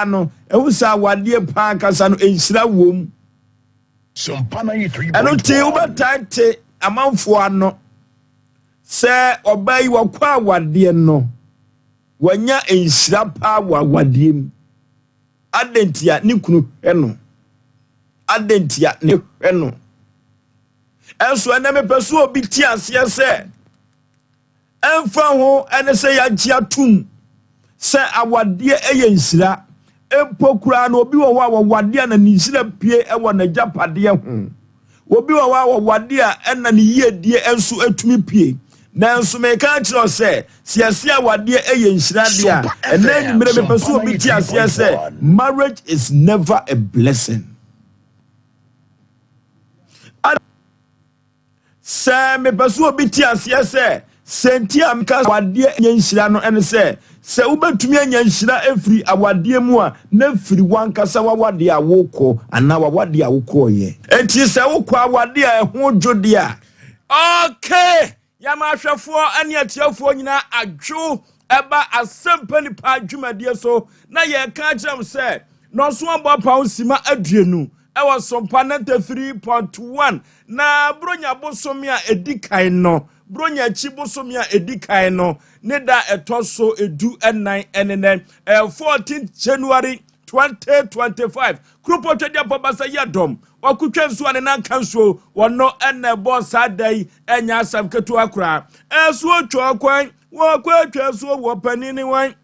no, ɛhu sɛ awadeɛ paa ankasa no, nhyira wom. Ɛno nti wobɛtae te amanfoɔ ano sɛ ɔbaa yi wakɔ awadeɛ no, wanya nhyira paa wɔ awadeɛ mu. Adɛn ntia? Ne kunu hwɛ no. Adɛn ntia? Ne hwɛ no. Ɛnso ɛnɛ mepɛ so obi te aseɛ sɛ ɛmfa ho ɛne sɛ yɛagye atom sɛ awadeɛ ɛyɛ nhyira mpo koraa no, obi wɔ hɔ a wɔwadeɛ a na ne nhyira pie ɛwɔ n'agyapadeɛ ho. Obi wɔ hɔ a wɔwadeɛ a ɛna ne yiedie nso atumi pie. Nanso meka kyerɛ wo sɛ sɛ yɛse awadeɛ ɛyɛ nhyira deɛ a, ɛnɛ anwummerɛ mepɛ sɛ obi te aseɛ sɛ marriage is never a blessing. Sɛ mepɛ sɛ obi te aseɛ sɛ sɛ nti a meka awadeɛ nyɛ nhyira no ɛne sɛ, sɛ wobɛtumi anya nhyira afiri awadeɛ mu a, na firi wankasa wawadeɛ a wokɔ anaa wawadeɛ a wokɔɔyɛ. Enti sɛ wokɔ awadeɛ a ɛho dwo deɛ a, okay, yɛma ahwɛfoɔ ne atiefoɔ nyinaa adwo ɛba Asɛmpa Nipa dwumadie so, na yɛka akyerɛ m sɛ nɔnso abɔ apaw sima 20 ɛwɔ Sompa 93.1. Na Buronya bosome a ɛdi kan no, Buronya akyi bosome a ɛdi kan no ne da ɛtɔ so 14 ɛne nɛ 14 January 2025. Kuropɔ twɛdeɛ pɔbasa yɛ dɔm wakotwa nsuo a ne nan ka nsuo wɔno ɛna ɛbɔ saa da yi, ɛnyɛ asɛm ketewa koraa. Ɛsuo twa kwan wɔkɔ atwa asuo wɔ panin ne wan.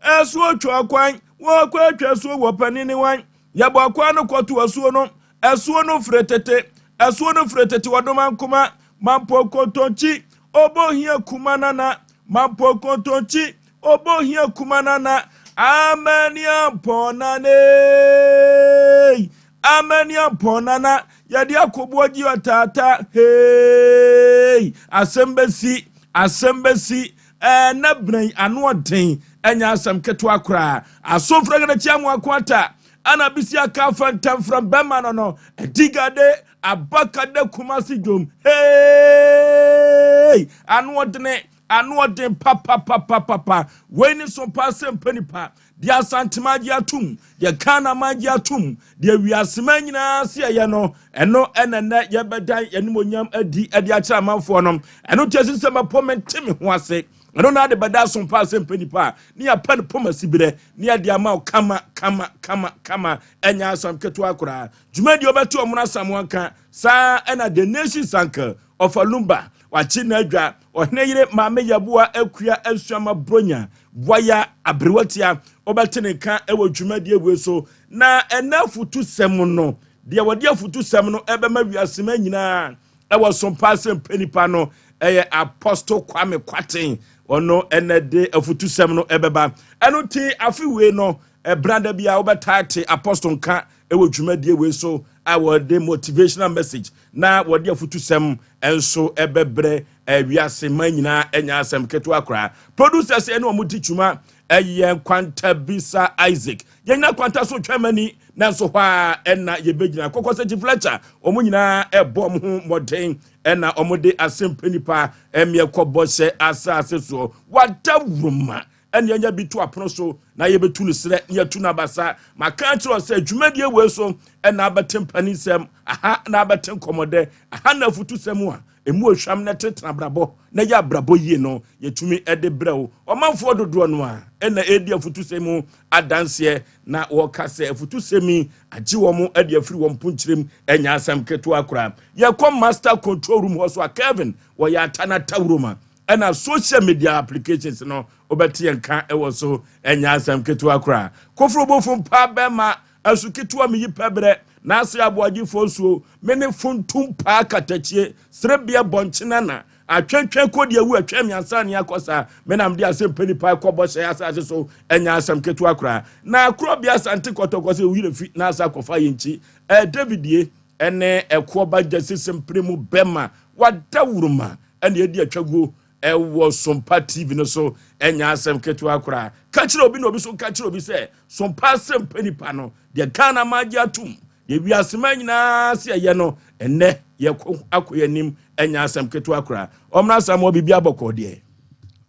Ɛsuo twa kwan wɔkɔ atwa asuo wɔ panin ne wan. Yɛbɔ kwan no kɔto asuo no, asuo no firi tete, asuo no firi tete. Wɔdoma nkoma mampo kontonkyi ɔbɔ kuma nana mampo kontonkyi ɔbɔ hia kuma nana amaniampɔnane amaniampɔnana yɛde akɔboɔ gye ɔtaata. Hei, asɛm bɛsi, asɛm bɛsi. Ɛɛ, na ano ɔden, ɛnyɛ asɛm ketewa koraa. Asomfo gana mu akwata ana bisi aka afa ntamfram bɛma no adigade abakada Kumasi dwom. Hey, ano ɔdene, ano ɔden papapapapa. Wei ne so pa sɛ mpa nipa deɛ Asantema agye atom, deɛ Ghana ma agye atom, deɛ wiasema nyinaa se ɛyɛ no, ɛno ɛna nnɛ yɛbɛdan yɛnimonyam adi ɛde akyerɛ amanfoɔ no. Ɛno nti ɛsi sɛ mɛpɔ mente me ho ase. Ɛno na ade bɛda so mpa sɛ mpa nipa a ne yɛpɛ no pɔm asiberɛ ne yɛde ama wo kama kama kama kama, ɛnyɛ asɛm ketewa koraa. Dwumadi ɔbɛto ɔmono asamoa saa ɛna the nation's uncle ɔfa Lumba wakye n'adwa, ɔhene yere Maame Yɛboa Akua Asuama Bronya waya aberewatia, ɔbɛte ne nka ɛwɔ dwumadie wei so. Na ɛnɛ afutusɛm no deɛ, wɔde afutusɛm no ɛbɛma wiasema nyinaa ɛwɔ sompa sɛ mpa nipa no ɛyɛ Apostle Kwame Kwaten. Ɔno ɛnɛ de afutusɛm no ɛbɛba. Ɛno ti afe wei no ɛbrada bi a wobɛtaa te Apostle nka ɛwɔ dwumadie wei so a wɔde motivational message na wɔde afutusɛm nso ɛbɛbrɛ ɛwiase ma nyinaa, ɛnya asɛm ketewa koraa. Producers ɛne wɔn di dwuma ɛyɛ Nkwanta Bisa Isaac. Yɛnyina kwanta so twɛn mani, nanso hɔ a ɛna yɛbɛgyina kɔkɔ sɛ Chief Fletcher. Wɔn nyinaa ɛbɔ wɔn ho mmɔden ɛna wɔn de Asɛmpa Nipa ɛmeɛ kɔbɔ hyɛ asase soɔ. Wada wuruma ɛne ɛnya bi to apono so na yɛbɛtu no serɛ na yɛtu no abasa. Maka kyerɛ sɛ dwumadie wei so ɛna abɛte mpanisɛm aha, na abɛte nkɔmmɔdɛ aha, na afutusɛm a ɛmu ohwam na tetena abrabɔ na yɛ abrabɔ yie no yɛtumi ɛde brɛ wo. Ɔmanfoɔ dodoɔ no a ɛna ɛdi afutusɛm mu adanseɛ na wɔka sɛ afutusɛm yi agye wɔn de afiri wɔn mponkyerɛm, ɛnya asɛm ketewa koraa. Yɛkɔ master control room hɔ so a, Kevin wɔyɛ atanata wuroma, ɛna social media applications no wobɛte yɛn ka ɛwɔ so, ɛnya asɛm ketewa koraa. Koforo bofo mpa bɛma asu ketewa meyi pɛbrɛ n'ase aboagyefoɔ nsuo mene funtum paa katakyie serebea bɔnkyena na atwɛntwɛn kɔdi awu atwɛn mmiɛnsa ne akɔ saa. Menam de asɛm pɛ nipa kɔbɔ hyɛ asase so, ɛnya asɛm ketewa koraa. Na korɔbea Asante Kɔtɔkɔ sɛ oyere fi na asa akɔfa yɛn nkyi ɛɛ David ye ɛne ɛkoɔ ba gya sisɛm pere mu bɛma wada wuruma ɛne edi atwaguo ɛwɔ Sompa TV no so, ɛnya asɛm ketewa koraa. Ka kyerɛ obi na obi so ka kyerɛ obi sɛ Sompa asɛm pɛ nipa no deɛ Ghana ma agye atum, deɛ wiasema nyinaa sɛ ɛyɛ no, ɛnɛ yɛkɔ akɔ yɛn anim, ɛnya asɛm ketewa koraa. Ɔmena asɛm wɔ biribi abɔkɔ deɛ.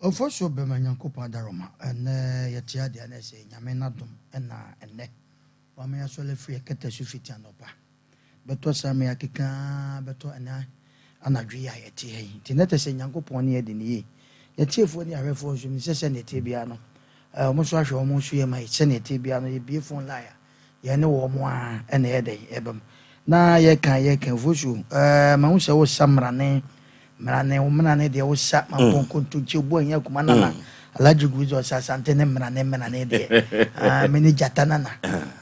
Ɔfo bɛma Nyankopɔn adaroma. Ɛnɛ yɛte adeɛ no sɛ Nyame n'adom, ɛna ɛnɛ wama yɛasɔre afiri ɛkɛtɛ so fiti anɔpa bɛtɔ saa me akeka bɛtɔ ɛnɛ anadwo yi a yɛte ha yi. Nti na kyɛ sɛ Nyankopɔn ne yɛde ne yie. Yɛtiefoɔ ne ahwɛfoɔ nso sɛ sɛneɛ ɛteɛ biara no, ɔmo nso ahwɛ ɔmo nso yɛ ma yɛ. Sɛneɛ ɛteɛ biara no, yɛbie phone line a yɛne wɔ mo a ɛna yɛ dɛn ɛbɛm na yɛka fosuo. Mahu sɛ wosa mmarane mmarane, wo mmarane deɛ wosa mampɔ nkontonkye bu ahia kuma nana Alhaji Guzo ɔsɛ Asante ne mmarane mmarane deɛ. Ah, me ne gyata nana,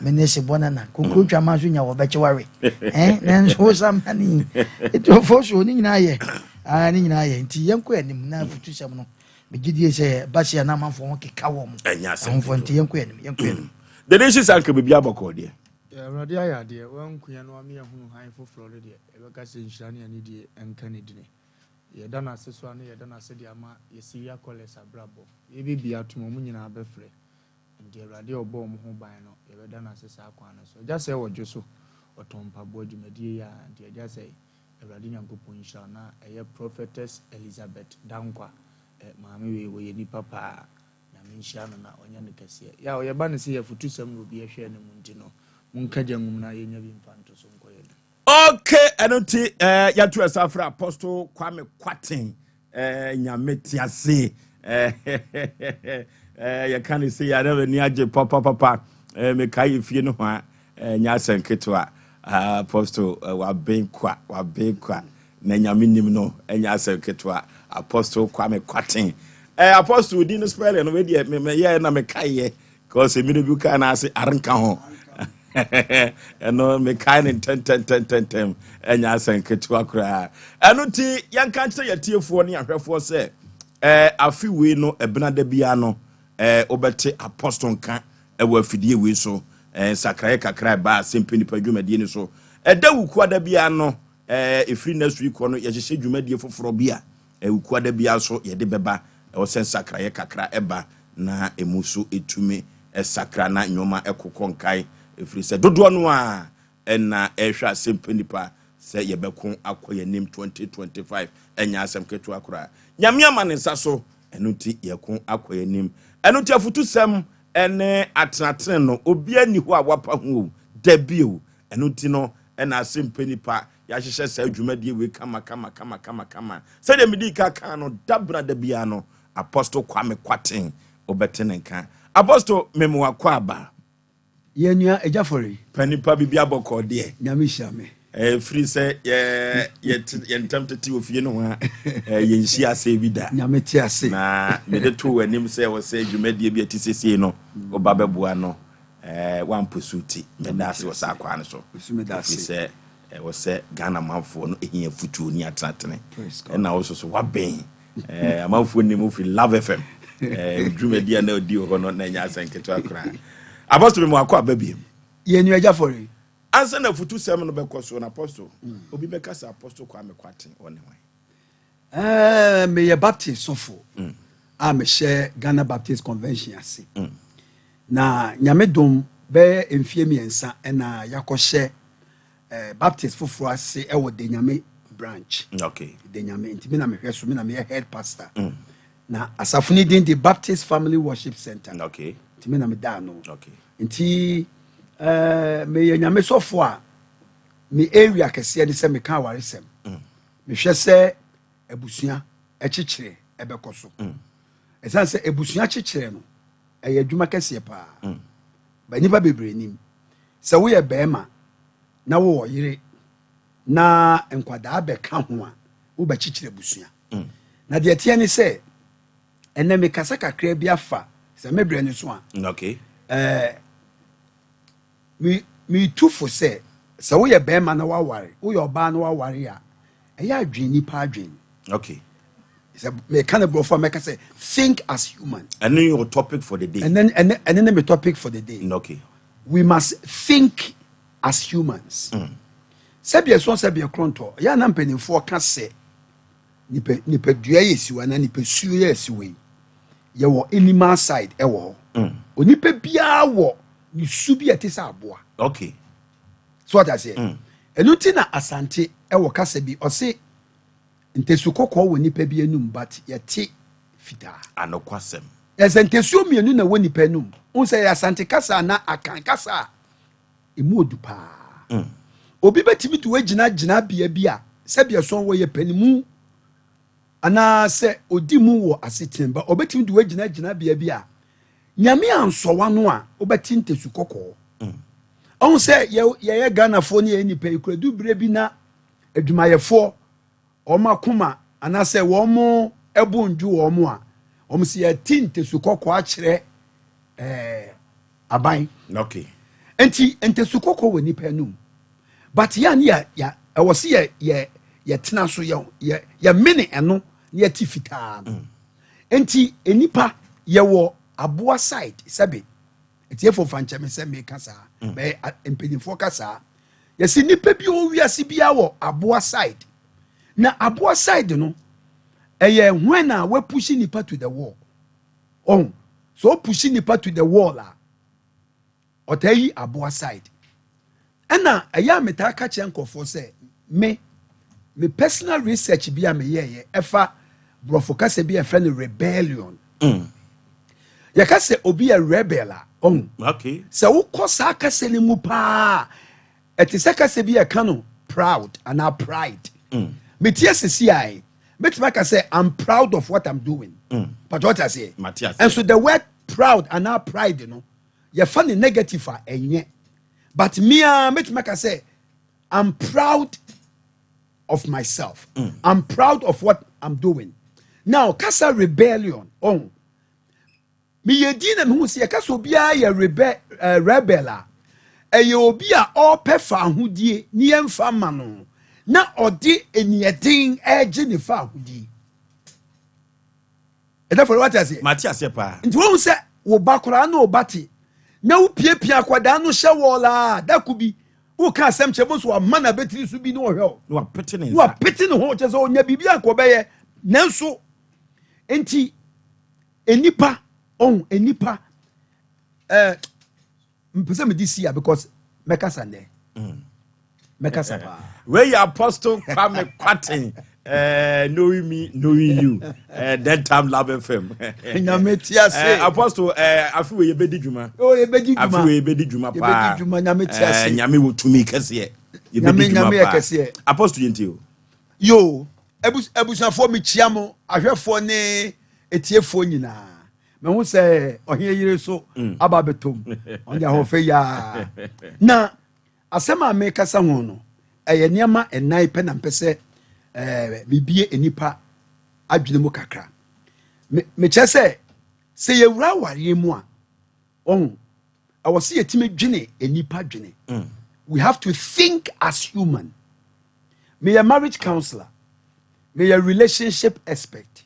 me ne sebɔ nana kokuro twama nso nya wɔbɛkye wawe nanso wosa mmarane yi ɛti ɔfosuo ne nyinaa yɛ, ah, ne nyinaa yɛ. Nti yɛnkɔ anim na afutusɛm no, megye die sɛ basi a na amanfoɔ ho keka wɔ mo Ɛnyɛ asɛm ahomfoɔ. Nti yɛnkɔ anim, yɛnkɔ anim. Dede nsi sa nka biribi abɔkɔ deɛ. Awurade ayɛ adeɛ, wankuya no ame ahunu han foforɔ no deɛ, yɛbɛka sɛ nhyira ne anidie nka ne dini. Yɛda no ase so a ne yɛda no ase de ama yɛsiria callers abrabɔ yɛbɛbi atom, ɔmo nyinaa bɛfrɛ. Nti Awurade a ɔbɔ ɔmo ho ban no, yɛbɛda no ase saa kwan no so. Agya sɛ wɔdwo so ɔtɔn mpaboa dwumadie yi a, nti agya sɛ Awurade Nyankopɔn nhyira na ɛyɛ Prophetess Elizabeth Dankwa. Maame wei wɔyɛ nipa paa. Nyame nhyira no na ɔnyɛ no kɛseɛ. Yɛ a ɔyɛba no sɛ yɛfotusɛm na obi ɛhwɛ no mu, nti no monka gya nwum na yɛnya bi mfa nto so nkɔ yɛ no. Okay, ɛno nti yɛto ɛsa frɛ Apostle Kwame Kwaten. Nyame te ase. Yɛka ne sɛ yɛada m'ani agye papapapa. Mekae yɛ fie no ho a nyɛ asɛm ketewa. Apostle waben kwa, waben kwa na Nyame nim no, ɛnyɛ asɛm ketewa. Apostle Kwame Kwaten, Apostle din no spelling no wedeɛ meyɛɛ na mekaeɛ kɔsɛ mmerɛ bi kaa no ase arenka ho, ɛno mekae ne ntɛntɛntɛntɛntɛm, ɛnyɛ asɛm ketewa koraa. Ɛno nti yɛnka nkyerɛ yɛtiefoɔ ne ahwɛfoɔ sɛ afe wei no ɛbena da biara no wobɛte Apostle nka ɛwɔ afidie wei so. Nsakraeɛ kakra ɛba asɛmpa nipa dwumadie no so ɛda wukua da biara no. Ɛfiri next week kɔ no, yɛhyehyɛ dwumadie foforɔ bi a wukua da biara so yɛde bɛba. Ɛwɔ sɛ nsakraeɛ kakra ɛba na emu so ɛtumi ɛsakra na nneɛma ɛkokɔ nkae, ɛfiri sɛ dodoɔ no a ɛna ɛhwɛ asɛmpa nipa sɛ yɛbɛko akɔ yɛnim 2025, ɛnyɛ asɛm ketewa koraa. Nyame ama ne nsa so, ɛno nti yɛko akɔ yɛnim. Ɛno nti afotusɛm ɛne atenatene no, obiara ni hɔ a wapa ho o, dabi o. Ɛno nti no ɛna asɛmpa nipa yɛahyehyɛ saa dwumadie wei kama kama kama kama kama. Sɛdeɛ medi ka kan no, dabena da biara no Apostle Kwame Kwaten wobɛte ne nka. Apostle, memewakɔ aba. Yɛn nua agya fɔre. Pa nipa, biribi abɔkɔ deɛ? Nyame hyira me. Ɛfiri sɛ yɛntɛm tete wɔ fie no ho a yɛnhyia asɛ bi da. Nyame te ase. Na mede to w'anim sɛ wɔ sɛ dwumadie bi a ɛte sesie no woba bɛboa no, woampɛ so ti meda ase wɔ saa kwaa no so, ɛfiri sɛ ɛwɔ sɛ Ghana manfoɔ no ɛhia futuo ne atenatene. Ɛna wo so so woabɛn amanfoɔ nim wofiri Love FM dwumadi a na ɔdi wɔ hɔ no, na ɛnyɛ asɛn ketewa koraa. Apostle, mu akɔ aba biem. Yɛn nua agya fɔre. Ansa na afutusɛm no bɛkɔ so no, Apostle, obi bɛka sɛ Apostle Kwame Kwaten ɔne hwan? Meyɛ Baptist sɔfo a mehyɛ Ghana Baptist Convention ase. Na Nyame dom, bɛyɛ mfie 3 ɛna yɛakɔhyɛ Baptist foforɔ ase ɛwɔ Denyame branch. Denyame nti me na mehwɛ so, me na meyɛ head pastor. Na asafo no din de Baptist Family Worship Center. Nti me na meda ano. Nti meyɛ Nyame sɔfo a me area kɛseɛ ne sɛ meka awaresɛm. Mehwɛ sɛ abusua ɛkyekyere ɛbɛkɔ so, ɛsiane sɛ abusua kyekyere no ɛyɛ adwuma kɛseɛ paa. Ba nnipa bebree nim sɛ woyɛ bɛrima na wowɔ yere na nkwadaa bɛka ho a, wobɛkyekyere abusua. Na deɛ teɛ ne sɛ ɛnɛ mekasa kakra bi afa sɛ mebrɛ no so a, metu fo sɛ sɛ woyɛ bɛrima na waware, woyɛ ɔbaa na waware a, ɛyɛ adwene nipa adwene. Sɛ meka ne borɔfo a, mɛka sɛ think as human. Ɛno your topic for the day? Ɛne ne me topic for the day. We must think as humans. Sɛbi ɛso sɛbi ɛkorontɔ yɛ ana mpanimfoɔ ka sɛ nipa nipadua yɛ siwa na nipa suo yɛ siwa yi, yɛwɔ animal side ɛwɔ hɔ. Onipa biara wɔ ne su bi a ɛte sɛ aboa. So ɔte aseɛ? Ɛno ti na Asante ɛwɔ kasa bi, ɔse ntasu kɔkɔɔ wɔ nipa bi anum, but yɛte. fitaa. Anokwasɛm. Ɛsɛ ntasuo mmienu na ɛwɔ nipa anum. Wohu sɛ ɛyɛ Asante kasa anaa Akan kasa a, ɛmu odu paa. Obi bɛtumi de woagyina gyinabea bi a sɛdeɛ ɛsɔn wɔyɛ panimu anaa sɛ ɔdi mu wɔ asetena ba, ɔbɛtumi de woagyina gyinabea bi a Nyame ansɔ w'ano a wobɛte ntasu kɔkɔɔ. Ɔhu sɛ yɛyɛ Ghanafoɔ ne yɛyɛ nipa yi kura du berɛ bi na adwumayɛfoɔ wɔn akoma anaasɛ wɔn ɛbo ndwo wɔn a, wɔn sɛ yɛte ntasu kɔkɔɔ akyerɛ aban. Nti ntasu kɔkɔɔ wɔ nipa anum, but yɛ ne yɛ yɛ ɛwɔ se yɛ yɛ yɛtena so yɛ yɛ yɛmene ɛno na yɛte fitaa no. Nti nipa yɛwɔ aboa side, sɛbe etiefo fa nkyɛn sɛ meka saa, bɛyɛ mpanyinfoɔ ka saa, yɛsi nipa bi wɔ wiase biara wɔ aboa side, na aboa side no ɛyɛ when a wapush nipa to the wall. Ɔn so opush nipa to the wall a, ɔtaa yi aboa side. Ɛna ɛyɛ a metaa ka kyerɛ nkurɔfoɔ sɛ me personal research bi a meyɛɛyɛ ɛfa borɔfo kasa bi a yɛfrɛ no rebellion. Yɛka sɛ obi yɛ rebel a, ɔn sɛ wokɔ saa kasa no mu paa, ɛte sɛ kasa bi yɛka no proud anaa pride. Metie sisi a mɛtumi aka sɛ I'm proud of what I'm doing. Pàtó ɔte aseɛ? Mate aseɛ. And so the word proud anaa pride no, yɛfa ne negative a ɛnyɛ, but mea mɛtumi aka sɛ I'm proud of myself, I'm proud of what I'm doing. Now kasa rebellion, ɔn meyɛ din na mehu sɛ yɛka sɛ obiara yɛ rebel a, ɛyɛ obi a ɔrepɛ fa ahodie ne yɛmfa ma no na ɔde eniɛden ɛregye ne fa ahodie. Ɛdɛfo, wate aseɛ? Mate aseɛ paa. Nti wɔn sɛ wo ba koraa na wo ba te na wopiapia akwadaa no hyɛ wɔɔlaa dako bi, woka asɛm kyerɛ mo so wama na bɛtiri so bi ne wɔhwɛ o. Na wapete ne nsa. Wapete ne ho kyerɛ sɛ ɔnya biribi a nka ɔbɛyɛ. Nanso nti enipa ɔn enipa mpɛ sɛ mede si a because mɛkasa nnɛ, mɛkasa paa. Wei yɛ Apostle Kwame Kwaten, knowing me, knowing you, That Time Love FM. Nyame ti ase. Apostle, afi wei yɛbɛdi dwuma. O, yɛbɛdi afi dwuma. Wei yɛbɛdi dwuma paa. Yɛbɛdi dwuma, Nyame ti ase. Nyame wɔ tumi kɛseɛ. Nyame Yɛbɛdi dwuma Nyame yɛ paa. kɛseɛ. Apostle, yɛntie o. Yo, abusuafoɔ, mekyia mo, ahwɛfoɔ ne etiefoɔ nyinaa. Mehu sɛ ɔhene yere so aba abɛtɔm, ɔne ahoɔfɛ yaa. Na asɛm a mekasa ho no ɛyɛ nneɛma ɛnan pɛ na mpɛ sɛ mebie nipa adwene mu kakra. Mekyerɛ sɛ yɛwura awareɛ mu a, ɔho ɛwɔ sɛ yɛtumi dwene nipa dwene. We have to think as human. Meyɛ marriage counselor, meyɛ relationship expert.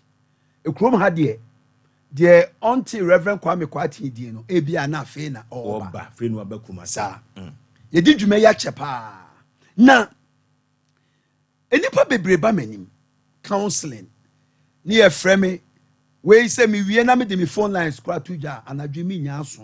Ekurom ha deɛ ɔnte Reverend Kwame Kwate die no, ebi a na afei na ɔreba. Ɔba afei no aba kuma. Saa yɛdi dwuma yi akyɛ paa na nnipa bebree ba m'anim counseling ne yɛfrɛ me wei sɛ mewie na mede me phone lines kora to dwa a, anadwo mi nya aso.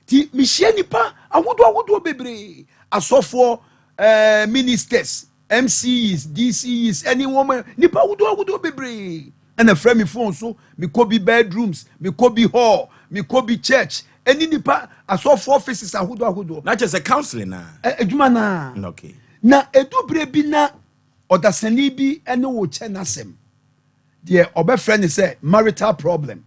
Nti mehyia nnipa ahodoɔ ahodoɔ bebree, asɔfoɔ, ministers, MCEs, DCEs, ɛne wɔn nnipa ahodoɔ ahodoɔ bebree ɛna frɛ me phone so. Mekɔ bi bedrooms, mekɔ bi hall, mekɔ bi church, ɛne nipa asɔfoɔ offices ahodoɔ ahodoɔ. Na kyerɛ sɛ counseling na Adwuma naa. Na edu bere bi na ɔdasani bi ne wo kyɛ n'asɛm deɛ ɔbɛfrɛ ne sɛ marital problem.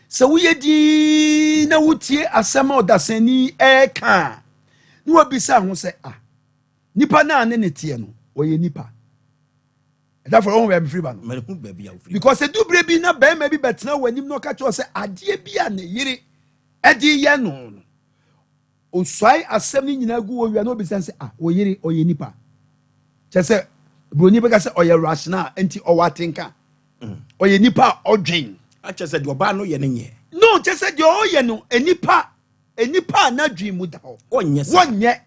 Sɛ woyɛ dii na wotie asɛm a ɔdasani ɛɛka a, na wabisa ho sɛ, ah, nipa naa ne ne teɛ no, ɔyɛ nipa? Ɛdafɔ ɔho baabi firi ba no. Mahu baabi a wofiri. Because edu bere bi na bɛrima bi bɛtena wɔ anim na ɔka kyerɛ sɛ adeɛ bi a ne yere ɛde yɛ no, osuae asɛm no nyinaa gu wɔ wia na obisa sɛ, ah, wɔ yere ɔyɛ nipa? Kyɛ sɛ buroni bɛka sɛ ɔyɛ rational, nti ɔwɔ atenka, ɔyɛ nipa a ɔdwen. Akyerɛ sɛ deɛ ɔbaa no yɛ no nyɛ. No, kyɛ sɛ deɛ ɔyɛ no, enipa a n'adwen mu da hɔ ɔnyɛ saa. Wɔnyɛ.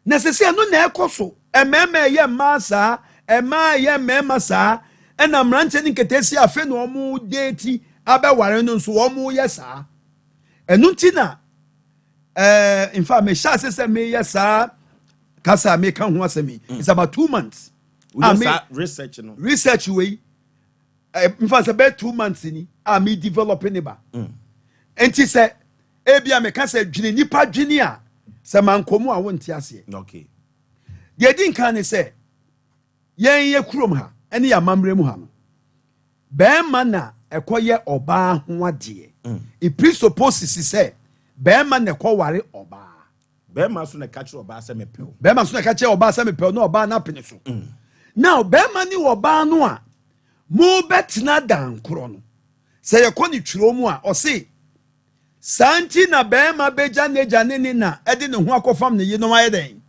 Na sɛ ɛno na ɛkɔ so, mmarima ɛyɛ mmaa saa, mmaa ɛyɛ mmarima saa, ɛna mmeranteɛ ne nketeesia afei na wɔn deeti abɛware no nso wɔn yɛ saa. Ɛno nti na in fact mehyɛ ase sɛ meyɛ saa kasa a meka ho asɛm yi, it's about 2 months. Woyɛ saa research no. Research wei. Mfa sɛ bɛyɛ 2 months ni a me develop ne ba. Nti sɛ ebi a meka sɛ dwene nipa dwene a, sɛ mankɔ mu a, wonte aseɛ. Deɛ di nkan ne sɛ yɛn yɛ kurom ha ɛne yɛ amammerɛ mu ha no, bɛrima na ɛkɔyɛ ɔbaa ho adeɛ. It presupposes sɛ bɛrima na ɛkɔware ɔbaa. Bɛrima so na ɛka kyerɛ ɔbaa sɛ mepɛ wo. Bɛrima so na ɛka kyerɛ ɔbaa sɛ mepɛ wo, na ɔbaa no apene so. Now bɛrima ne ɔbaa no a mobɛtena dan korɔ no, sɛ yɛkɔ ne twerɛ mu a, ɔse saa nti na bɛrima bɛgya n'agya ne ne na ɛde ne ho akɔfam ne yenom ayɛ dɛn?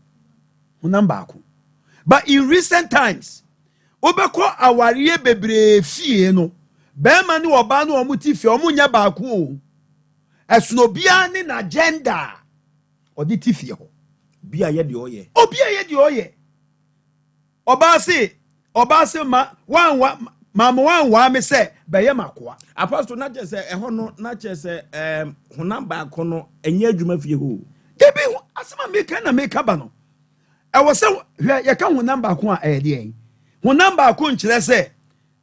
Honam baako. But in recent times, wobɛkɔ awareɛ bebree fie no, bɛrima ne ɔbaa no a wɔn ti fie, wɔn nyɛ baako o. Ɛsono obiara ne n'agenda a ɔde ti fie hɔ. Bi a yɛ deɛ ɔyɛ. Obi a yɛ deɛ ɔyɛ. Ɔbaa se ma wanwa maama wanwa me sɛ bɛyɛ makoa. Apostle, na kyerɛ sɛ ɛhɔ no, na kyerɛ sɛ honam baako no ɛnyɛ adwuma fie hɔ o. Debi ho asɛm a meka na meka ba no, ɛwɔ sɛ hwɛ, yɛka honam baako a, ɛyɛ deɛ honam baako nkyerɛ sɛ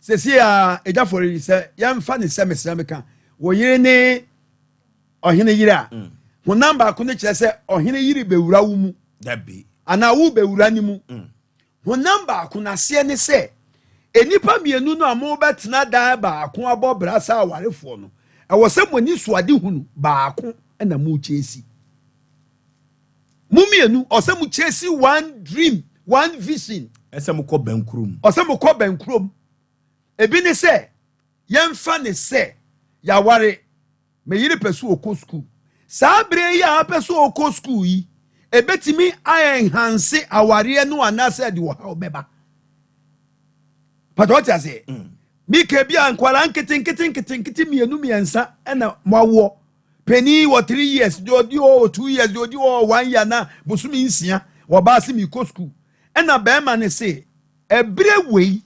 sɛsie a ɛgyafɔre yi sɛ yɛmfa ne sɛ mesrɛ meka wɔ yere ne ɔhene yere a, honam baako no kyerɛ sɛ ɔhene yere bɛwura wo mu Dabi. anaa wo bɛwura ne mu. Honam baako n'aseɛ ne sɛ nnipa mmienu no a mobɛtena dan baako abɔ bra sɛ awarefoɔ no, ɛwɔ sɛ mo ani so ade hunu baako na mo chase. Mo mmienu ɔsɛ mo chase one dream, one vision. Ɛsɛ mokɔ bɛnkurom. Ɔsɛ mo kɔ bɛnkurom. Ebi ne sɛ yɛmfa ne sɛ yɛaware, me yere pɛ so ɔkɔ school. Saa bere yi a apɛ so ɔkɔ school yi, ebetumi ayɛ enhance awareɛ no anaasɛ ɛde ɔhaw bɛba pàtó? Ɔte aseɛ? Mika bi a nkwadaa nketenkete nketenkete mmienu mmiɛnsa ɛna mo awoɔ. Panin wɔ 3 years, deɛ ɔdi hɔ wɔ 2 years, deɛ ɔdi hɔ wɔ 1 year na bosomi 6. Wɔbaa se mi kɔ school, ɛna bɛrima ne se ɛbere wei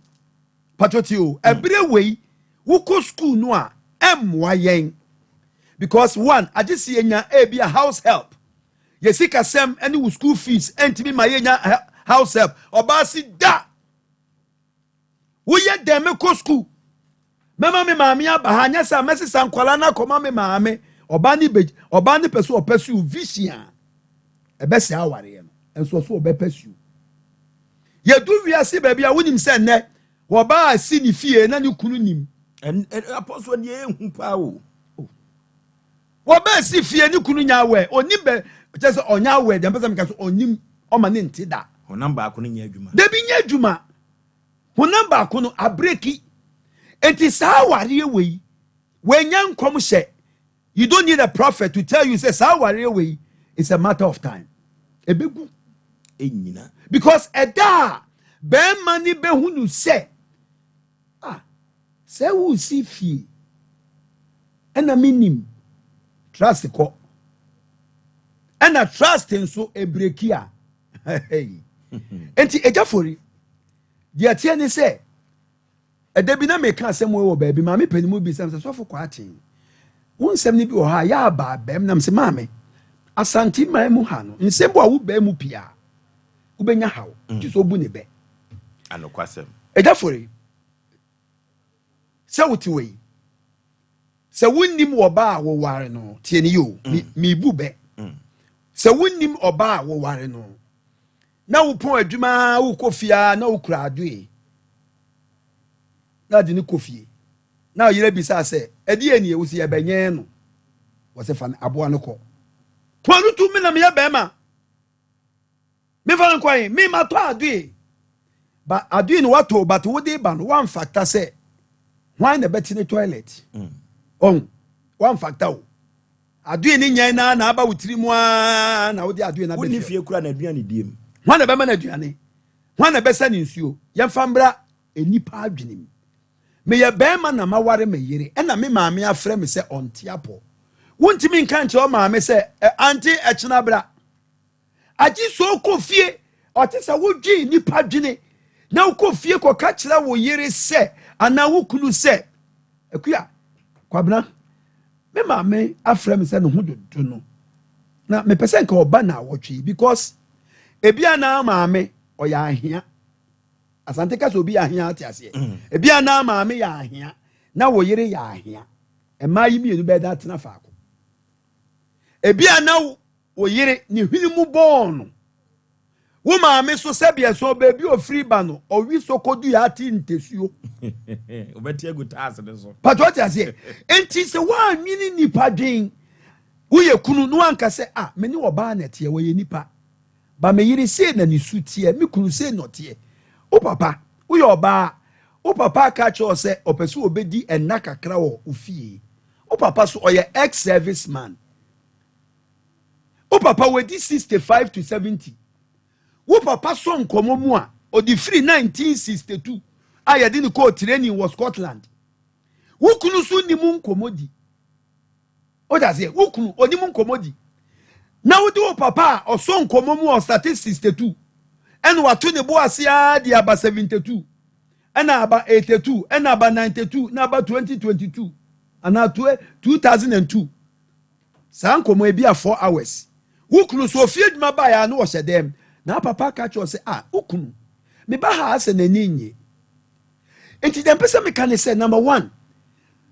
pàtó ti o, ɛbere wei wokɔ school no a, ɛmmoa yɛn because one, agye si yɛnya ebi a house help, yɛsi kasɛm ɛne wo school fees ɛntumi ma yɛnya house help. Ɔbaa si da woyɛ dɛn mekɔ school, mɛma me maame aba ha, nyɛ sɛ mɛsesa nkwalaa no akɔma me maame. Ɔbaa ne bɛ ɔbaa ne pɛ so ɔpɛ so vision a ɛbɛsɛ awareɛ no nso ɔso ɔbɛpɛ so. Yɛdu wiase baabi a wonim sɛ nnɛ wɔbaa si ne fie na ne kunu nim. Apostle, deɛ ɛhu paa o. Wɔbaa si fie ne kunu nya awɛ, onim bɛ kyɛ sɛ ɔnya awɛ deɛ mpɛ sɛ meka so, ɔnim ɔma ne nte da. Honam baako no nyɛ adwuma. Dabi, nyɛ adwuma. Honam baako no abreki. Enti saa awareɛ wei wɔanya nkɔm hyɛ. You don't need a prophet to tell you say saa awareɛ wei it's a matter of time ebegu. Ɛnyina. Because ɛda a bɛrima ne bɛhu no sɛ, ah, sɛ wosi fie ɛna menim trust kɔ, ɛna trust nso ebreki a, nti egyafori deɛ teɛ ne sɛ ɛda bi na meka asɛm wɔ baabi, maame panimu bi sɛm sɛ, "Sɔfo Kwaaten, wo nsɛm no bi wɔ hɔ a yɛ aba abɛm." Nam sɛ, "Maame, Asante man mu ha no, nsɛm bi a wo bɛn mu pii a wobɛnya haw gye sɛ obu ne bɛ." Anokwasɛm. Egyafori, sɛ wote wɔ yi sɛ wonnim ɔbaa a woware no, tie ne yi o, mebu bɛ sɛ wonnim ɔbaa a woware no na wopɔn adwuma wokɔ fie a na wokura adoe na de ne kɔ fie na ɔyere bisa sɛ, "Ɛdeɛ nie?" Wosi yɛbɛnyɛn no, wɔsɛ fa aboa no kɔ kɔn no tu. Me na meyɛ bɛrima, mefa no nkɔ yi, me ma tɔ adoe ba adoe no wato, but wode ba no wamfakta sɛ hwan na ɛbɛte ne toilet ɔn wamfakta o. Adoe ne nyɛn na na aba wo tiri mu aa na wode adoe na wonni fie kura na aduane diem. Hwan na ɛbɛma no aduane? Hwan na ɛbɛsa ne nsuo? Yɛmfa mbra nnipa adwene mu. Meyɛ bɛrima na maware me yere, ɛna me maame afrɛ me sɛ ɔnte apɔ. Wontumi nka nkyerɛ wo maame sɛ, "Ante, ɛkyena bra." Agye so kɔ fie. Ɔte sɛ wodwe nnipa dwene na wokɔ fie kɔka kyerɛ wo yere sɛ anaa wo kunu sɛ, "Akua Kwabena, me maame afrɛ me sɛ ne ho dodo no na mepɛ sɛ nka ɔba na awɔtwe," because ebi anaa maame ɔyɛ ahia. Asante ka sɛ obi yɛ ahea, ate aseɛ. Ebi a na maame yɛ ahea na wo yere yɛ ahea, mmaa yi mmienu bɛyɛ da atena faako. Ebi a na wo yere ne hwene mu bɔɔl no, wo maame so sɛdeɛ so beebi ofiri ba no, ɔwi so kodu yɛ ate ntɛsuo. Wobɛte agu taase no so. Pàtó, ɔte aseɛ. Nti sɛ woanwene nipa dwen, woyɛ kunu na wanka sɛ, ah, me ne ɔbaa na ɛteɛ, wɔyɛ nipa ba, me yere sei na ne su teɛ, me kunu sei na ɔteɛ. Wo papa, woyɛ ɔbaa, wo papa aka kyerɛ wo sɛ ɔpɛ sɛ ɔbɛdi ɛnna kakra wɔ wo fie. Wo papa so ɔyɛ ex service man. Wo papa wadi 65 to 70. Wo papa sɔ nkɔmmɔ mu a ɔde firi 1962 a yɛde ne kɔɔ training wɔ Scotland. Wo kunu so nim nkɔmmɔ di. Wode aseɛ, wo kunu onim nkɔmmɔ di na wode wo papa a ɔsɔ nkɔmmɔ mu a ɔstart 62 ɛna wato ne bo ase ara de aba 72, ɛna aba 82, ɛna aba 92, na aba 2022 anaa 2002, saa nkɔmmɔ ebi a 4 hours. Wo kunu so ofie adwuma baeɛ a na wɔhyɛ dɛm na papa ka kyerɛ sɛ, ah, wo kunu meba ha asɛ n'ani nye. Nti deɛ mpɛ sɛ meka ne sɛ, number one,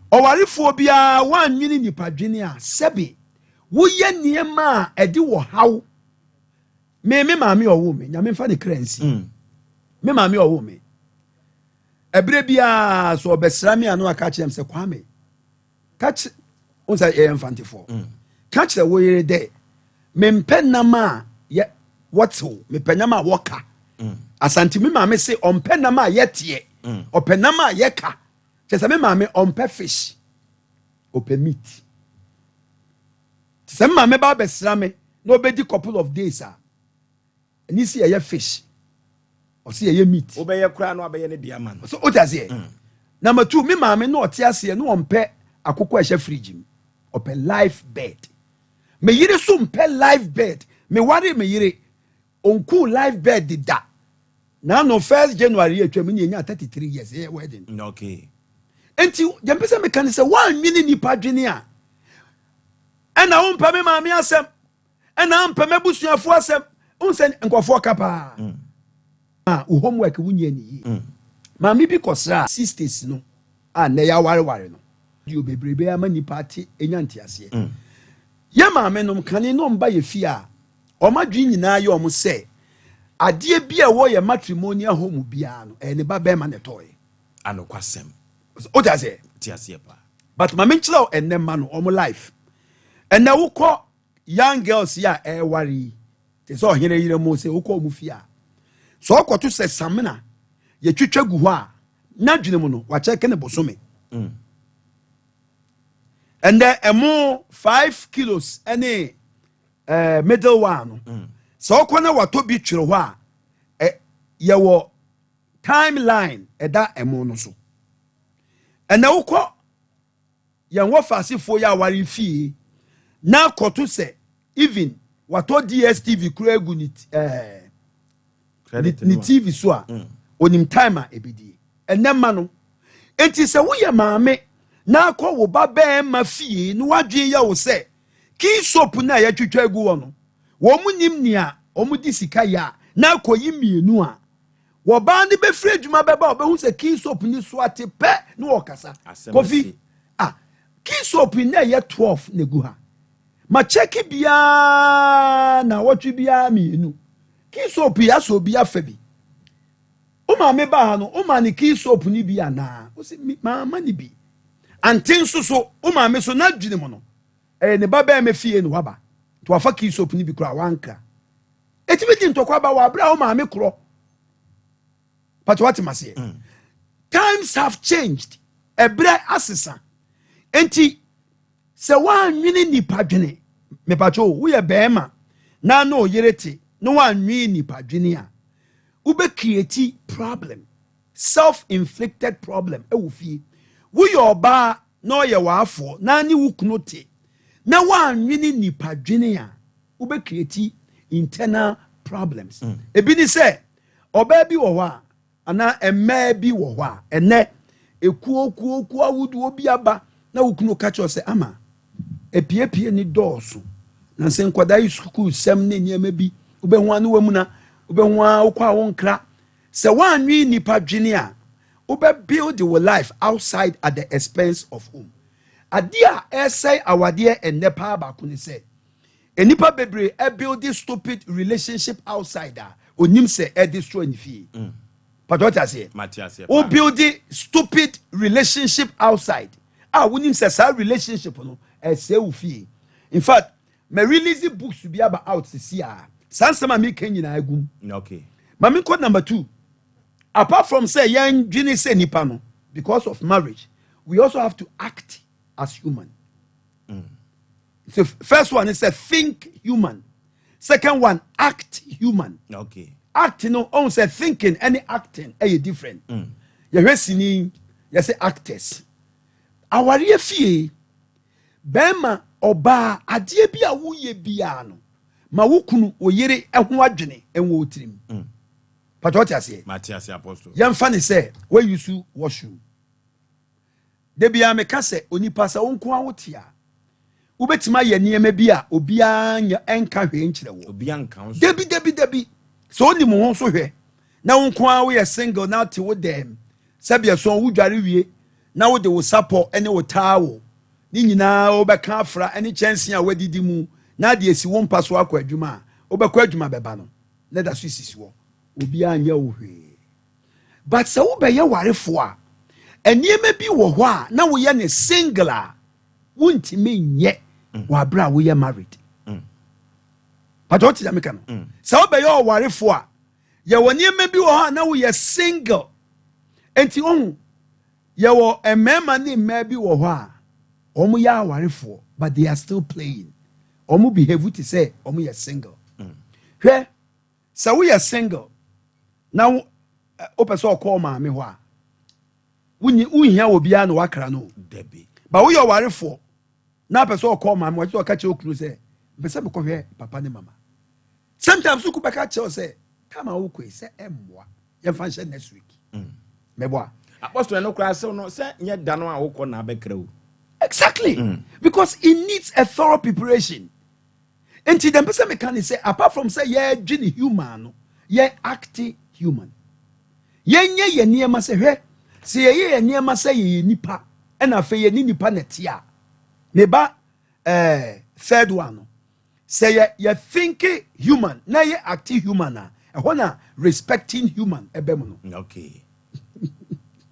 ɔwarefoɔ biara woanwene nipa dwene a, sɛbe woyɛ nneɛma a ɛde wɔ haw. Me maame ɔwo me, Nyame mfa ne kra nsi. Me maame ɔwo me, ɛberɛ biara so ɔbɛsra me a, na waka kyerɛ m sɛ, Kwame, ka kyerɛ wo sɛ yɛyɛ Mfantefoɔ. Ka kyerɛ wo yere dɛ mempɛ nam a yɛ wɔtew, mepɛ nam a wɔka. Asante, me maame se ɔmpɛ nam a yɛteɛ, ɔpɛ nam a yɛka. Kyɛ sɛ me maame ɔmpɛ fish, ɔpɛ meat. Te sɛ me maame ba abɛsra me na ɔbɛdi couple of days a, ɛni si yɛyɛ fish, ɔsi yɛyɛ meat. Wobɛyɛ koraa na wabɛyɛ ne deɛ ama no. So wote aseɛ? Number two, me maame na ɔte aseɛ na ɔmpɛ akokɔ a ɛhyɛ fridge mu, ɔpɛ live bird. Me yere so mpɛ live bird. Me ware me yere, onku live bird da. Na no 1st January yɛ twam ne yɛnya 33 years yɛ wedding. Nti deɛ mpɛ sɛ meka ne sɛ, woanwene nipa dwene a, ɛna wompɛ me maame asɛm, ɛna ampɛ m'abusuafoɔ asɛm. Wohu sɛ nkɔfoɔ ka paa. Ah, wo homework wonyɛ ne yie. Maame bi kɔsra sisters no a nnɛ yɛawareware no deɛ bebrebe ama nipa ate nya nteaseɛ. Yɛ maame nom kane na ɔmba yɛ fie a, ɔmo adwene nyinaa yɛ ɔmo sɛ adeɛ bi a ɛwɔ yɛ matrimonial home biara no, ɛyɛ ne ba bɛrima na ɛtɔɔyɛ. Anokwasɛm. Wote aseɛ? Te aseɛ paa. But maame nkyerɛ wo, ɛnnɛ ma no ɔmo life, ɛnnɛ wokɔ young girls yi a ɛɛware yi te sɛ ɔhene yerɛ mu sɛ wokɔ ɔmo fie a, sɛ ɔkɔto sɛ samina yɛtwitwa gu hɔ a, n'adwene mu no wakyɛke ne bosome. Ɛndɛ ɛmo 5 kilos ɛne middle one no, sɛ ɔkɔ na watɔ bi twere hɔ a, yɛwɔ timeline ɛda ɛmo no so. Ɛnɛ wokɔ yɛn wɔ faasefoɔ yi aware fie na akɔto sɛ even watɔ DStv kura egu ne Credit ne no a. TV so a, onim time a ebedie. Ɛnɛ ma no eti sɛ woyɛ maame na akɔ wo ba bɛrima fie na wadwene yɛ wo sɛ key soap na yɛtwitwa egu hɔ no, wɔn mu nim nea wɔn di sika yɛ a, na akɔyi mmienu a wɔbaa no bɛfiri adwuma bɛba a, ɔbɛhu sɛ key soap ni so ate pɛ na wɔkasa. Asɛm Kofi asi. Ah, key soap na ɛyɛ 12 na egu ha ma kyɛki biara na wɔtwe biara mmienu. Key soap yi asɔ obi afa bi. Wo maame baa ha no, wo ma ne key soap ni bi anaa? Wo sɛ maama ne bi ante nso so. Wo maame so n'adwene mu no, ɛyɛ ne ba bɛrima fie na waba nti wafa key soap ni bi koraa wankra. Etimi di ntɔkwa ba wɔ abere a wo maame korɔ pàtó. Wate ma seɛ, times have changed, ɛbrɛ asesa. Nti sɛ woanwene nipa dwene, mepatwo, woyɛ bɛrima na ne oyere te na woanwene nipa dwene a, wobɛ create problem, self-inflicted problem ɛwɔ fie. Woyɛ ɔbaa na ɔyɛ w'afoɔ na ne wo kunu te na woanwene nipa dwene a, wobɛ create internal problems. Ebi ni sɛ ɔbaa bi wɔ hɔ a, anaa mmaa bi wɔ hɔ a, ɛnɛ ekuo kuo kuo ahodoɔ bi aba na wo kunu ka kyerɛ sɛ ama epiepie ni dɔɔso na nsɛ nkwadaa yi sukuu sɛm ne nneɛma bi, wobɛhu ano wɔ mu na wobɛhu a wokɔ a wonkra. Sɛ woanwe nipa dwene a, wobɛ build wo life outside at the expense of home. Adeɛ a ɛsɛe awadeɛ ɛnnɛ paa baako ne sɛ nnipa bebree ɛbuild stupid relationship outside a onim sɛ ɛdestroy ne fie. Pàtó, ɔte aseɛ? Mate aseɛ Wo paa. build stupid relationship outside a wonim sɛ saa relationship no ɛsɛe wo fie. In fact, ma release books bi aba out sisi a saa nsɛm a meka nyinaa gum. Ma menkɔ number two. Apart from say yɛn dwene sɛ nipa no, because of marriage, we also have to act as human. So first one is say think human, second one, act human. Act no, ɔn sɛ thinking ɛne acting ɛyɛ different. Yɛhwɛ sini, yɛsɛ actors. Awareɛ fie, bɛrima, ɔbaa, adeɛ bi a woyɛ biara no, ma wo kunu, wo yere ɛho adwene ɛwɔ wo tirim. Pàtó, ɔte aseɛ? Mate ase, Apostle. Yɛmfa ne sɛ woayi washroom. Da biara meka sɛ onipa, sɛ wo nko a wote a, wobɛtumi ayɛ nneɛma bi a obiara nyɛ ɛnka hwee nkyerɛ wo. Obi anka wo so. Dabi, dabi, dabi. Sɛ wonim wo ho so hwɛ na wo nko a woyɛ single na te wo dɛm, sɛdeɛ so wodware wie na wode wo sapɔ ne wo towel ne nyinaa wobɛka afra ne kyɛnsee a woadidi mu na ade asi wo mpa so akɔ adwuma a, wobɛkɔ adwuma bɛba no na da so sisi hɔ, obiara nyɛ wo hwee. But sɛ wobɛyɛ warefoɔ a, nneɛma bi wɔ hɔ a na woyɛ ne single a wontumi nyɛ wɔ aberɛ a woyɛ married. Pàtó, wote dɛ meka no? Sɛ wobɛyɛ ɔwarefoɔ a, yɛwɔ nneɛma bi wɔ hɔ a na woyɛ single. Nti ohu yɛwɔ mmarima ne mmaa bi wɔ hɔ a wɔn yɛ awarefoɔ but they are still playing. Wɔn behave te sɛ wɔn yɛ single. Hwɛ, sɛ woyɛ single na wo wopɛ sɛ ɔkɔ maame hɔ a, wonyi wonhia wɔ biara na wakra no. Dabi. Ba woyɛ ɔwarefoɔ na apɛ sɛ ɔkɔ maame hɔ, sɛ ɔka kyerɛ okunu sɛ mpɛ sɛ mekɔhwɛ papa ne mama, sometimes woku bɛka kyerɛ wo sɛ kama wokɔi sɛ ɛmmoa, yɛmfa nhyɛ next week, mɛboa. Apostle, ɛno koraa sɛ no sɛ nyɛ da no a wokɔ na abɛkra o. Exactly, because it needs a thorough preparation. Nti dɛm pɛ sɛ meka ne sɛ apart from sɛ yɛdwene human no, yɛ act human. Yɛnyɛ yɛ nneɛma sɛ, hwɛ, sɛ yɛyɛ yɛ nneɛma sɛ yɛyɛ nipa, ɛna afei yɛne nipa na te a meba third one no, sɛ yɛ think human na yɛ act human a, ɛhɔ na respecting human ɛbɛ mu no. Okay,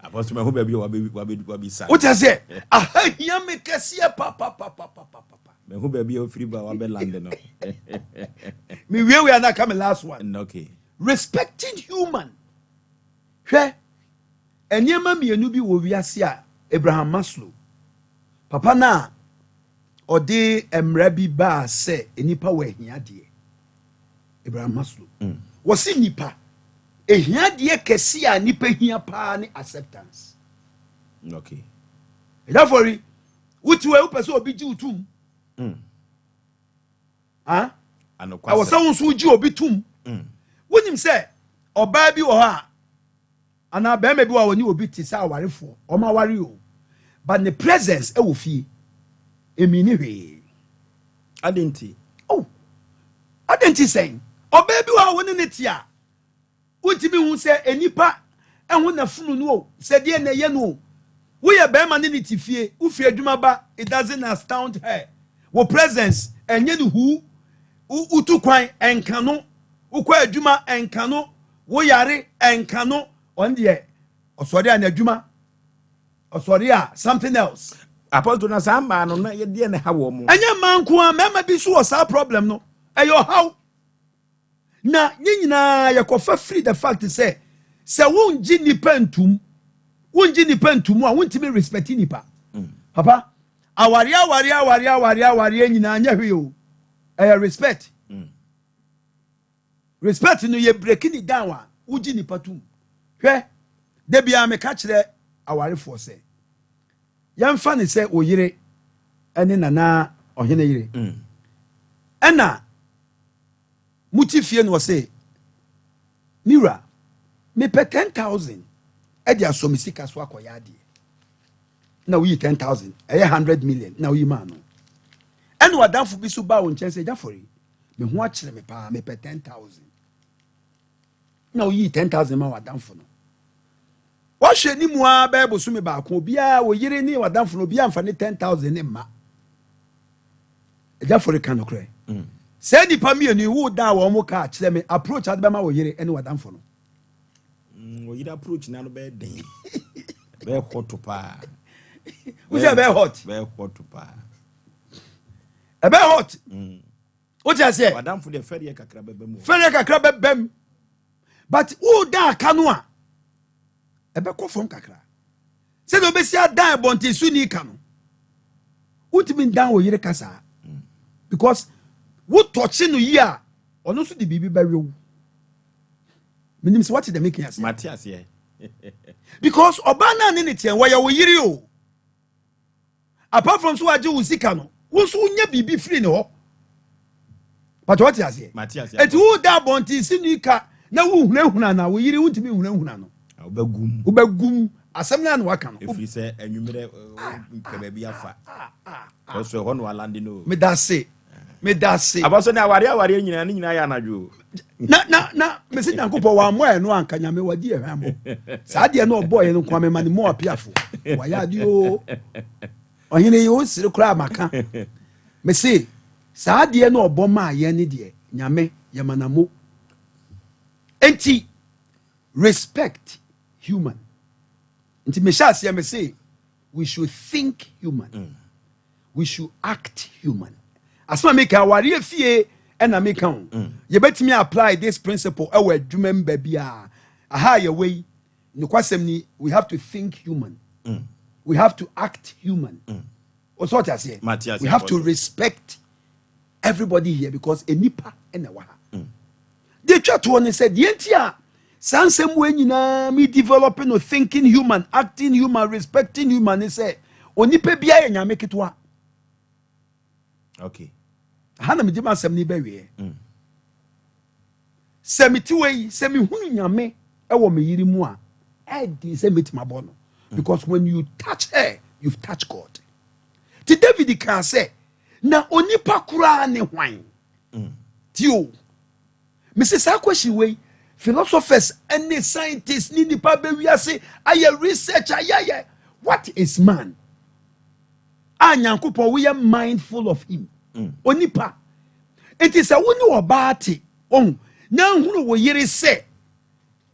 Apostle, mahu baabi a wabɛsa. Wote sɛ aha hia me kɛseɛ papapapapapa. Mahu baabi a wofiri ba wabɛlande no. Mewie wei a, na aka me last one. Respecting human. Hwɛ, nneɛma mmienu bi wɔ wiase a Abraham Maslow, papa no a ɔde mmara bi baa sɛ nipa wɔ ahiadeɛ, Abraham Maslow, wɔsi nipa ehiadeɛ kɛse a nipa hia paa ne acceptance. Ɛdafɔri, wotu wɔ wopɛ sɛ obi gye wo tum. Ah, Anokwasɛm. Ɛwɔ sɛ wo nso wogye obi tum. Wonim sɛ ɔbaa bi wɔ hɔ a anaa bɛrima bi wɔ a wɔne obi te sɛ awarefoɔ, ɔmo aware o, but ne presence ɛwɔ fie emi ne hwee. Ade nti? Oh, ade nti sɛn? Ɔbaa bi wɔ hɔ a wɔne ne te a, wontumi hu sɛ enipa ɛho na funu no o, sɛ deɛ na ɛyɛ no o. Woyɛ bɛrima ne ne te fie, wofiri adwuma ba, it doesn't astound her. Wo presence ɛnyɛ ne hu. Wotu kwan, ɛnka no. Wokɔ adwuma, ɛnka no. Woyare, ɛnka no. Ɔno deɛ, ɔsɔre a n'adwuma, ɔsɔre a something else. Apostle, na saa mmaa no na yɛdeɛ ne ha wɔ mo? Ɛnyɛ mmaa nko a, mmarima bi nso wɔ saa problem no. Ɛyɛ ɔhaw na ne nyinaa yɛkɔfa firi the fact sɛ wongye nipa ntum, wongye nipa ntum a, wontumi respect nipa. Papa, awareɛ, awareɛ, awareɛ, awareɛ, awareɛ nyinaa nyɛ hwee o, ɛyɛ respect. Respect no, yɛ breaking it down a, wogye nipa tum. Hwɛ, da biara meka kyerɛ awarefoɔ sɛ yɛmfa ne sɛ wo yere ne nana ɔhene yere ɛna mote fie no, ɔse, "Mira, mepɛ 10,000 ɛde asɔ me sika so akɔyɛ adeɛ," na woyi 10,000, ɛyɛ 100 million, na woyi maa no. Ɛna wadamfo bi so baa wo nkyɛn sɛ, "Gyafɔre, me ho akyerɛ me paa, mepɛ 10,000." Na woyii 10,000 ma w'adamfo no. Woahwɛ ne mu ara bɛyɛ bosome baako, obiara, wo yere ne w'adamfo no, obiara mfa ne 10,000 ne mma. Agya Fori ka nokorɛ. Saa nnipa mmienu yi, wo da a wɔn ka kyerɛ me approach ade bɛma wo yere ne w'adamfo no. Wo yere approach na no bɛyɛ den. Bɛyɛ hot paa. Wo sɛ ɛbɛyɛ hot. Bɛyɛ hot paa. Ɛbɛyɛ hot. Wote aseɛ? W'adamfo deɛ fɛreɛ kakra bɛbɛ mu. Fɛreɛ kakra bɛbɛ mu. But wo da aka no a, ɛbɛkɔ fam kakra. Sɛdeɛ wobɛsi adan abɔnten so ni ka no, wontumi ndan wo yere ka saa. Because wotɔkye no yi a, ɔno nso de biribi bɛwe wo. Menim sɛ woate deɛ meka aseɛ. Mate aseɛ. Because ɔbaa no a ne ne teɛ, wɔyɛ wo yere o. Apart from so wagye wo sika no, wo nso wonya biribi firi ne hɔ. But woate aseɛ. Mate aseɛ. Eti woda abɔnten si ni ka na wohunahuna na wo yere wontumi nhunahuna no. Wobɛgum. Wobɛgum. Asɛm no a na waka no. Ɛfiri sɛ anwummerɛ pɛ baabi afa. Ɔsɔ ɛhɔ na walande no. Meda ase. Meda ase. Abɔsɔ ne awareɛ awareɛ nyinaa ne nyinaa yɛ anadwo. Na mesi Nyankopɔn wammɔ ɛno anka Nyame wadi ɛhwammɔ. Saa deɛ na ɔbɔɔ yɛ no nko amema ne mu apiafo. Wayɛ adeɛ o. Ɔhene yi wo nsere koraa maka. Mese saa deɛ na ɔbɔ maa yɛn ne deɛ Nyame yɛma na mo. Enti respect human. Nti mehyɛ aseɛ mese we should think human. We should act human. Asɛm a meka awareɛ fie ɛna meka o. Yɛbɛtumi apply this principle ɛwɔ adwuma mu baabi a aha yɛwɔ yi nokwasɛm ni, we have to think human. We have to act human. Ɔsɛ ɔte aseɛ. Mate aseɛ, We have to Apostle. respect everybody here because enipa ɛna ɛwɔ ha. Deɛ twa toɔ ne sɛ deɛ nti a saa nsɛm wei nyinaa mi develop no thinking human, acting human, respecting human ne sɛ onipa biara yɛ nyame ketewa. Ha na megye m'asɛm no bɛwie. Sɛ mete wei yi, sɛ mehunu nyame ɛwɔ me yere mu a, ɛden sɛ mɛtumi abɔ no. Because when you touch her, you've touched God. Ti David kaa sɛ, na onipa koraa ne hwan? Ti o. Mese saa question wei, philosophers ne scientists ne nipa bɛwiase ayɛ research ayɛyɛ. What is man? A Nyankopɔn woyɛ mindful of him. Onipa. Nti sɛ wo ne ɔbaa te, ɔhu, na nhunu wo yere sɛ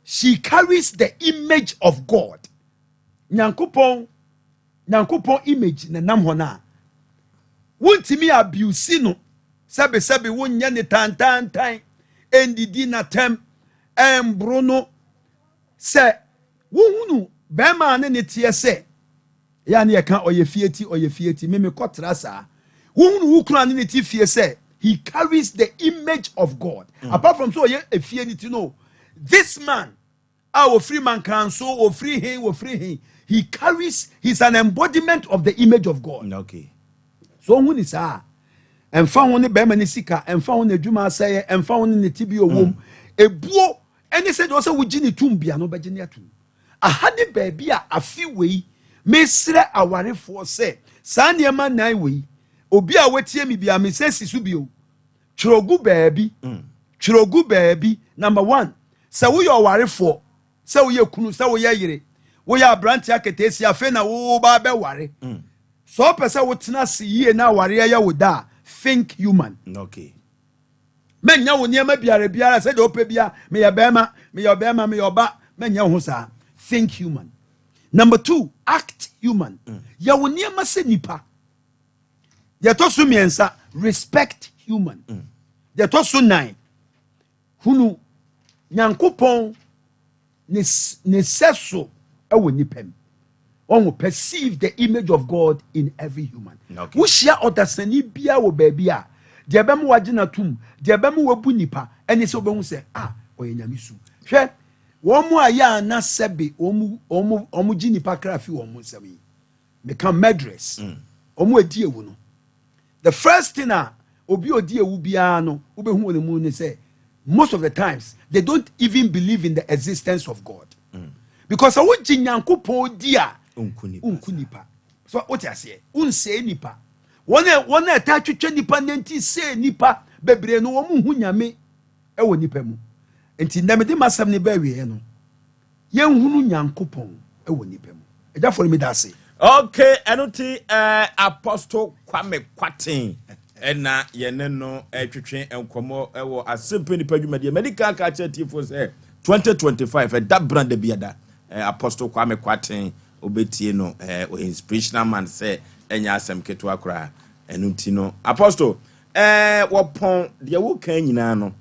she carries the image of God. Nyankopɔn image na nam hɔ no a, wontumi abuse no, sɛbesɛbe wonyɛ ne tantantan, ɛndidi n'atɛm, ɛmboro no. Sɛ wohunu bɛrima ne ne teɛ sɛ, yɛ ne yɛka ɔyɛ fie ti, ɔyɛ fie ti, meme kɔtra saa. Wohunu wo kunu a ne ne ti fie sɛ he carries the image of God. Apart from so ɔyɛ efie ne ti no, this man a ofiri Mankranso, ofiri he, ofiri he, he carries, he's an embodiment of the image of God. So ohun ni saa, ɛmfa ho ne bɛrima ne sika, ɛmfa ho ne adwuma asɛyɛ, ɛmfa ho ne ne ti bi owom, ebuo ɛne sɛ deɛ ɔsɛ wogye ne tum bia no bɛgye ne atum. Aha ne baabi a afi wei mesrɛ awarefoɔ sɛ saa nneɛma nnan wei, obi a watie mi bia mesɛ si so bio, twerɛgu baabi, twerɛgu baabi. Number one, sɛ woyɛ ɔwarefoɔ, sɛ woyɛ kunu, sɛ woyɛ yere, woyɛ aberante aketeesi afei na woba bɛware, sɛ wopɛ sɛ wotena ase yie na awareɛ yɛ wo da a, think human. Mɛnya wo nneɛma biara biara sɛdeɛ wopɛ bia, meyɛ bɛrima, meyɛ ɔbɛrima, meyɛ ɔba, mɛnyɛ wo ho saa. Think human. Number two, act human. Yɛ wo nneɛma sɛ nipa. Deɛ ɛtɔ so mmiɛnsa, respect human. Deɛ ɛtɔ so nnan, hunu Nyankopɔn ne sɛ so ɛwɔ nipa mu. Wɔn perceive the image of God in every human. Wohyia ɔdasani biara wɔ baabi a, deɛ ɛbɛma wagye n'atum, deɛ ɛbɛma wabu nipa, ɛne sɛ wobɛhu sɛ ah, ɔyɛ Nyame su. Hwɛ wɔn mu a yɛ ana sɛbe wɔn gye nipa kra fi wɔn nsam yi, meka murderers, wɔn adi ewu no. The first thing a obi odi ewu biara no wobɛhu wɔn mu ne sɛ most of the times they don't even believe in the existence of God. Because sɛ wogye Nyankopɔn di a, wonku nipa. So wote aseɛ, wonsɛe nipa. Wɔn a ɛtaa twitwa nipa nanti sɛe nipa bebree no, wɔn hu Nyame ɛwɔ nipa mu. Nti nnɛ mede m'asɛm no ba awieɛ no, yɛnhunu Nyankopɔn wɔ nnipa mu. Agyafoɔ no meda ase. Ok, ɛno ti eh, Apostle Kwame Kwaten ɛna yɛne no ɛtwetwe nkɔmmɔ ɛwɔ Asempa Nipa dwumadie. Madi kan aka akyerɛ atiefoɔ sɛ 2025 ɛda bra da biada eh, Apostle Kwame Kwaten wobɛtie no eh, ɔyɛ inspirational man sɛ ɛnyɛ asɛm ketewa koraa. Ɛno nti no Apostle eh, wɔpɔn deɛ woka nyinaa no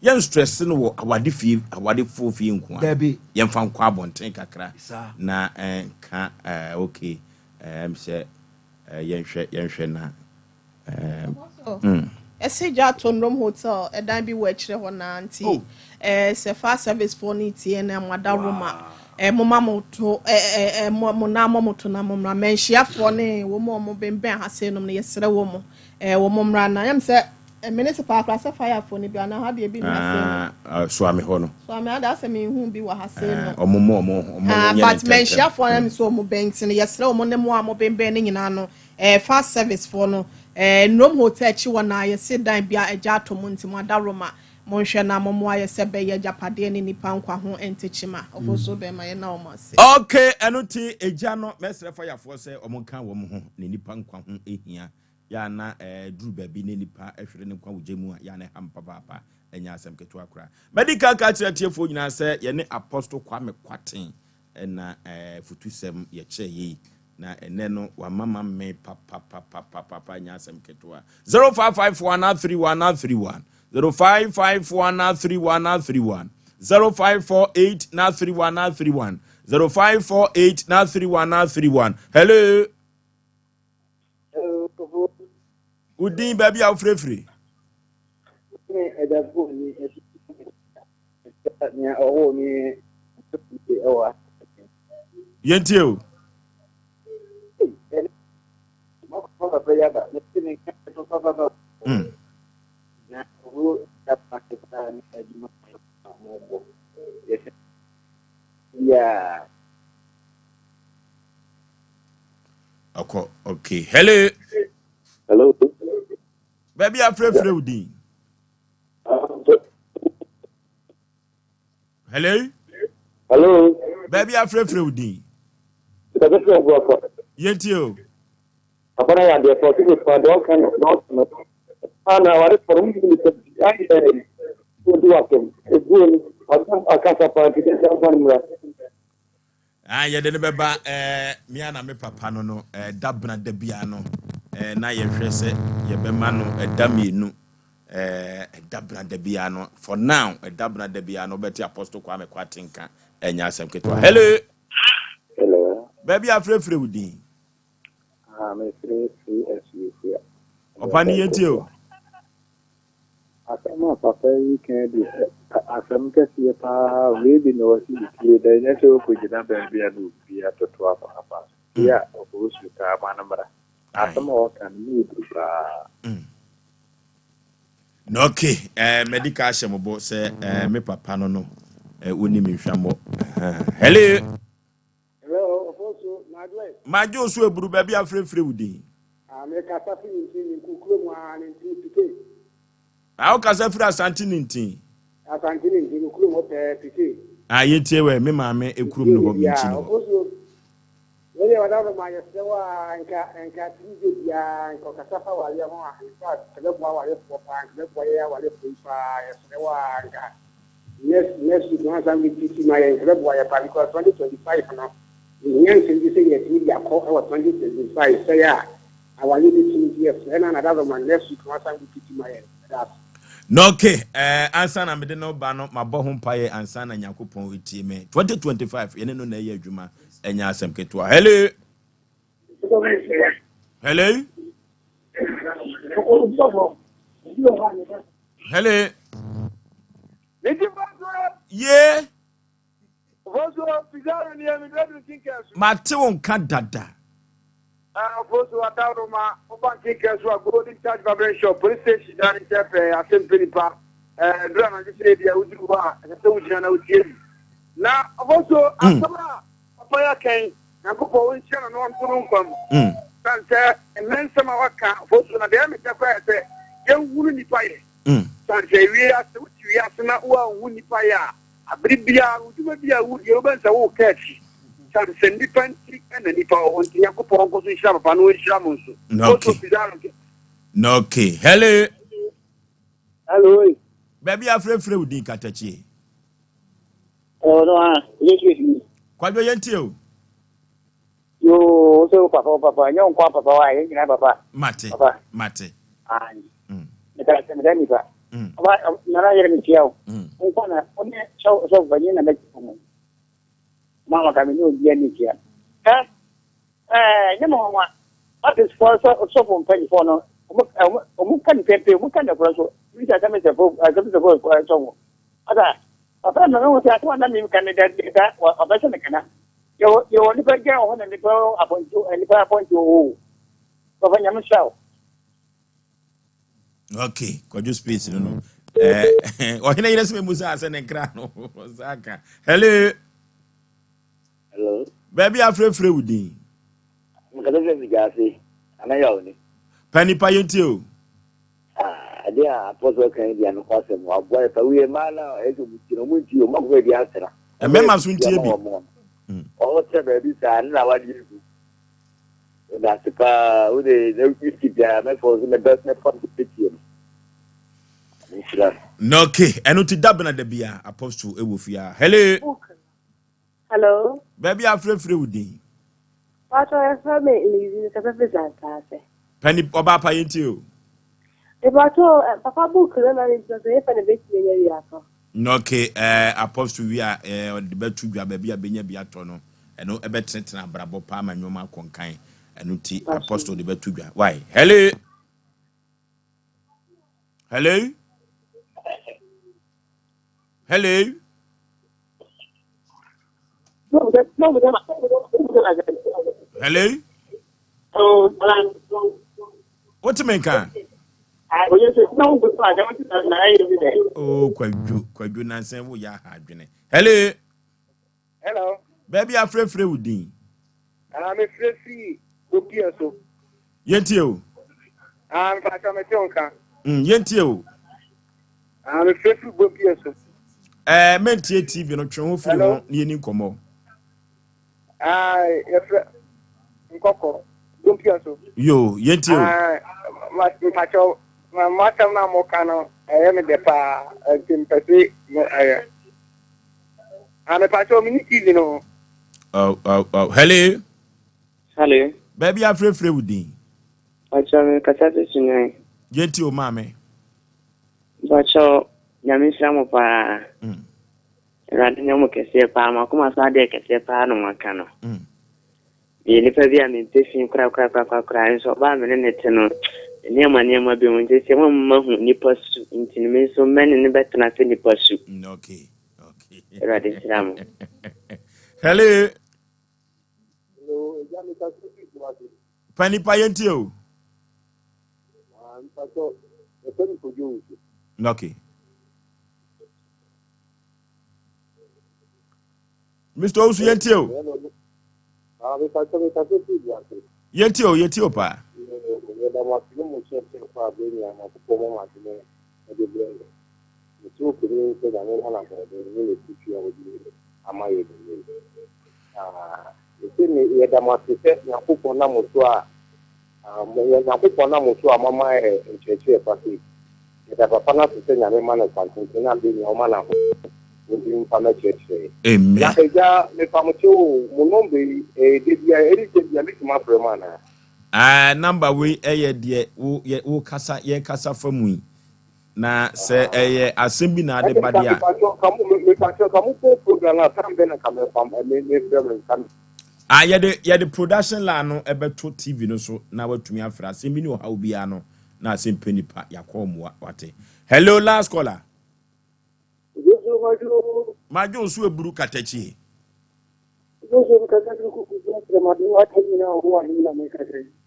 Yɛn stress no wɔ awade fie awadefoɔ fie nko a. Dabi. Yɛnfa nkɔ abɔnten kakra Saa. na nka eh, okay eh, sɛ eh, yɛnhwɛ yɛnhwɛ na eh, Apostle, mm. ɛsɛ gya ato Nnrom Hotel ɛdan bi wɔ akyire hɔ naa nti Oh. eh, sɛ fire service foɔ no tie na mo ada Roma Wow. eh, moma mo to eh, eh, eh, mo, mo nan mo mo to na mo mmra manhyiafoɔ ne wɔn a wɔn bɛnbɛn ha sei nom no yɛsrɛ wɔn mo eh, wɔn mmra na yɛm sɛ Eh municipal koraa sɛ fire fo no bi anaa ha deɛ bi nni ha sei no. Ah, Suame hɔ no. Suame ada asɛ menhu bi wɔ ha sei no. Ɔmo mo ɔmo ɔmo Ah, nyɛ ne but ntɛntɛm. manhyiafoɔ no nso ɔmo bɛn nti no yɛsrɛ ɔmo ne mo a mo bɛnbɛn no nyinaa no eh, fast service foɔ no eh, Nnrom hotel akyi hɔ na yɛse dan bi a agya atɔ mu nti mo adaworoma monhwɛ na mo mmoa yɛ sɛ bɛyɛ agyapadeɛ ne nnipa nkwa ho ntekyima. Ɔfosuo bɛɛma yɛna ɔmo ase. Ok, ɛno nti egya no mɛsrɛ fayafoɔ sɛ ɔmo nka wɔn ho na nnipa nkwa ho hia. Yɛ a na ɛduru baabi na nipa hwere ne nkwa wɔ gya mu a, yɛ a na ɛha me papaapa. Ɛnyɛ asɛm ketewa koraa. Madi kan aka akyerɛ atiefoɔ nyinaa sɛ yɛne Apostle Kwame Kwarteng na afutusɛm yɛkyɛɛ yei. Na ɛnnɛ no, wama mamee papapapapapa, ɛnyɛ asɛm ketewa. 0551 31 31 0551 31 31 0548 31 31 0548 31 31 Hello. Wo din baabi a wofirefiri? Yɛntie o. Mm. Yeah. Ɔkɔ okay. Hello. Hello. Baabi afrɛfrɛ wo din. Hello. Hello. Baabi afrɛfrɛ wo din. Yɛntie o. Papa na yɛ adeɛ fɔ sisi fa dɔɔ kan dɔɔ kan no na aware fɔ no mu nipa bi ayɛ odi wasɛm ebuo no ɔsɛm akasa paa nti sɛ ɛmfa no mmra. Ah, yɛde no bɛba eh, me a na me papa no no eh, da bena da bia no eh, na yɛhwɛ sɛ yɛbɛma no ɛda mmienu eh, ɛda bena da bia no for now ɛda bena da bia no wobɛte Apostle Kwame Kwarteng nka ɛnyɛ asɛm ketewa. Hello. Hello. Baabi afrɛfrɛ wo din. Ah, mefrɛ firi Asuofua. Ɔpa ne yɛntie o. Asɛm a papa yi ka yi deɛ, asɛm kɛseɛ paa. Wei bi na ɔsi ne tiri da. Ɛnyɛ sɛ wokɔgyina baabi a na obi atoto aba aba so. Bi a ɔkɔɔ su taa ma no mmra. Asɛm a ɔka no, mu yɛ duru paa. Na ok, eh, madi ka ahyɛ mo bɔ sɛ eh, me papa no no, eh, wonni me nhwammɔ. Hello. Hello, Ofosu, Madwe. Madwo so eburu baabi afrɛfrɛ wo din. Ah, me kasa fi Nintin, me kukuro mu ah, Nintin Pike. Ah, wo kasa firi Asante Nintin. Asante Nintin, me kuro mu pɛɛ Pike. Ah, yɛtie wɛ, me maame ekurom no hɔ, me nkyi no hɔ. Ofosu, wei deɛ wadaworo ma yɛsrɛ wo a, nka, nka Tuesday biara, nka ɔkasa fa awareɛ ho a, in fact, nka bɛboa awarefoɔ paa, nka bɛboa yɛ awarefoɔ yi paa, yɛsrɛ wo a, nka next, next week no ansa repeat ma yɛn, nka bɛboa yɛ paa, because 2025 no, Yɛhia nsɛm bi sɛ yɛatumi de akɔ wɔ 2025 sɛe a awareɛ bɛtim nti yɛsrɛ na Nana Roma next week no wasan repeat ma yɛn. Meda ase. Na ok eh, ansa na mede no ba no mabɔ ho mpaeɛ ansa na Nyankopɔn retie me. 2025 yɛne no na ɛyɛ adwuma ɛnyɛ asɛm ketewa. Hello. Hello. Hello. Yeah. Ofosu, Pizarro ni emi dadu nkinkɛsu. Mate wo nka dada. Ah, Ofosu Adaworoma, woba nkinkɛsu a Golden Touch Barbering Shop, police station dan ne nkyɛn pɛɛ, asɛm pɛ nipa. Eh, duru anadwo sɛ ebi a woduru hɔ a, ɛsɛ sɛ wogyina na wotie bi. Na Ofosu, asɛm a papa yi aka yi, Nyankopɔn ɔnhyira no na ɔnto no nkwa mu. Sane sɛ nnɛ nsɛm a waka, Ofosu, na deɛ ɛyɛ me dɛ koraa yɛ sɛ yɛnhunu nnipa yɛ. Sane sɛ wiase, wote wiase na woanhu nnipa yɛ a, abere biara no, dwuma bi a wodie wobɛhu sɛ woka akyi. Sane sɛ nnipa nti na nnipa wɔ hɔ nti, Nyankopɔn nkɔ so nhyira papa na ɔnhyira mo nso. Okay. Okay. Hello. Hello. Baabi afrɛfrɛ wo din katakyie. Ɔno a, Yesu esi. Kwadwo yɛntie o. Yoo, sɛ wo papa wo papa, nyɛ wo nko papa wa, yɛn nyinaa papa. Mate. Papa. Mate. Ayi. Meka sɛ meda nipa. Ɔba nana yɛrɛ mi tia o. Nkɔ na ɔne sɛ sɛ banyin na bɛ mu. Ma ma ka mi ne obi ani tia. Ɛ ɛ nyɛ mo nwa. Baptist fo sɛ sɔfo mpanyinfoɔ no, ɔmo ɔmo ɔmo ka ne pɛpɛ, ɔmo ka ne korɔ so. Bi sɛ asɛm sɛ fo asɛm sɛ fo sɔfo. Asa papa na mi ho sɛ asɛm a na mi ka ne da da ɔbɛhyɛ ne kana. Yɛwɔ yɛwɔ nipa gyina wɔ hɔ na nipa apɔnkye nipa apɔnkye wɔ hɔ o. Papa Nyame hyira wo. Okay, kwadwo space no no. Ɔhene yerɛ sɛ memu sɛ asɛ ne nkra no saa ka. Hello. Hello. Baabi afrɛfrɛ wo din. Mekasa firi Afigya ana yaw ni. Pa nipa yɛntie o. Ade a apɔsɔ kan di ano kwasɛm waboa yɛ pa wuyɛ mmaa na ɛsɛ ɔmo ti no ɔmo nti ɔmo akɔfɛ bi asra. Mmarima nso ntie bi. Ɔwɔ tẹ baabi saa ne na wade egu. Ɛdase paa wo de na wiki biara mɛfɔ so mɛbɛ mɛfa so bɛtie no. Nhyira. Na okay, ɛno ti dabena da bia apostle ɛwɔ fie a. Hello. Hello. Baabi afrɛfrɛ wo din. Pàtó ẹ̀fọ́ mi Lizzy kasa fi Zantaase. Pani ɔbaa pa yɛntie o. Ìpàtó papa book no na mi sọ sɛ efa na betumi anya wi atɔ. Na okay, apostle wi a ɔde bɛto dwa baabi a bɛnya bi atɔ no, ɛno ɛbɛtenetene abrabɔ paa ma nneɛma akɔ nkan. Ɛno ti apostle de bɛto dwa. Why? Hello. Hello. Hello. Hello. Wote me nka? Oh, kwadwo, kwadwo nansan wo yɛ aha adwene. Hello. Hello. Baabi afrɛfrɛ wo din. Ah, me frɛ fi Bopia so. Yɛntie o. Ah, me fa me te nka. Yɛntie o. Ah, me frɛ fi Bopia so. Mentie TV no twe ho firi ho na yɛni nkɔmmɔ. Ah, yɛfrɛ nkɔkɔ Bopia so. Yo, yɛntie o. Ah, mpakyɛw, ma asɛm na moka no ɛyɛ me dɛ paa, nti mpɛ sɛ ɛyɛ. Ah, mepakyɛw, me ni TV no. Oh, oh, oh. Hello. Hello. Baabi afrɛfrɛ wo din. Mpakyɛw, me kasa fi Sunyani. Yɛntie o maame. Mpakyɛw, Nyame nhyira mo paa. Awurade nyɛ mo kɛseɛ paa, mo akoma so adeɛ kɛseɛ paa na mo aka no. Meyɛ nipa bi a mempɛ fi korakorakorakora, nso ɔbaa me ne ne te no, nneɛma nneɛma bi ho nti sɛ wɔn mma hu nipa su nti no me nso mɛne ne bɛtena sɛ nipa su. Okay. Okay. Awurade nhyira mo. Hello. Hello, ɛgya mi kasa fi Kumasi. Pa nipa yɛntie o. Ah, mpatsɔ, yɛfrɛ me Kojo Owusu. Okay. Mr. Owusu yɛntie o. Ah, mepatsɔ mi kasa fi Kumasi. Yɛntie o, yɛntie o paa. Yɛda mo ase ne mo kyerɛkyerɛ kɔ a bere nyinaa Nyankopɔn ma mo adwene de brɛ yɛn. Mesrɛ ɔpanin sɛ Nyame ma no ahoɔden ne ne titire a ɔde ama yɛn nnɛ yi. Ah, mese me yɛda mo ase sɛ Nyankopɔn nam mo so a Nyankopɔn nam mo so a moama yɛ nkyerɛkyerɛ pa sei. Yɛda papa no ase sɛ Nyame ma no kwantenten na bere nyinaa ɔma no ahoɔden ɔntumi mfa mmɛkyerɛkyerɛ yɛn. Amen. Na agya mepa mo kyɛw o, mo nɔmba yi ɛyɛ da biara, ɛne da biara mɛtumi afrɛ mo anaa? Ah, number wei ɛyɛ deɛ wo yɛ wo kasa yɛ kasa fa mu yi. Na sɛ ɛyɛ asɛm bi na ade ba deɛ a. Mepakyɛw ka mo bɔ program na time bɛn na ka mɛfa me me frɛ me nka. Ah, yɛde yɛde production line no ɛbɛto TV no so na watumi afrɛ asɛm bi ne ɔhaw biara no na asɛm pɛ nipa yakɔ mmoa wate. Hello, last caller. Madwo so eburu katakyi.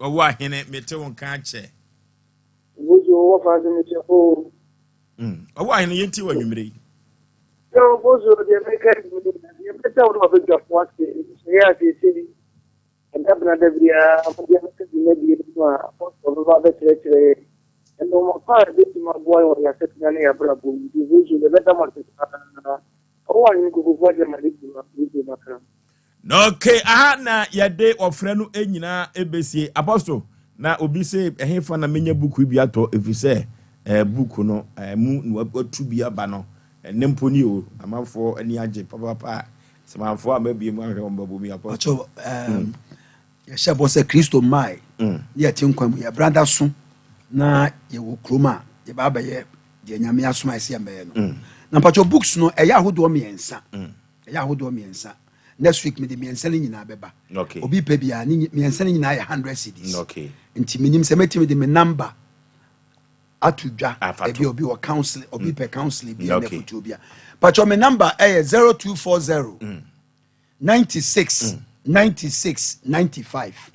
Ɔwɔ ahene mete wo nka akyɛ. Ɔwɔ ahene yɛntie wɔ anwummere yi. Nnoɔma pa a ɛbɛtumi aboa yɛn wɔ yɛn asetena ne yɛn abrabɔ mu nti Obosuo yɛbɛda mo ase paa. Ɔwɔ ahene nkokofoɔ deɛ ma ne dwuma Obosuo makra. Na okay, aha na yɛde ɔfrɛ no nyinaa ɛbɛsie. Apostle, na obi se ɛhefa na menya buku yi bi atɔ ɛfiri sɛ eh, buku no eh, mu na watu bi aba no ɛnɛ mpo ni o, amanfoɔ ani agye papapapa. Sɛmanfoɔ a mabie mu ahwɛ wɔn bɛbɔ mi Apostle. Pacho, Yɛhyɛ bɔ sɛ Kristo mmae ne yɛte nkwa mu, yɛn bra da so na yɛwɔ kurom a, yɛba abɛyɛ deɛ Nyame asoma yɛ sɛ yɛmmɛyɛ no. Na mpakyɛw books no ɛyɛ ahodoɔ mmiɛnsa. Ɛyɛ ahodoɔ mmiɛnsa. Next week mede mmiɛnsa no nyinaa bɛba. Obi pɛ biara ne mmiɛnsa no nyinaa yɛ 100 cedis. Nti menim sɛ mɛtumi de me number ato dwa. Ebi obi wɔ counseling, obi pɛ counseling bi ɛna afutuo bi a. Mpakyɛw me number ɛyɛ 0240 96 96 95.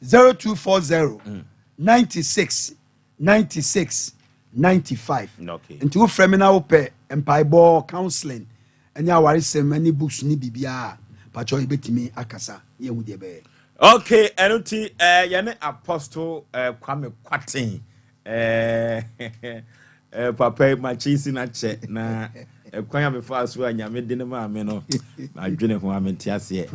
0240 96 96 95. Nti wofrɛ me na wopɛ mpaebɔ, counseling, ɛne awaresɛm ne books ne biribiara a, pakyɛw yɛbɛtumi akasa ne yɛhu deɛ ɛbɛyɛ. Okay, ɛno nti yɛne Apostle Kwame Kwaten eh, papa yi makye si no akyɛ na ɛkwan a mefaa so a Nyame de no maa me no madwene ho a mente aseɛ.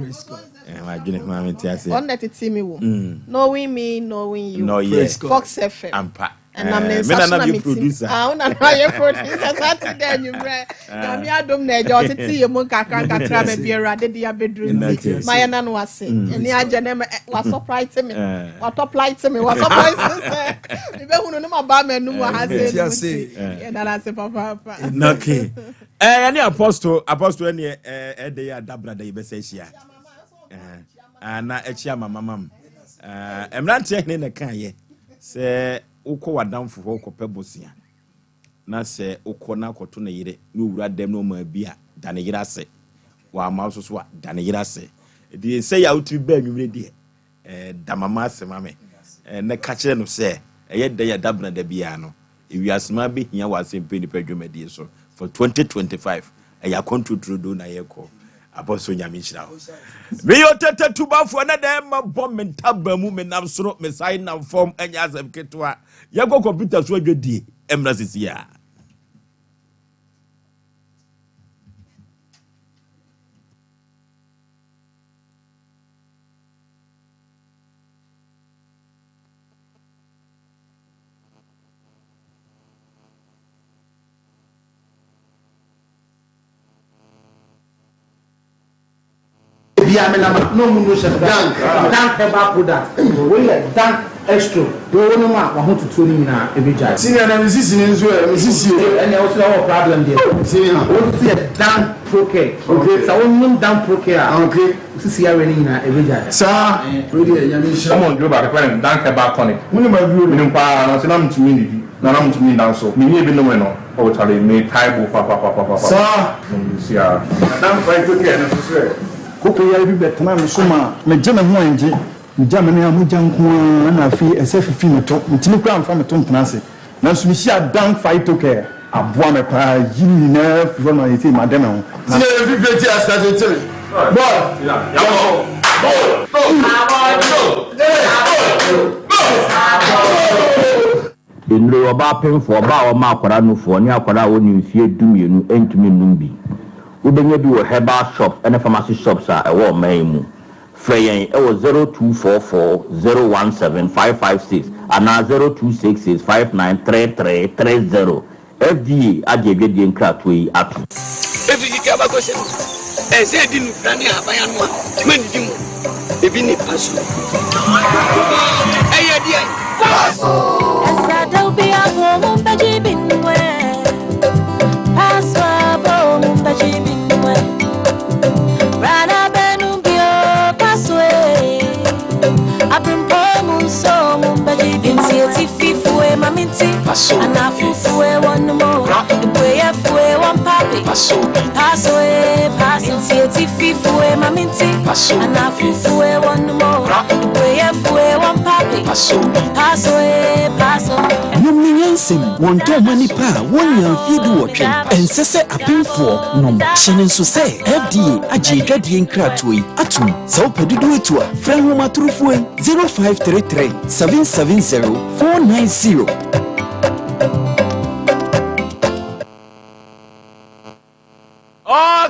Madwene ho a mente aseɛ. Ɔno na ɛtete me wom. Knowing me, knowing you. No, yeah. Praise God. Fox FM. Ampa. Ɛnam ne nsa so na me ti. Ah, wo na na yɛ producer saa ti dɛ anwummerɛ. Nyame adom na ɛgya ɔtete yɛ mu nkakra nkakra baabi Awurade de abɛduru nti. Ma yɛ na no ase. Ɛni agye ne ma wasɔpraete me. Watɔplaete me. Wasɔpraete sɛ mebɛhunu ne ma ba m'anum wɔ ha sɛ no nti. Yɛda no ase papaapa. Okay. Yɛne apostle, apostle ɛneɛ ɛde yɛ adabrada yɛbɛsɛ ahyia. Na ɛkyia mama mam. Mmeranteɛ hene na ɛkaeɛ sɛ wokɔ w'adamfo hɔ kɔpɛ bosea na sɛ wokɔ na akɔto ne yere na owura dɛm na ɔma bi a, da ne yere ase. Wamma wo so so a, da ne yere ase. Nti sɛ yɛ a wotumi baa anwummere deɛ, da mama ase ma me na ka kyerɛ no sɛ ɛyɛ dɛn a dabena da biara no, ewiasema bɛhia wɔ asɛmpɛ nnipa dwumadie so for 2025. Ɛyɛ akwantuo turodoo na yɛkɔ. Abɔso Nyame nhyira wo. Meyɛ ɔtɛtɛ tubafoɔ na dɛn ma bɔ me ntaba mu, menam soro, mesan nam fam, ɛnyɛ asɛm ketewa. Yɛnkɔ kɔmputa so adwadie mmra sisi a. Bia me nam a na ɔmo nu hyɛ no dank dank herbal product wei yɛ dank extro deɛ ɔwɔ no mu a wahotutuo no nyinaa ɛbɛ gyae. Senior na me sisi no nso ɛ me sisi o. Ɛnneɛ wo so wɔ problem deɛ. Senior. Wo nso yɛ dank pro care. Okay. Sɛ wo nom dank pro care a. Okay. Wo sisi yareɛ no nyinaa ɛbɛ gyae. Saa. Wei deɛ Nyame nhyira. Ɔmo nduro baako yɛfrɛ no dank herbal tonic. Wo nim aduro no. Menim paa nanso na mentumi nnidi na na mentumi nna nso. Menni ebi nomee no. Oh charlie me tae bo papapapapa. Saa. Mesi a. Na mfa nto kɛɛ no so sɛ. Koko yare bi bɛtenaa me so maa megye me ho angye. Megya me nan a mogya nko ara na afei ɛsɛ fifi me to. Mentumi koraa mfa me to ntena ase. Nanso mehyiaa Dan Phytocare. Aboa me paa ayi ne nyinaa afiri hɔ ma seesei made me ho. Tie mfifire ti asase tiri. Boy, yɛkɔ. Go, go, go, go, go. Nnuro yi, ɔbaa pemfoɔ, ɔbaa a ɔma akwadaa nufoɔ, ne akwadaa a ɔnni mfeɛ dumienu ntumi nnom bi. Wobɛnya bi wɔ herbal shops ne pharmacy shops a ɛwɔ ɔman yi mu. Frɛ yɛn wɔ 0244 017 556 anaa 0266 5933 30. FDA agye adwadie nkratoɔ yi atom. Efi tete abakɔsɛm mu, ɛsɛ sɛ yedi nnubra ne ahaban ano a ma nidi mu. Ebi ne paso. Ɛyɛ deɛn? Paso. Paso. Paso. Paso bi. Paso eh, paso. Nom no nyansam, wɔntɔn mma nnipa a wɔnnya mfeɛ duwɔtwe. Ɛnsɛ sɛ apemfoɔ nom. Hyɛ no nso sɛ FDA agye adwadie nkratoɔ yi atom. Sɛ wopɛ dodoɔ atu a, frɛ nhomatorofoɔ yi, 0533 770 490.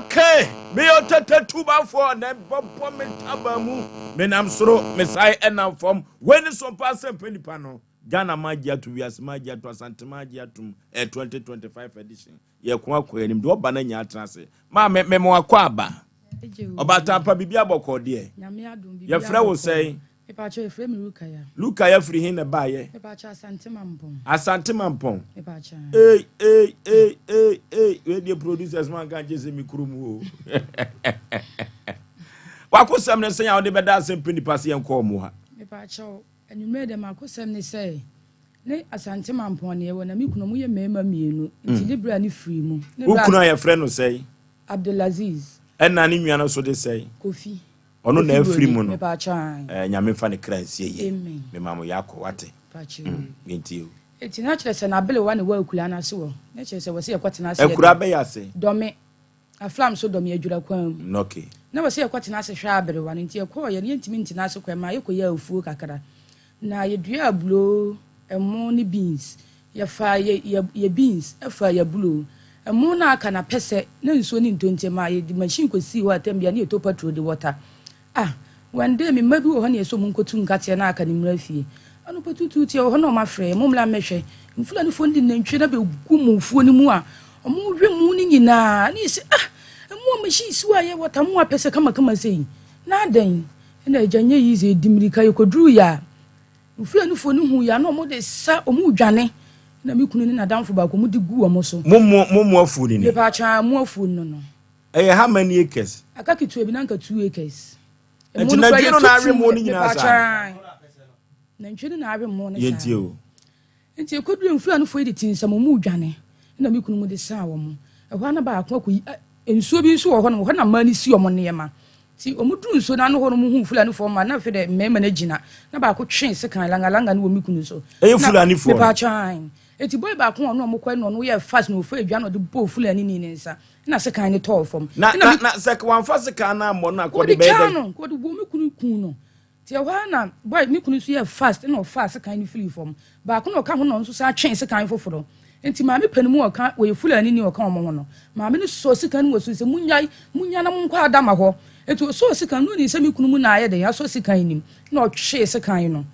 Okay, meyɛ ɔtata tubafoɔ na ɛbɔbɔ me taba mu. Menam soro, mesae ɛnam fam. Wei ne sompa asɛmpa nipa no. Ghana ma agye ato, wiase ma agye ato, Asante ma agye atom. Ɛyɛ 2025 edition. Yɛko akɔ anim. Deɛ ɔba no anya atena ase. Maame, mema wakɔ aba. Ɔbaatan pa biribi abɔkɔɔ deɛ. Yɛfrɛ wo sɛn? Mepakyɛw yɛfrɛ me Rukaya. Rukaya firi he na ɛbaeɛ? Mepakyɛw Asante Mampɔn. Asante Mampɔn. Mepakyɛw. Ei ei ei ei ei wei deɛ producers man ka nkyɛ sɛ me kurom o. Wakosɛm ne sɛn a wode bɛda asɛm pɛ nipa sɛ yɛnkɔ ɔmo ha? Mepakyɛw anwummerɛ deɛ makosɛm ne sɛ ne Asante Mampɔn ne yɛwɔ na me kunu ɔmo yɛ mmarima mmienu nti ne bra ne firi mu. Wo kunu a yɛfrɛ no sɛn? Abdulaziz. Ɛna ne nua no so de sɛn? Kofi. Ɔno na afiri mu no. Eh, Nyame mfa ne kra nsie yie. Mema mo yɛakɔ, wate? Mm, mentie o. Eti na kyerɛ sɛ n'abelewa na ɛwɔ akura no ase wɔ. Na kyerɛ sɛ wɔsɛ yɛkɔtena ase. Akura bɛyɛ ase? Dɔme. Aflam so dɔme adwira kwan mu. Okay. Na wɔsɛ yɛkɔtena ase hwɛ aberewa no nti yɛkɔɔ yɛ no yɛntumi ntena ase kɔ ɛma yɛkɔyɛ afuo kakra. Na yɛduaa aburoo, ɛmo ne beans. Yɛfaa yɛ yɛ yɛ beans faa yɛ aburoo. Ɛmo no a aka no apɛsɛ na nsuo no ntɔ nti ɛmaa yɛde machine kɔsii hɔ a tɛm biara na yɛtɔ patrol de water. Ah! One day me mma bi wɔ hɔ na yɛsɛ ɔmo nkɔtu nkateɛ no a aka no mmra fie. Anɔpa tuutuuti yɛwɔ hɔ na ɔmo afrɛ yɛn, mommra mmɛhwɛ. Mfulanifoɔ no de nantwie no abɛgu mo fuo no mu a ɔmo we mo no nyinaa. Na yɛse ah! Ɛmo a machine si hɔ a yɛ water mo apɛsɛ kamakama sei na adɛn? Ɛna agya nyɛ easy, yɛdi mmirika yɛkɔduruu yɛ a, Mfulanifo no hui a na wɔde sa wɔn redwane na me kunu ne n'adamfo baako wɔde gu wɔn so. Mo mo mo mo afuo no ni? Mepaakyɛw mo afuo no no. Ɛyɛ how many acres? Aka ketewa bi na nka 2 acres. Nti nantwie no na awe mo no nyinaa saa? Nantwie no na awe mo no saa. Yɛntie o. Enti ɛkɔduruu Mfulanifoɔ yi de tee nsɛm, wɔredwane, ɛnna me kunu mu de saa wɔn. Ɛhɔ ara na baako akɔyi, ɛ, nsuo bi nso wɔ hɔnom, ɛhɔ na mmaa no si wɔn nneɛma. Nti wɔduruu nsuo no ano hɔ no, wɔhuu Fulanifoɔ mmaa, na afei deɛ mmarima no agyina, na baako twee sekan langalanga no wɔ me kunu so. Ɛyɛ Na, Fulanifoɔ no? mepaakyɛw, ae. Enti boy baako a ɔne wɔn kɔe no, ɔno yɛɛ fast na ɔfaa dwa na ɔde bɔɔ Fulanini no nsa, ɛnna sekan no tɔɔ fam. Na, Ɛnna na, me, na sɛ wamfa sekan no ammɔ no a, wɔde kɔde bɛyɛ twaa dɛn? no, wɔde bɔɔ me kunu kuu no. Nti ɛhɔ ara na boy me kunu nso yɛɛ fast na ɔfaa sekan no firii fam. Baako na ɔka ho na ɔno nso san twee sekan foforɔ. Nti maame panin mu a ɔka, ɔyɛ Fulani ni a ɔka wɔn ho no, maame no sɔɔ sekan no mu ɔsuu sɛ, Monnyae, monnya na monkɔ Adama hɔ. Nti ɔsɔɔ sekan no, na ɔnim sɛ me kunu mu na ayɛ dɛn asɔ sekan no mu, na ɔtwee sekan no.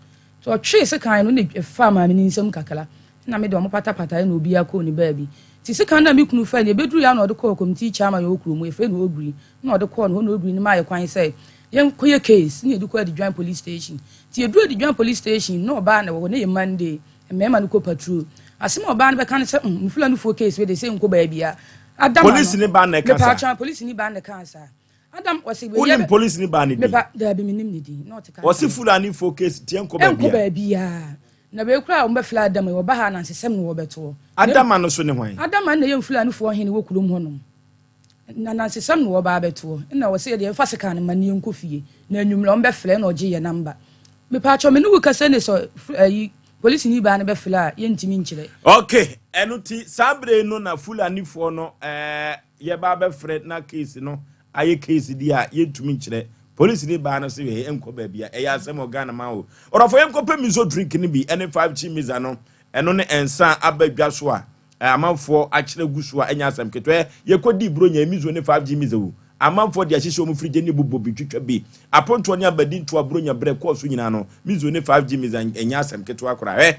Nti ɔtwee sekan no na ɛfaa maame no nsam kakra. Ɛna me deɛ wɔpatapataeɛ na obiara kɔɔ ne baabi. Nti sekan no a me kunu fae no, yɛbɛduruiɛ ara na ɔde kɔɔ committee chairman a ɔwɔ kurom hɔ, yɛfrɛ no Ogri, na ɔde kɔɔ no hɔ na Ogri no maa yɛ kwan sɛ Yɛnkɔyɛ case na yɛde kɔ Adidwan police station. Nti yɛduru Adidwan police station na ɔbaa na ɛwɔ hɔ, na ɛyɛ Monday, mmarima no kɔ patrol. Asɛm a ɔbaa no bɛka ne sɛ, mm, Mfulanifoɔ case wei deɛ sɛ nkɔ baabiara. Adama no, Polisini baa na ɛka saa? Mepaakyɛw, polisini baa na ɛkaa saa. Adam, ɔse wei yɛ Wonim polisini baa no din? Mepa, daabi mennim ne din. Na ɔte kaa Ɔse saa. Fulanifoɔ case nti ɛnkɔ Ɛnkɔ baabiara? baabiara. Na wei koraa a wɔbɛfrɛ Adama yi, ɔba ha a anansesɛm na wɔbɛtoɔ. Adama no so ne hwan? Adama no na ɛyɛ Mfulanifoɔ hene wɔ kurom hɔnom. Na nansesɛm na wɔba abɛtoɔ nna wɔse yɛdeɛ yɛmfa sekan no ma no yɛnkɔ fie na anwummerɛ ɔmbɛfrɛ na ɔgye yɛ number. Mepaakyɛw me ne wo kasa ne sɛ ayi polisini baa no bɛfrɛ a yɛntumi nkyerɛ. Ok ɛno ti saa bere yi no na Fulanifoɔ no ɛɛ yɛba abɛfrɛ na case no ayɛ case di a yɛntumi nkyerɛ. Polisini baa no se hwɛ ɛnkɔ baabi a ɛyɛ asɛm wɔ Ghana man o. Ɔdɔfo yɛnkɔ pɛ miso drink no bi ɛne 5G miza no ɛno ne nsa a aba dwa so a Amanfoɔ akyerɛ gu so a ɛnyɛ asɛm ketewa. Ɛ, yɛkɔdii Buronya yi, Mizo ne 5G Mizo o. Amanfoɔ de ahyehyɛ wɔn firigye ne bobɔ bi, twitwa bi. Apontoɔ ne abadintoɔ a Buronya berɛ kɔɔ so nyinaa no, Mizo ne 5G Miza ɛnyɛ asɛm ketewa koraa. Hwɛ,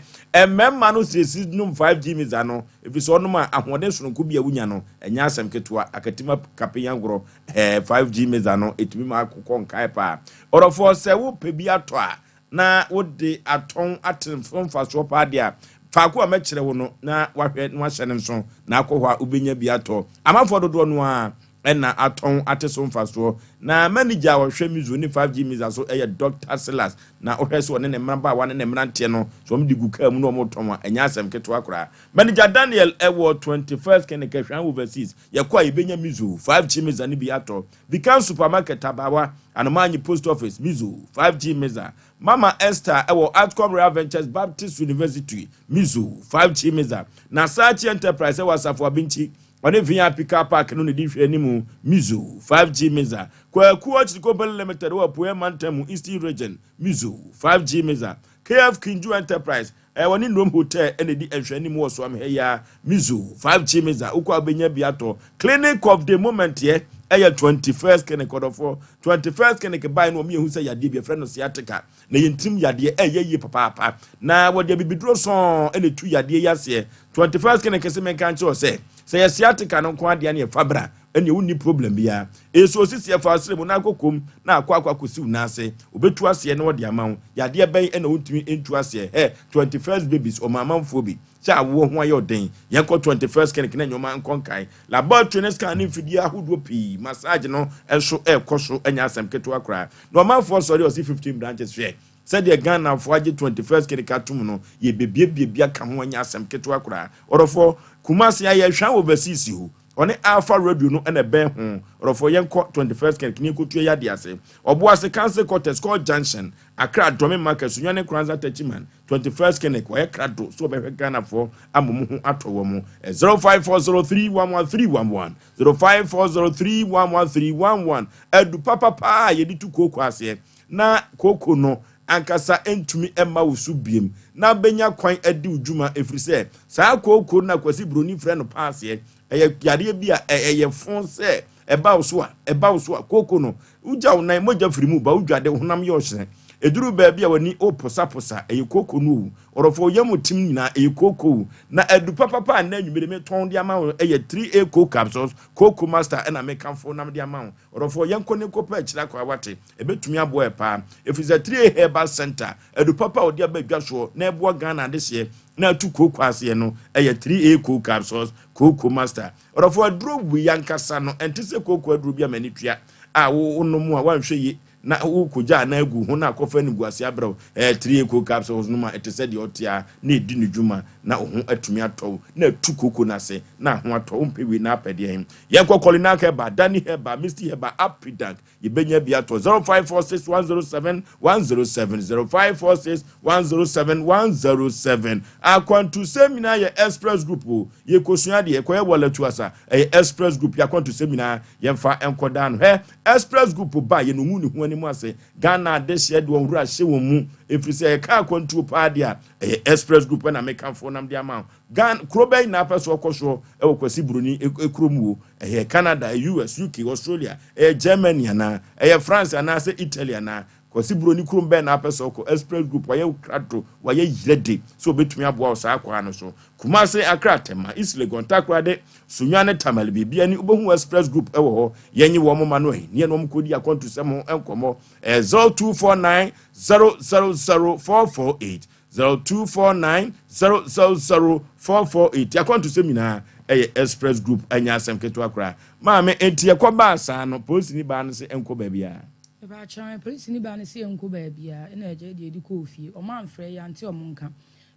mmarima no siesie nom 5G Miza no, ɛfiri sɛ wɔnom a, ahoɔden sononko bi a wonya no, ɛnyɛ asɛm ketewa. Akatima Kapenyangorɔ, ɛɛ, 5G Miza no, ɛtumi ma akokɔ nkae paa. Ɔdɔfoɔ, sɛ wopɛ bi atɔ a, na wode atɔn ate so mfasoɔ paa deɛ a, faako a mɛkyerɛ wo no na wahwɛ na wahyɛ no nso, na akɔ hɔ a wobɛnya bi atɔ. Amanfoɔ dodoɔ no ara na atɔn ate so mfasoɔ. Na manager a ɔhwɛ Mizo ne 5G Miza so yɛ Dɔkta Silas. Na wohwɛ sɛ ɔne ne mmabaawa ne ne mmeranteɛ no, sɛ wɔde gu kaa mu na wɔtɔn a, ɛnyɛ asɛm ketewa koraa. Manager Daniel wɔ 21st Clinic, Ahwea Overseas. Yɛkɔ a yɛbɛnya Mizo 5G Miza no bi atɔ. Bikan Supermarket, Tabawa, Anomaanyi Post Office, Mizo 5G Miza. Mama Esther wɔ Atcom Royal Ventures Baptist University, Mizo 5G Miza. Na Saatchi Enterprise wɔ Asafo Abinkyi, Ɔne VIP car park no na edi nhwɛanim, Mizo, 5G Miza. Kwaku Orchard Company Limited wɔ Apueɛ Mantam mu, Eastern Region, Mizo, 5G Miza. KF Kinju Enterprise, ɛɛ wɔne Nrom Hotel na edi nhwɛanim wɔ Soam ha yi ara, Mizo, 5G Miza. Wokɔ a wobɛnya bi atɔ. Clinic of the Moment yɛ ɛyɛ 21st Clinic ɔdɔfoɔ. 21st Clinic bae no wɔn yɛhu sɛ yadeɛ bi yɛfrɛ no sciatica. Na yɛn tirim yadeɛ ɛyɛ yie papaapa. Na wɔde abibiduro sɔn na ɛtu yadeɛ yi aseɛ. 21st Clinic se menka nkyerɛ wo sɛ, sɛ yɛ sciatica no nko adeɛ ne ɛfa bra, ɛneɛ wonni problem biara. Ɛso osisi ɛfa asrɛ mu na akɔ kom na akɔ akɔ akɔsi wo nan ase. Wɔbɛtu aseɛ na wɔde ama wo. Yadeɛ bɛn na wontumi ntu aseɛ? Hɛ, 21st babies, ɔma amanfoɔ bi. Sɛ awoɔ ho ayɛ ɔden, yɛnkɔ 21st Clinic na nneɛma nkɔ nkan. Laboratory ne scan ne mfidie ahodoɔ pii, massage no nso ɛrekɔ so, ɛnyɛ asɛm ketewa koraa. Na ɔmanfoɔ sɔre ɔse 15 branches hwɛ sɛdeɛ Ghanafoɔ agye 21st Clinic atom no, yɛbɛbiebie bi aka ho, ɛnyɛ asɛm ketewa koraa. Ɔdɔfoɔ, Kumasi ayɛ hwan overseas o, ɔne Alpha Radio no na ɛbɛn ho. Ɔdɔfoɔ yɛnkɔ 21st Clinic na yɛnkɔtua yadeɛ ase. Ɔboase Council Quarters, Court Junction, Accra, Dome Market, Sunyani Kranza Techiman, 21st Clinic wɔyɛ krado sɛ wɔbɛhwɛ Ghanafoɔ ama wɔn ho atɔ wɔn. 0540311311 0540311311 Adu papapa a yɛde tu kooko aseɛ na kooko no ankasa ntumi mma wo so biem na bɛnya kwan adi wo dwuma ɛfiri sɛ saa kooko no na Kwasi Broni frɛ no paaseɛ. Ɛyɛ yareɛ bi a ɛyɛ fo sɛ ɛba wo so a ɛba wo so a kooko no Wogya wo nan, mogya firi mu ba, wodwa de, wo honam yɛ ɔhyerɛn. Ɛduru baabi a w'ani reposaposa, ɛyɛ kooko no o. Ɔdɔfoɔ, wo yam tim nyinaa, ɛyɛ kooko o. Na adu papapa a nnɛ anwummere metɔn de ama wo yɛ 3A Coke Capsules, Kooko Master na mekamfo na mede ama wo. Ɔdɔfoɔ, yɛnkɔ ne nkɔpɛ akyiri akɔ a woate? Ɛbɛtumi aboa yɛ paa. Ɛfiri sɛ 3A Herbal Centre, adu papa a wɔde aba dwa soɔ na ɛboa Ghana adehyeɛ na atu kooko aseɛ no yɛ 3A Coke Capsules, Kooko Master. Ɔdɔfoɔ, aduro wei ankasa no, ɛnte sɛ kooko aduro bi a m'ani tua a wonom a woanhwɛ yie na wokɔgya anaa agu ho na akɔfa animguaseɛ abrɛ wo. Ɛyɛ 3A coke capsules nom a ɛte sɛ deɛ ɔte ara na ɛdi ne dwuma na wo ho atumi atɔ wo na atu kooko no ase na ho atɔ wo. Wompɛ wei na apɛ deɛn? Yɛnkɔ Kolinak Herbal, Dani Herbal, Misty Herbal, Apidank, Yɛbɛnya bi atɔ 0546 107 107 0546 107 107. Akwantusɛm nyinaa yɛ Express Group o. Yɛkɔsua adeɛ, yɛkɔyɛ walatu asa. Ɛyɛ Express Group. Yɛ akwantusɛm nyinaa yɛmfa nkɔdaa no. Hɛ, Express Group ba a, yɛnungu ne ho anim ase. Ghana adehyeɛ de wɔn wura hyɛ wɔn mu. Ɛfiri sɛ yɛka akwantuo paa deɛ a, ɛyɛ Express Group na mekamfo nam de ama wo. Ghana, kuro bɛn na apɛ sɛ ɔkɔ soɔ wɔ Kwasi Broni kurom o? Ɛyɛ Canada, ɛyɛ US, UK, Australia, ɛyɛ Germany anaa? Ɛyɛ France anaasɛ Italy anaa? Kwasi Broni kurom bɛn na apɛ sɛ ɔkɔ? Express Group wayɛ krado, wayɛ yerɛde sɛ ɔbɛtumi aboa wo saa kwan no so. Kumasi, Accra, Tema, East Legon, Takoradi, Sunyani, Tamale, baabiara ni wobɛhu Express Group wɔ hɔ. Yɛnye wɔn mma no ahi ne yɛne wɔn kɔdi akwantusɛm ho nkɔmmɔ. Ɛyɛ 0249 000 448. 0249 000 448 Akwantusɛm nyinaa ɛyɛ Express Group, ɛnyɛ asɛm ketewa koraa. Maame, enti yɛkɔ baa saa no, polisini baa no se ɛnkɔ baabiara? Mepaakyɛw, polisini baa no se ɛnkɔ baabiara, ɛna agya deɛ yɛde kɔɔ fie. Ɔmo amfrɛ, yɛante ɔmo nka.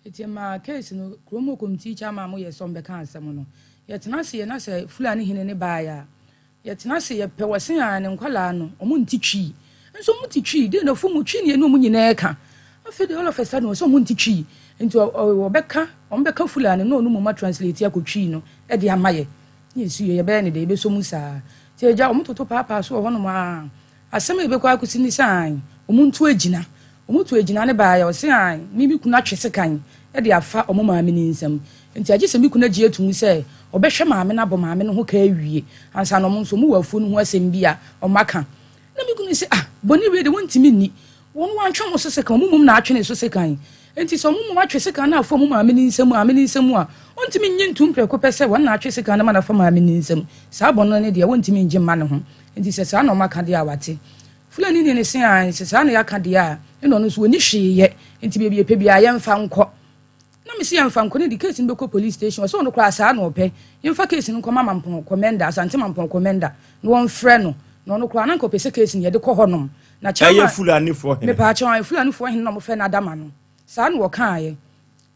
Enti ɛmaa case no, kurom hɔ committee chairman mo yɛ sɛ ɔmo bɛka asɛm no. Yɛtena ase yɛ na sɛ Fulani hene no baeɛ a, Yɛtena ase yɛpɛ wɔ se aa ne nkwadaa no ɔmo nte twii nso ɔmo te twii dei na fo mu twi ne yɛne ɔmo nyinaa ɛka afei deɛ all of a sudden ɔsɛ ɔmo nte twii nti ɔbɛka ɔmo bɛka fulani na ɔno mmom atranslate akɔ twii no ɛde ama yɛ ne yɛsi yɛ yɛbɛyɛ ne dɛ yɛbɛsɔ mu saa nti agya ɔmo toto paapaa so wɔ hɔnom aa Asɛm a yɛbɛkɔ akosi ne sɛ aane, wɔn ntu agyina. Wɔn tu agyina no baeɛ a, ɔse aane, me me kunu atwe sekan de afa wɔn maame no nsam. Nti agye sɛ me kunu agye atum sɛ ɔbɛhwɛ maame no abɔ maame no ho ka awie ansa na wɔn nso wɔn wɔ afuo no ho asɛm bi a wɔaka. Na me kunu se ah, bɔne wei de wɔntumi nni. Wɔn wɔantwe wɔn so sekan, wɔn mmom na atwe ne so sekan. Enti sɛ wɔn mmom atwe sekan no afa wɔn maame no nsam, maame no nsam a, ɔntumi nnye ntom prɛko pɛ sɛ wɔn na atwe sekan no ma no afa maame no nsam. Saa bɔne no deɛ wɔntumi nnye mma ne ho. Enti sɛ saa na wɔaka deɛ a, wate. Fulani ni no se aane, sɛ saa na yɛaka deɛ a, ɛna ɔno nso ɔnni hwee yɛ, enti baabi yɛpɛ biara yɛmfa nkɔ. Na mese yɛmfa nkɔ ne de case no bɛkɔ police station. Ɔse ɔno koraa saa na ɔpɛ. Yɛmfa case no nkɔma Mampɔn Kɔmɛnda, Asante Mampɔn Kɔmɛnda na wɔmfrɛ no. Na ɔno koraa na anka ɔpɛ sɛ case no yɛde kɔ hɔnom. Na chairman. Ɛyɛ Fulanifoɔ hene. Mepaakyɛw, ae, Fulanifoɔ hene na wɔfrɛ no Adama no. Saa na wɔkaaeɛ.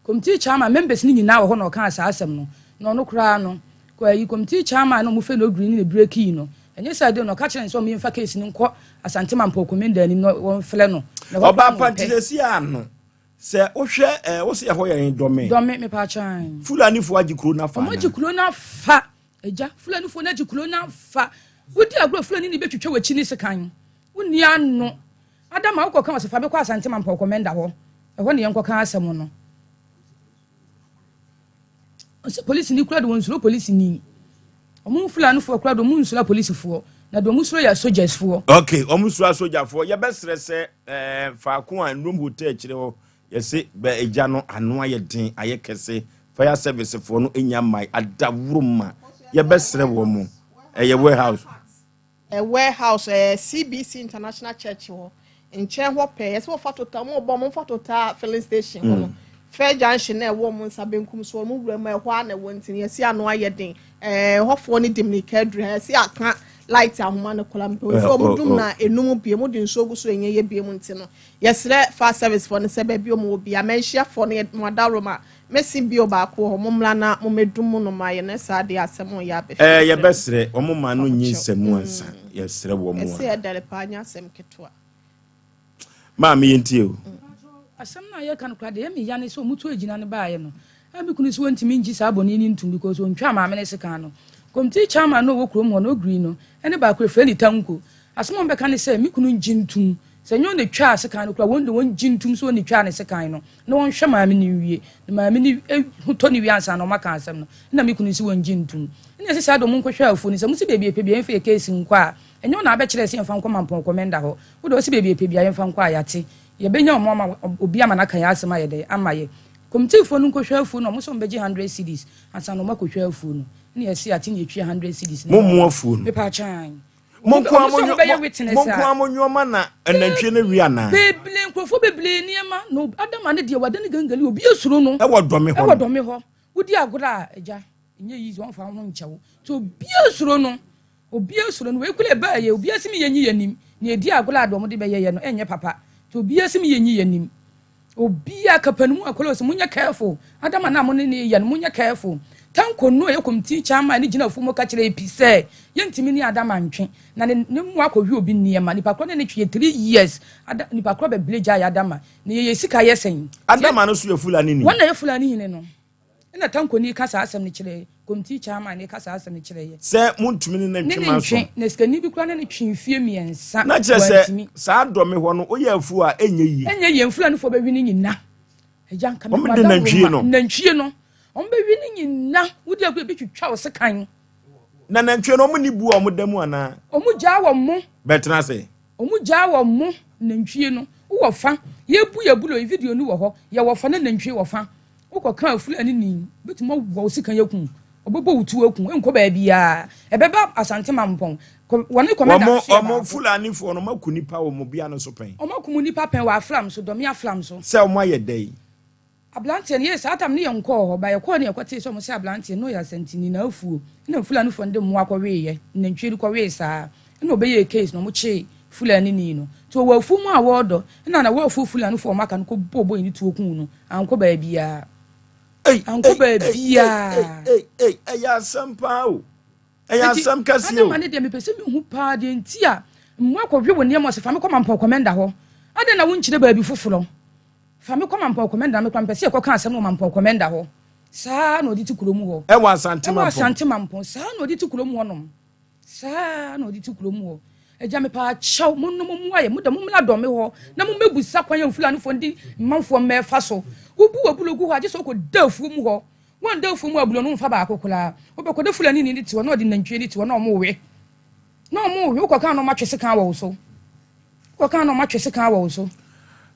Committee chairman, members no nyinaa wɔ hɔ na ɔkaa saa asɛm no. Na ɔno koraa no, kɔ ayi, committee chairman na wɔfrɛ no Ogiri no na ɛbreakii no. Ɛnyɛ saa deɛ no, ɔka kyerɛɛ no sɛ wɔmfa case no nkɔ Asante Mampɔn Kɔmɛnda anim na wɔmfrɛ no. Na ɛhɔ koraa Ɔbaa na pa nti ɔpɛ. sɛsi ano sɛ wohwɛ ɛɛ wose ɛhɔ yɛ he Dɔme. Dɔme, mepaakyɛw ae. Fulanifoɔ agye kuro no afa Wɔn agye anaa? kuro no afa. Agya, Fulanifoɔ no agye kuro no afa. Wodi agorɔ a Fulani ni bɛtwitwa w'akyi ne sekan. Wonni ano. Adama wokɔka ɔse fa me kɔ Asante Mampɔn Kɔmɛnda hɔ. Ɛhɔ ne yɛnkɔka asɛm no. Ɔse polisini kura de wɔnsuro polisini. Ɔmo Fulanifoɔ kura de ɔmo nsuro apolisifoɔ. Na deɛ ɔmo suro yɛ asogyasfoɔ. Ok, ɔmo suro asogyafoɔ. Yɛbɛsrɛ sɛ eh, faako a Nnwom Hotel kyerɛ hɔ, yɛse bɛ egya no ano ayɛ den, ayɛ kɛse. Fire service foɔ no nnya mmae, adaworoma. Yɛbɛsrɛ wɔn. Ɛyɛ warehouse. Warehouse ɛɛ CBC International Church hɔ nkyɛn hɔ pɛɛ yɛsɛ wɔfa total wɔn bɔ wɔn fa total filling station hɔ no fair junction na ɛwɔ wɔn nsa benkum so wɔn wura mu ɛhɔ a na ɛwɔ nti yɛsi ano ayɛ den ɛɛ hɔfoɔ no di mirika aduru ha yɛsi aka light ahoma no kola mpanyinfoɔ wɔn dum na enum bie mu de nsuo gu so enye yɛ bie mu nti no yɛsrɛ fire service foɔ no sɛ baabi wɔn wɔ bia mɛnhyiafoɔ no yɛ mo adaworoma Mesi bio baako wɔ hɔ, mommra na mommɛdum mu no ma yɛn, na saa deɛ asɛm reyɛ aba fie. Ɛɛ, yɛbɛsrɛ, wɔn ma no nyi nsɛm ansa, yɛsrɛ wɔn a. Ɛsɛ ɛdɛre paa, nyɛ asɛm ketewa. Maame yɛntie o. Asɛm no a yɛka no koraa deɛ ɛyɛ me ya ne sɛ wɔtu agyina no baeɛ no a me kunu sɛ wɔntumi ngye saa bɔne no ntom because ɔntwaa maame no sekan no. Committee chairman no a ɔwɔ kurom hɔ no ɔgree no ne baako yɛfrɛ no Tanko. Asɛm a wɔbɛka ne sɛ me kunu ngye ntom sɛ ɛnyɛ ɔna twaa sekan no koraa wɔn de wɔngye ntom sɛ ɔna twaa ne sekan no. Na wɔnhwɛ maame no nwie, na maame no ho tɔ no wie ansa na wɔaka asɛm no. Nna me kunu se wɔngye ntom. Nna ɛsɛ saa de wɔnkɔhwɛ afuo no. Sɛ mose baabi a yɛpɛ biara yɛmfa yɛ case nkɔ a, ɛnyɛ wo na abɛkyerɛ sɛ yɛmfa nkɔ Mampɔn Kɔmɛnda hɔ. Wo deɛ wose baabi a yɛpɛ biara yɛmfa nkɔ a, yɛate. Yɛbɛnya wɔn ama obi ama no aka yɛn asɛm ayɛ dɛn ama yɛ. Kɔmitiifoɔ no nkɔhwɛ afuo no, wɔn se wɔbɛgye hundred cedis ansa na wɔakɔhwɛ afuo no. Nna yɛse yɛate na yɛtua hundred cedis no Mommoa maa wɔn. afuo no. Mepaakyɛw aane. Mo nko ara Wɔn sɛ wɔbɛyɛ witness mo a. nko ara mo nneɛma na anantwie no we anaa? Bebree nkurɔfoɔ bebree nneɛma na Adama no deɛ wada ne gangali obi asuro no. Ɛwɔ dɔme hɔ no. Ɛwɔ dɔme hɔ. Wodi agorɔ a agya ɛnyɛ easy wɔnfa wo ho nkyɛ wo. Nti obi asuro no. Obi asuro no. Wei kura ɛbaa yɛ obi asi mi yɛnyi yɛn nim. Na edi agorɔ a deɛ wɔde bɛyɛ yɛ no ɛnyɛ papa. Nti obi asi mi yɛnyi yɛn nim. Obia kapa no mu akɔla ɔsɛ monyɛ careful Adama no a mo ne no yɛ no monyɛ careful Tanko no a ɔyɛ committee chairman no gyina afuo mu ka kyerɛ AP sɛ yɛntumi ne Adama ntwe na ne ne mmoa akɔhwe obi nneɛma nipa korɔ ne no twe yɛ 3 years ada nipa korɔ bɛbrɛ gyae Adama na yɛyɛ sika yɛ sɛn Adama no so yɛ Fulani ni. Wɔn na yɛ Fulani hene no. Ɛna Tankoni ka saa asɛm no kyerɛɛ Komtii Chairman no ka saa asɛm no kyerɛɛ yɛ. Sɛ montumi ne no Ne ntwe ne manso. ntwe, na sikani bi koraa ne no twee mfie mmiɛnsa, Na kyerɛ sɛ, wantumi. saa dɔme hɔ no, woyɛ afuo a, ɛnyɛ yie. Ɛnyɛ yie, Mfulanifoɔ bɛwe ne nyina. Agya, nka Wɔn de mewɔ nantwie adaworoma, no. Nantwie no, wɔn bɛwe ne nyina, wodi agorɔ ebi twitwa wo sekan. Na nantwie no, wɔn nni buo a wɔda mu anaa? Wɔn gyaa wɔn mo. Bɛtena ase. Wɔn gyaa wɔn mo, nantwie no, wowɔ fa, yɛbu yɛ bulo yi, video no wɔ hɔ, yɛwɔ fa na nantwie wɔ fa. Wokɔ ka Fulani ni, obetumi awɔ wo sekan aku wo, ɔbɛbɔ wo tuo aku wo, ɛnkɔ baabiara. Ɛbɛba Asante Mampɔn. Kɔ, wɔne Kɔmɛda Wɔn, nso yɛ wɔn baako. Fulanifoɔ no, wɔaku nnipa wɔ wɔn bea no so pɛn. Wɔakum nnipa pɛn wɔ Aflam so, Dɔme Aflam so. Sɛ wɔayɛ dɛn? Abranteɛ no, yee, saa tam no yɛnkɔɔ hɔ, ba yɛkɔɔ no yɛkɔtee sɛ wɔse abranteɛ no ɔyɛ Asanteni, n'afuo na Fulanifoɔ no de mmoa kɔweeɛ, nantwie no kɔwee saa. Ɛna ɔbɛyɛɛ case na wɔkyee Fulani ni no. Nti ɔwɔ afuo mu a wɔredɔ, ɛna na wɔafuo Fulani foɔ a wɔaka no kɔ bɔɔ boy no tuo kuu no. Ankɔ baabiara. Ankɔ baabiara. Ɛyɛ asɛm paa o. Ɛyɛ asɛm kɛseɛ o. Adama ne deɛ mepɛ sɛ mehu paa deɛ nti a mmoa kɔhwe wo nneɛma ɔsɛ fa me kɔ Mampɔn kɔmɛnda hɔ. Adɛn na wonkyerɛ baabi foforɔ? Fa me kɔ Mampɔn kɔmɛnda na me koraa mepɛ sɛ yɛkɔka asɛm no wɔ Mampɔn kɔmɛnda hɔ. Saa na ɔde te kurom hɔ. Ɛwɔ Asante Mampɔn. Ɛwɔ Asante Mampɔn. Saa na ɔde te kurom hɔnom. Saa ara na ɔde te kurom hɔ. Agya mepaakyɛw monnom mmoa yɛ mo da mommra dɔme hɔ na mommɛbusa kwan a Fulanifoɔ no de manfoɔ mmɛ fa so. Wobu abulo gu hɔ a gye sɛ wokɔ da afuo mu hɔ. Woanda afuo mu a abulo no womfa baako koraa. Wobɛkɔ na Fulani ni no te hɔ na ɔde nantwie no te hɔ na ɔmo we. Na ɔmo we. Wokɔka na ɔmo atwe sekan wɔ wo so. Wokɔka na ɔmo atwe sekan wɔ wo so.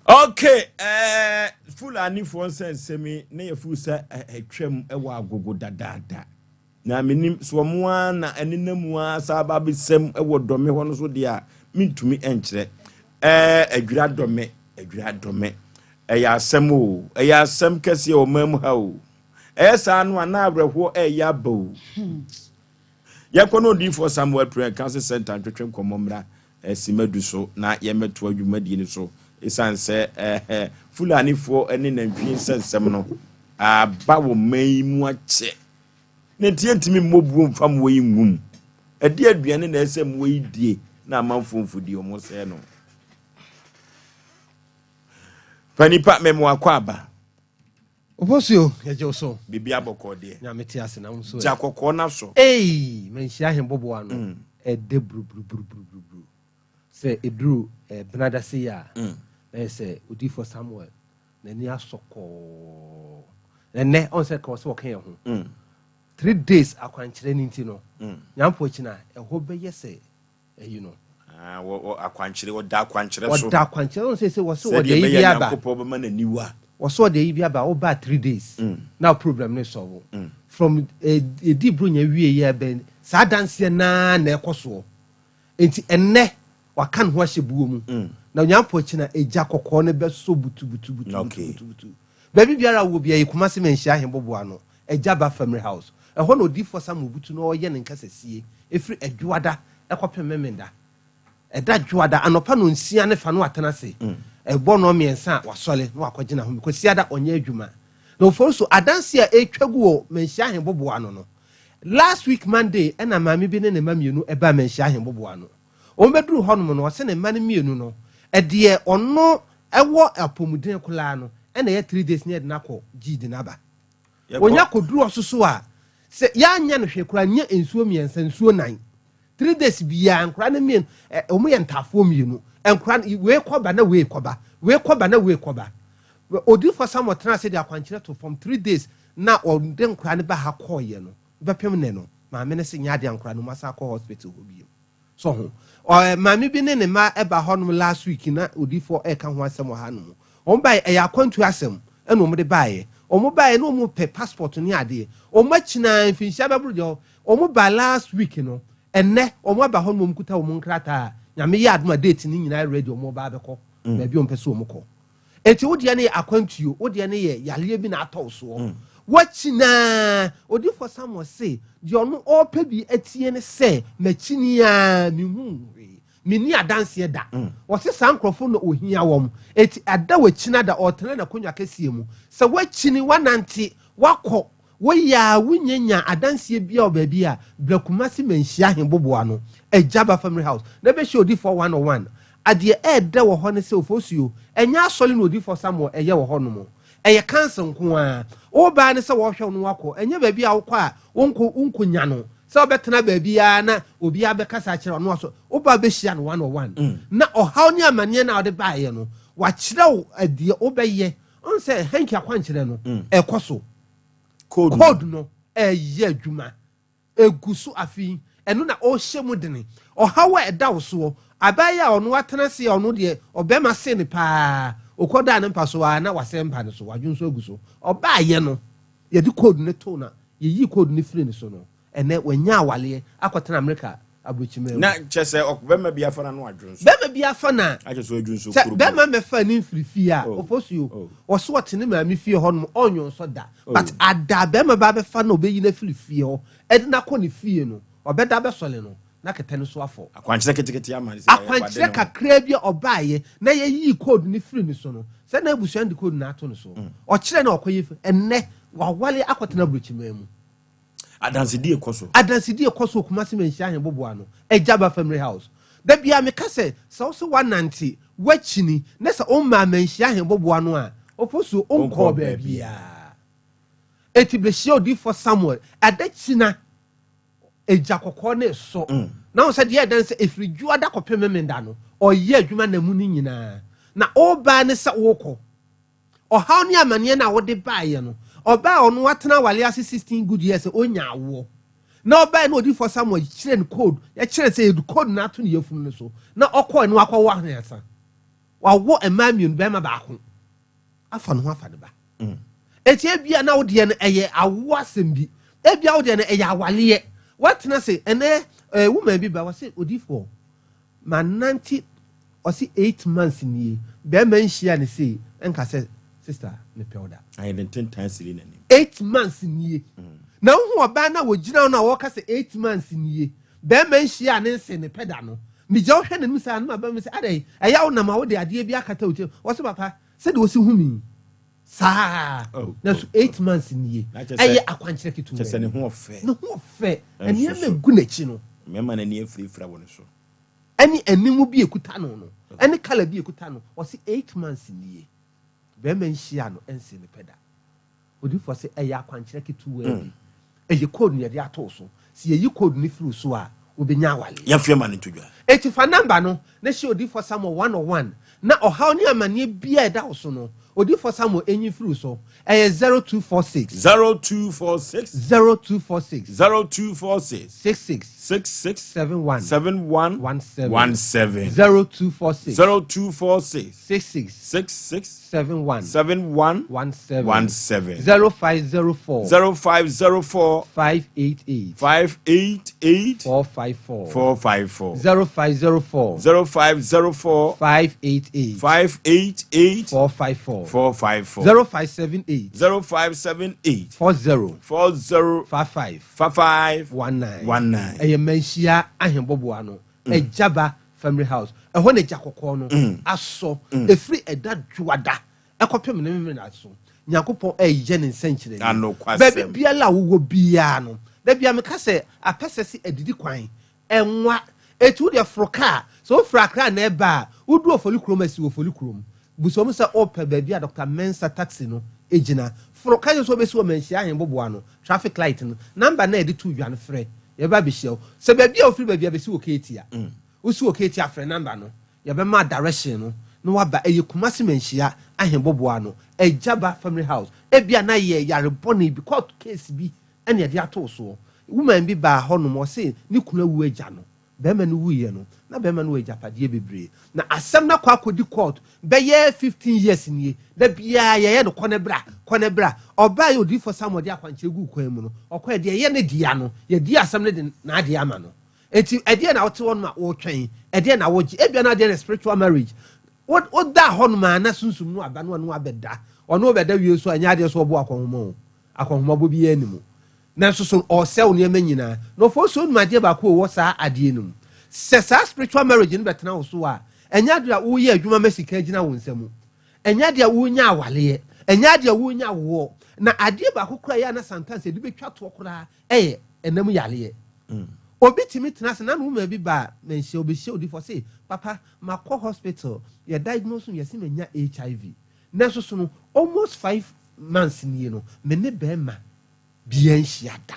Okay, eh, Fulanifoɔ nsɛnsɛm yi na yɛfuu sɛ atwam wɔ agogo dadaada. Na mennim, sɛ wɔn ara na ɛnenam mu ara saa ba abɛsam wɔ dɔme hɔ no so deɛ a, mentumi nkyerɛ. Ɛɛ, adwira dɔme, adwira dɔme. Ɛyɛ asɛm o, ɛyɛ asɛm kɛseɛ wɔ man mu ha o. Ɛyɛ saa no a na awerɛhoɔ ɛreyɛ aba o. Yɛnkɔ na odiyifoɔ Samuel Prayer Council Center ntwetwe nkɔmmɔ mmra simma du so na yɛmmɛtoa dwumadie no so. Ɛsiane sɛ ɛɛ Fulanifoɔ ne nantwie nsɛnsɛm no aba wɔ man yi mu akyɛ. Ne nti yɛntumi mmɔ buo mfa mmoa yi ngu mu. Ɛdeɛ aduane na ɛsɛ mmoa yi die na amanfoɔ mfudie wɔn sɛɛ no. Fa nipa mɛmo akɔ aba. Ofosuo, yɛgye wo so. Biribi abɔkɔɔ deɛ. Nyame te ase na wo nso ɛ. Gya kɔkɔɔ no asɔ. Eii manhyia ahemboboa no ɛdɛ buruburuburuburuburu sɛ ɛduru benada sei a na yɛ sɛ odiyifoɔ Samuel n'ani asɔ kɔɔ na ɛnɛ ɔn sɛ ka wɔ sɛ wɔka yɛn ho 3 days akwankyerɛ no nti no Nyankopɔn akyi no a ɛhɔ bɛyɛ sɛ ayi no. Ah, wɔ wɔ akwankyerɛ, ɔda akwankyerɛ so. Ɔda akwankyerɛ so sɛ sɛ wɔsɛ ɔde Sɛdeɛ ayi ɛbɛyɛ bi aba. Nyankopɔn bɛma n'aniwa. Wɔsɛ ɔde ayi bi aba, wobaa 3 days. Na problem ne solve. From edi bronya wie yɛ bɛn saa adanseɛ naa na ɛkɔ soɔ. Nti ɛnnɛ waka ne ho ahyɛ buo mu. Na Onyankopɔn akyi na egya kɔkɔɔ no bɛsɔ butu butu butu butu butu. Baabi biara wɔ bi ɛyɛ Kumasi Manhyia Ahemboboa no, Agya Ba Family House. Ɛhɔ na odiyifoɔ Samuel Butu na ɔreyɛ ne nkasasie ɛfiri Adwoada kɔpem Memenda. Ɛda Dwoada anɔpa nɔnsia ne fa na watena ase. Ɛbɔ nnɔnmiɛnsa a wasɔre na wakɔgye n'ahome. Kwasiada ɔnyɛ adwuma. Na Oforso, adanseɛ a ɛretwa gu wɔ Manhyia Ahemboboa ano no, last week Monday ɛna maame bi ne ne mma mmienu baa Manhyia Ahemboboa ano. Wɔbɛduruu hɔnom no, ɔse ne mma no mmienu no, deɛ ɔno wɔ apɔmuden koraa no ɛna ɛyɛ 3 days na yɛde no akɔ GD no aba. Onya kɔduru ɔso so a, sɛ yɛanyɛ no hwee koraa, nyɛ nsuo mmiɛnsa, nsuo nan. 3 days biara, nkwadaa no mmienu, ɛ, wɔn yɛ ntaafoɔ mmienu. Nkwadaa no, wei kɔba na wei kɔba, wei kɔba na wei kɔba. Odiyifoɔ Samuel tenaa ase de akwankyerɛ too fam 3 days na ɔde nkwadaa no ba ha kɔeɛ no, bɛpem nnɛ no, maame no se nyɛ adeɛ a nkwadaa no wɔasan akɔ hospital hɔ bio. So ho? Ɔ, maame bi ne ne mma ba hɔnom last week na odiyifoɔ reka ho asɛm wɔ hanom. Wɔn baeɛ, ɛyɛ akwantuo asɛm ɛna wɔn de baeɛ. Wɔn baeɛ na wɔn pɛ passport ne adeɛ. Wɔn akyi no ara mfinhyia bɛboro deɛ wɔn ba last week no, ɛnnɛ wɔn aba hɔnom wɔn kuta wɔn nkrataa a Nyame yɛ adom a date no nyinaa ready wɔn reba abɛkɔ baabi a wɔn pɛ sɛ wɔn kɔ. Enti wo deɛ no yɛ akwantuo, wo deɛ no yɛ yareɛ bi na atɔ wo soɔ. Woakyi no ara, Odiyifoɔ Samuel se, deɛ ɔno ɔrepɛ bi atie ne sɛ, makyini ara, menhuu hwee, menni adanseɛ da. Ɔse saa nkorɔfoɔ na ɔhia wɔn. Enti ada wakyini ada, ɔretena n'akonnwa kɛseɛ mu. Sɛ woakyini, woanante, woakɔ Woyɛ a wunnya nyaa adanseɛ biara wɔ baabi a, bra Kumasi Manhyia Ahenboboa no, Agyaba Family House, na bɛhyia Odifoɔ one on one. Adeɛ ɛɛdɛ wɔ hɔ ne sɛ Ofosuo, ɛnyɛ asɔre na Odifoɔ Samuel ɛyɛ wɔ hɔ nom. Ɛyɛ council nko ara. Wo ba ara ne sɛ wɔrehwɛ wo na woakɔ. Ɛnyɛ baabi a wokɔ a wonkɔ wonkɔ nya no. Sɛ wobɛtena baabi ara na obiara bɛkasa akyerɛ wo na wasɔ. Wo ba bɛhyia no one on one. Na ɔhaw ne amaneɛ no a wode baeɛ no, wakyerɛ wo deɛ wobɛyɛ. Ɔn sɛ hanky akwankyerɛ no ɛkɔ so. Code no ɛyɛ adwuma. Egu so afei. Ɛno na ɔhyɛ mu dene. Ɔhaw a ɛda wo soɔ. Abaayewa a ɔno atena ase a ɔno deɛ ɔbɛrima se no paa. Ɔkɔ daa ne mpa so aa na wasɛe mpa no so. Wadwo nso agu so. Ɔbaayɛ no yɛde code no too na yɛyii code no firii ne so no. Ɛnɛ wanya awaleɛ akɔtena Amerika aburokyiman mu. Na kyɛ sɛ ɔk bɛma bi afa na no adwo nso. Bɛma bi afa na. Akyɛ sɛ ɔdwo nso Sɛ kurubo. bɛma mɛfa ne mfiri fie a, Oh. Ofosuo, Oh. ɔso ɔte ne maame fie hɔ nom, ɔnnwo nso da. Oh. But ada a bɛma ba abɛfa na ɔbɛyi no afiri fie hɔ de no akɔ ne fie no, ɔbɛda abɛsɔre no, na kɛtɛ no so afɔ. Akwankyerɛ ketekete ama no sɛ wade Akwankyerɛ ne ho. kakraa bi a ɔbaeɛ na yɛyii code no firii ne so no, sɛ na abusua no de code no ato no so. Ɔkyerɛ na ɔkɔyɛ fi, ɛnnɛ wawale akɔtena aburokyiman mu. Adansedie kɔ so. Adansedie kɔ so wɔ Kumasi Manhyia Ahenboboa ano, Agyaba Family House. Da biara meka sɛ, sɛ wo se woanante, woakyini, na sɛ wommaa Manhyia Ahenboboa ano a, Ofosuo, wonkɔɔ baabiara. Enti bɛhyia Odiyifoɔ Samuel adakyina egya kɔkɔɔ no resɔ. Na wohu sɛ deɛ ɛda ne sɛ, ɛfiri Dwoada kɔpem Memenda no, ɔyɛ adwuma nna mu no nyinaa. Na woba ne sɛ worekɔ. Ɔhaw ne amaneɛ no a wode baeɛ no, ɔbaa a ɔno watena awale ase 16 good years a ɔnya awoɔ. Na ɔbaeɛ na odiyifoɔ Samuel kyerɛ no code, yɛkyerɛ no sɛ yɛde code no ato ne yafunu no so. Na ɔkɔɛ no wakɔwo ahweasa. Wawo mmaa mmienu, barima baako. Afa ne ho afa ne ba. Enti ebia na wo deɛ no ɛyɛ awoɔ asɛm bi. Ebia wo deɛ no ɛyɛ awaleɛ. Watena ase, ɛnɛ eh, woman bi ba, wɔse odiyifoɔ, Manante ɔse 8 months nie bɛɛma nhyia no sei nka sɛ Sister, mepɛ wo da. Ayɛ ne ntentan siri n'anim. 8 months nie. Na wohu ɔbaa no a wɔgyina hɔ no a wɔka sɛ 8 months nie, bɛrima nhyia a ne nse ne pɛ da no. Megya wohwɛ n'anim saa no ma bɛrima sɛ adɛn ɛyɛ wo nam a wode adeɛ bi akata wo tirim. Wɔse papa, sɛdeɛ wɔsi hu mi saa. Oh, Nanso 8 months nie. Na kyerɛ sɛ- Ɛyɛ akwankyerɛ ketewa. kyerɛ sɛ ne ho ɔfɛ. Ne ho ɔfɛ. Ɛnso Nneɛma so. egu n'akyi no. Mmarima n'ani afirafira wɔ ne so. Ɛne anim bi ekuta no no ɛne colour bi ekuta no. Ɔsi 8 months nie, bɛrima nhyia no ɛnsi ne pɛ da. Odiifoɔ sɛ ɛyɛ akwankyerɛ ketewa bi, ɛyɛ code no yɛde ato so. Si yɛyi code no firi so a, wobɛnya awale. Yɛmfeɛ ma no nto dwa. Eti fa number no na hyɛ Odiifoɔ Samuel one on one, na ɔhaw ne amanneɛ bia ɛda wo so no, Odiifoɔ Samuel enyi firi so. Ɛyɛ 0246. 0246. 0246. 0246. 66. 66. 71. 71. 17. 17. 0246. 0246. 66. 66. 71. 71. 17. 17. 0504. 0504. 588. 588. 454. 454. 0504. 0504. 588. 588. 454. 454. 0578. 0578. 40. 40. 55. 55. 19. 19. Ɛyɛ Manhyia ahembɔboa no, Ɛgyaba Family House, ɛhɔ na gya kɔkɔɔ no asɔ. Ɛfiri ɛda dwoada ɛkɔpem ne memena so, Nyankopɔn ɛyɛ ne nsɛnkyerɛnne. Anokwasɛm. Baabi biara a wowɔ biara no, da bia meka sɛ apɛ sɛ se adidi kwan ɛnwa ɛti wodeɛ foro kaa sɛ wofiri Akra na ɛba a, wodu Ofoli kurom, asi Ofoli kurom, busom sɛ wopɛ baabi a Dr Mensa taxi no gyina. Foro ka kyerɛ sɛ wobɛsi wɔ Manhyia ahemboboa no traffic light no. Number na yɛde to dwa no, frɛ, yɛbɛba abɛhyia wo. Sɛ baabi a wofiri baabi a bɛsi wɔ Keetia, wosi wɔ Keetia, frɛ number no, yɛbɛma direction no na waba. Ɛyɛ Kumase Manhyia ahemboboa no, Ɛgyaba Family House. Ebia na yɛ yare bɔne bi, court case bi ɛna yɛde ato soɔ. Woman bi baa hɔnom, ɔse ne kunu awu agya no. Bɛrima no wuyɛ no, na bɛrima no wɔ agyapadeɛ bebree, na asɛm no akɔ akɔdi court bɛyɛ 15 years nie. Da biara yɛyɛ no kɔnɛ bra, kɔnɛ bra. Ɔbaa yɛ odiifo Samuel de akwankyerɛ gu kwan mu no, ɔkɔɛ deɛ ɛyɛ ne dea no, yɛdi asɛm no de n'adeɛ ama no. Eti ɛdeɛ na wote hɔ nom a wɔretwɛn, ɛdeɛ na wogye? Ebia na adeɛ no spiritual marriage. Woda hɔ nom a, na sunsum no aba no, ɔno abɛda, ɔno ɔbɛda wie so a, ɛnyɛ adeɛ so ɔbɔ akɔnhoma o, akɔnhoma bɔ biara anim, nanso so ɔsɛw nneɛma nyinaa. Na ɔfɔ so onum adeɛ baako a ɛwɔ saa adeɛ no mu sɛ saa spiritual marriage no bɛtena wo so a, ɛnyɛ adeɛ a woyɛ adwuma ma sika gyina wo nsam, ɛnyɛ adeɛ a wonya awaleɛ, ɛnyɛ adeɛ a wonya awoɔ. Na adeɛ baako koraa yɛ a na sometimes yɛde bɛtwa toɔ koraa ɛyɛ ɛnam yaleɛ. Obi tumi tena ase na no woman bi ba manhyia, obɛhyia odifoɔ se, "Papa, makɔ hospital, yɛ diagnose me, yɛse manya HIV, nanso so no almost 5 months nie no, me ne bɛrima bia nhyia da."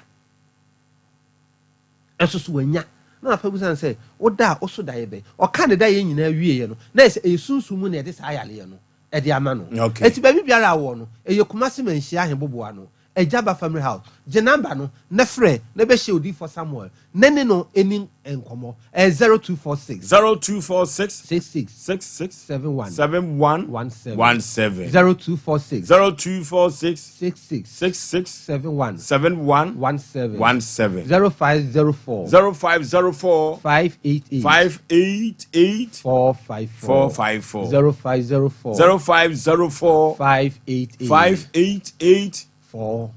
Ɛnso so wanya. Na papa busa no sɛ, "Woda a woso da yɛ bɛn?" Ɔka ne da yɛ nyinaa wieɛ no, na ɛsɛ ɛyɛ sunsum mu na yɛde saa yaleɛ no ɛde ama no. Eti baabi biara a wɔ no, ɛyɛ Kumase Manhyia ahemboboa no, Agyaba Family House. Gye number no na frɛ na bɛhyɛ odiifo Samuel na ne no ɛni nkɔmmɔ. Ɛyɛ 0246. 0246. 66. 66. 71. 71. 17. 17. 0246. 0246. 66. 66. 71. 71. 17. 17. 0504. 0504. 588. 588. 454. 454. 0504. 0504. 588. 588. 4.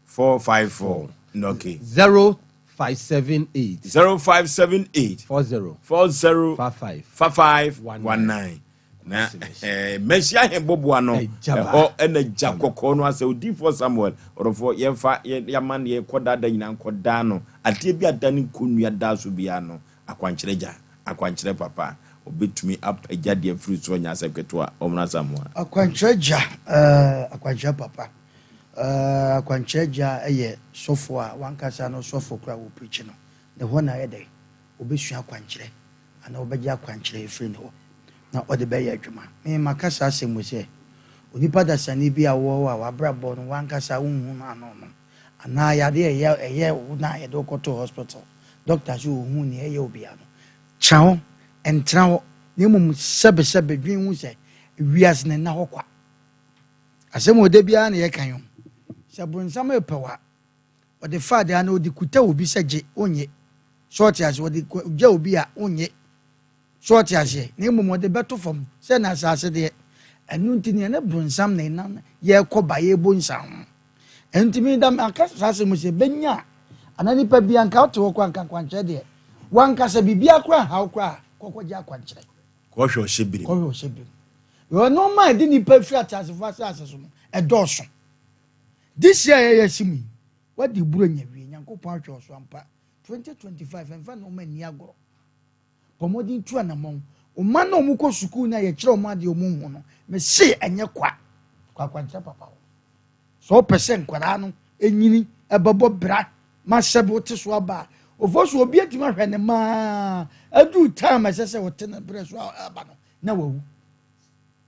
454. Okay. 0578. 0578. 40. 40. 55. 55. 19. Na mɛhyia ahemboboa no ɛhɔ ɛna gya kɔkɔɔ no asɛ odiifoɔ Samuel ɔdɔfoɔ. Yɛmfa yɛama no yɛkɔ dada nyinaa nkɔdaa no adeɛ bi ada ne nkonnua daa so biara no. Akwankyerɛ gya, akwankyerɛ papa, obɛtumi apagya deɛ firi so ɔnya asɛm ketewa. Ɔmena Samoa. Akwankyerɛ gya, akwankyerɛ papa, akwankyerɛ gya yɛ sɔfo a wankasa no, sɔfo kora wɔ preach no ne hɔ na ayɛ dɛ obɛsua akwankyerɛ anaa wobɛgye akwankyerɛ ɛfiri ne hɔ na ɔde bɛyɛ adwuma. Me maka saa asɛm mu sɛ onipa dasani bi a wɔwɔ hɔ a wabrabɔ no wankasa wonhu no ano no anaa yadeɛ ɛyɛ ɛyɛ wo na yɛde wokɔto hospital, doctor sɛ ɔhu nea ɛyɛ obia no, kyerɛ hɔ, ɛntena hɔ, na mmom sɛbesɛbe dwen hu sɛ wiase no nna hɔ kwa. Asɛm wɔ da biara na yɛka yi ho sɛ bonsam repɛ wa, ɔde fa adeɛ na ɔde kuta obi sɛ gye wonye sɛ ɔte ase, ɔde gya obi a wonye sɛ ɔte aseɛ, na mmom ɔde bɛto fam sɛ na asase deɛ. Ɛno nti no yɛne bronsam na ɛnam yɛkɔ ba yɛbɔ nsa ho. Ɛno nti meda maka saa asɛm sɛ bɛnya a anaa nipa bi anka wote hɔ koraa nka akwankyerɛ deɛ wankasa biribiara koraa nhaw koraa kɔkɔgye akwankyerɛ. Kɔhwɛ ɔhyɛ birim. Kɔhwɛ ɔhyɛ birim. Yɛwɔ nneɛma a ɛde nipa firi ateasefo asase so no ɛdɔɔso. This year yɛyɛ si mu yi wadi buro nya wie Nyankopɔn ahwɛ ɔso ampa 2025 ɛmfa nneɛma nni agorɔ. Bɔ mmɔden tu anammɔn. Wo mma no a wɔkɔ sukuu no a yɛkyerɛ wɔn adeɛ a wɔnhu no, mese ɛnyɛ kwa. Kɔ akwankyerɛ papa hɔ. Sɛ wopɛ sɛ nkwadaa no nyini bɛbɔ bra ma sɛbe wote so aba a, ofo so obi atumi ahwɛ ne mma aduru time a ɛsɛ sɛ wɔte ne berɛ so aba no na wawu.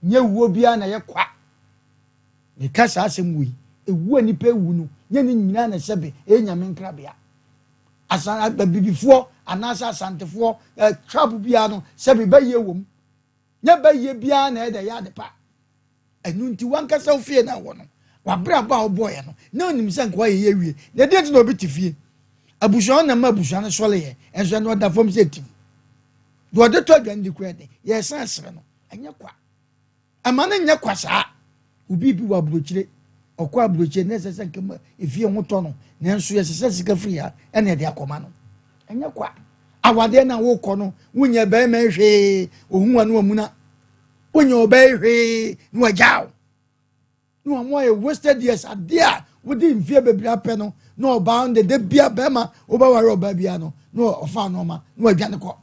Nyɛ wuo biara na ɛyɛ kwa. Meka saa asɛm wei, ewu a nipa ewu no, nyɛ ne nyinaa na sɛbe ɛyɛ nyame nkrabea. Asan abibifoɔ anaasɛ asantefoɔ eh, tribe biara no sɛbi bɛyie wɔ mu. Nyɛ bɛyie biara na ɛyɛ dɛ yɛ ade pa. Ɛno nti wankasa wo fie na wɔ no, wabrabɔ a wobɔɔyɛ no, na onim sɛ nka wayɛ yɛ awie. Na ɛdeɛ nti na obi te fie. Abusua no na ma abusua no sɔleyɛ, ɛnso ɛno ɔda fam sɛ tim. Deɛ ɔde tɔ aduane di koraa de, yɛsan sere no, ɛnyɛ kwa. Ɛma no nyɛ kwa saa. Obi bi wɔ aburokyire, ɔkɔ aburokyire na ɛsɛ sɛ nka ma efie ho tɔ no, nanso yɛsesɛ sika firi ha ɛna ɛde akɔma no. Ɛnyɛ kwa. Awadeɛ no a wokɔ no, wonyɛ bɛrima yi hwee, ohun wa no amuna. Wonyɛ ɔbaa yi hwee na wagyaa wo. Na wɔn ayɛ wasted years adeɛ a wode mfie bebree apɛ no na ɔbaa no dede bia bɛrima wobɛware ɔbaa bia no na ɔfa nneɛma na wadwane kɔ.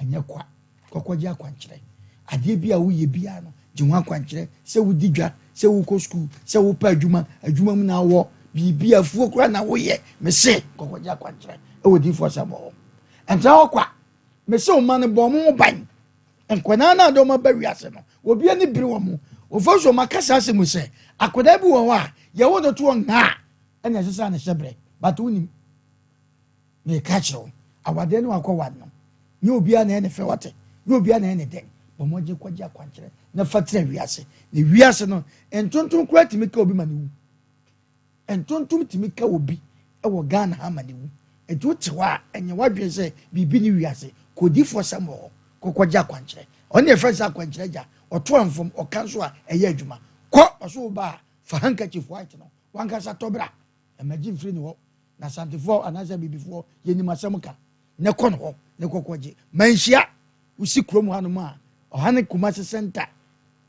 Ɛnyɛ kwa. Kɔkɔgye akwankyerɛ. Adeɛ bi a woyɛ biara no, gye ho akwankyerɛ. Sɛ wodi dwa, sɛ wokɔ sukuu, sɛ wopɛ adwuma, adwuma mu na wɔ, biribi afuo koraa na woyɛ, mese kɔkɔgye akwankyerɛ ɛwɔ diifoɔ Samuel hɔ. Ɛntena hɔ kwa. Mese wo mma no bɔ wɔn ho ban. Nkwadaa no a de wɔn aba wiase no, obi ani bere wɔn. Wɔfa so wɔn akasa asɛm mu sɛ, akwadaa bi wɔ hɔ a, yɛwo no to nha a, ɛna ɛsesa ne hyɛbrɛ. But wonim. Meka kyerɛ wo, awadeɛ ne wakɔware no, nyɛ obiara na ɛyɛ ne fɛ wate, nyɛ obiara na ɛyɛ ne dɛ. Bɔ mmɔden kɔgye akwankyerɛ na fa tena wiase. Na wiase no, ntontom koraa tumi ka obi ma ne wu. Ntontom tumi ka obi wɔ Ghana ha ma ne wu. Nti wote hɔ a, ɛnyɛ w'adwene sɛ biribi ne wiase. Kɔ odiyifoɔ Samuel hɔ, kɔkɔgye akwankyerɛ. Ɔno na yɛfrɛ no sɛ akwankyerɛ agya. Ɔto amfam, ɔka nso a, ɛyɛ adwuma. Kɔ, ɔso wo ba a, fa handkerchief white no, w'ankasa tɔ bra. Ɛmɛgye mfiri ne hɔ. Na Asantefoɔ anaasɛ Abibifoɔ yɛnim asɛm ka. Ne kɔ no hɔ ne kɔkɔ gye. Manhyia wosi kurom hanom a ɔha ne Kumasi center.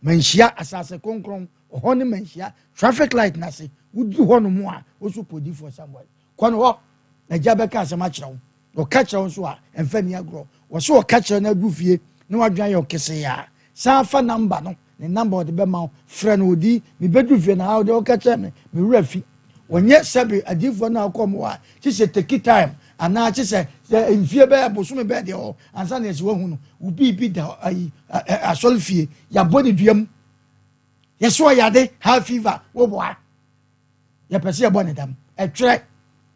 Manhyia asase kronkron ɔhɔ ne manhyia traffic light n'ase. Woduru hɔ nom a woso podifoɔ Samuel. Kɔ no hɔ na gya bɛka asɛm akyerɛ wo. Na ɔka kyerɛ wo nso a ɛmfa ni agorɔ. Wɔso ɔka kyerɛ no aduru fie na wadwene ayɛ ɔkesee a san fa number no ne number ɔde bɛma wo frɛ no odi mebɛduru fie na ha ɔde ɔka kyerɛ me me werɛ fi wɔnyɛ sɛbe adiifoɔ no a wokɔ mu a kye sɛ take time anaa kye sɛ sɛ mfie bɛyɛ bosome bɛyɛ deɛ hɔ ansa na yɛsɛ wahu no wo biribi da ayi asɔre fie yɛabɔ ne dua mu yɛsɛ ɔyade high fever woboa Yɛpɛ sɛ yɛbɔ ne dam. Ɛtwerɛ,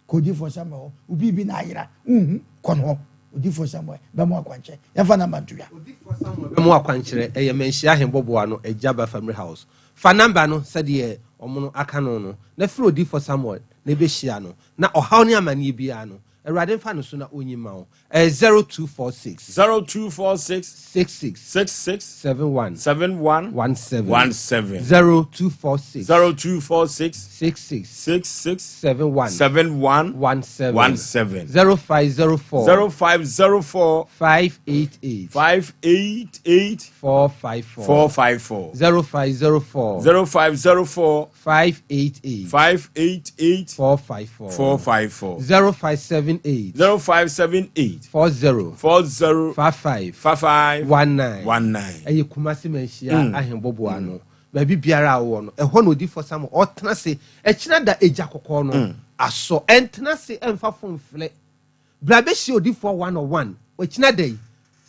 Kɔ odiyifoɔ Samuel hɔ. Wo biribi na ayera, wonhu, kɔ no hɔ. Odiyifoɔ Samuel bɛma wo akwankyerɛ. Yɛmfa namba nto dwa. Odiyifoɔ Samuel bɛma wo akwankyerɛ. Ɛyɛ Manhyia Ahenbɔboa no Agya Ba Family House. Fa namba no sɛdeɛ wɔn aka no no na frɛ Odiyifoɔ Samuel na ɛbɛhyia no. Na ɔhaw ne amaneɛ biara no, Awurade mfa no so na ɔnyi mma wo. Ɛyɛ 0246. 0246. 66. 66. 71. 71. 17. 17. 0246. 0246. 66. 66. 71. 71. 17. 17. 0504. 0504. 588. 588. 454. 454. 0504. 0504. 588. 588. 454. 454. 0578. 0578. 40. 40. 55. 55. 19. 19. Ɛyɛ Kumasi Manhyia Ahenboboa no. Baabi biara a wowɔ no, ɛhɔ na Odiyifoɔ Samuel ɔtena ase. Ɛkyena da egya kɔkɔɔ no asɔ. Ɛntena ase ɛmfa fon mfrɛ. Bra bɛhyia odiyifoɔ one on one. Wakyina da yi,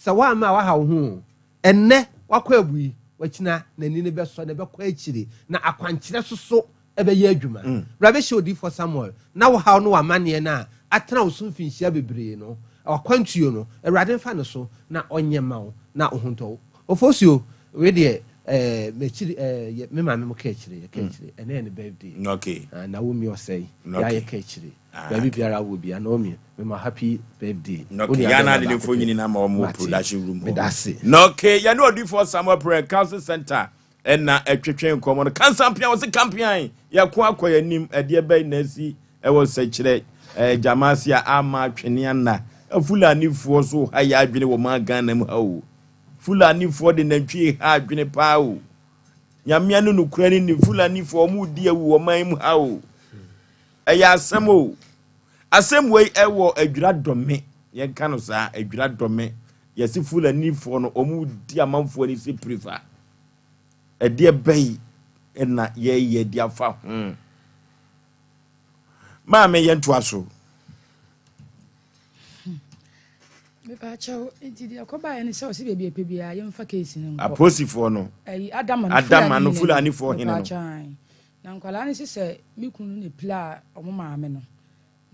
sɛ woamma a woaha wo ho o. Ɛnnɛ wakɔ abu yi, wakyina n'ani no bɛsɔ na ɛbɛkɔ akyire, na akwankyerɛ soso bɛyɛ adwuma. Bra bɛhyia odiyifoɔ Samuel na wo haw ne w'amanneɛ no a atena wo so mfinhyia bebree no, w'akwantuo no, Awurade mfa no so na ɔnyɛ mma wo na wo ho ntɔ wo. Ofosuo, wei deɛ eh, m'akyiri eh, yɛ, me maame mo ka akyire, yɛka akyire. Ɛnnɛ yɛ ne birthday. Okay. Ah, Naomi Osei, Okay. yɛ a yɛka akyire. Ah, Baabi biara wɔ bia Naomi mema happy birthday. Nɔke Wo nua yɛn bɛrima ade ne baako mfo pɛ. nyini na ma wɔn wɔ Mate. production room hɔ. Meda ase. Nɔke yɛne odiifoɔ Samuel Prayer Council Center Ɛna ɛtwetwe nkɔmmɔ no. Kansampea wɔse kampean yɛko akɔ yɛn anim ɛdeɛ bɛn na asi ɛwɔ sɛkyerɛ ɛɛ gyamaase a ama atwene ana Fulanifoɔ so ha yɛ adwene wɔ maa Ghana mu ha o Fulanifoɔ de nantwie ha adwene paa o Nyamea no nokura ne nim Fulanifoɔ wɔn di awu wɔ man mu ha o ɛyɛ asɛm o asɛm wei ɛwɔ adwira dɔme yɛnka no saa adwira dɔme Yɛse Fulanifoɔ no wɔn di amanfoɔ ani sɛ pirifa. Ɛdeɛ bɛyi na yɛyɛ de afa ho? Maame yɛntoa so. Mepaakyɛw, nti deɛ ɛkɔbaeɛ ne sɛ ɔse baabi ɛpɛ biara yɛmfa keesi no nkɔ. Apolisifoɔ no. Ɛyi Adama no Adama no Fulanifoɔ hene no. Mepaakyɛw, na nkwadaa no se sɛ me kunu no na epilaa wɔn maame no.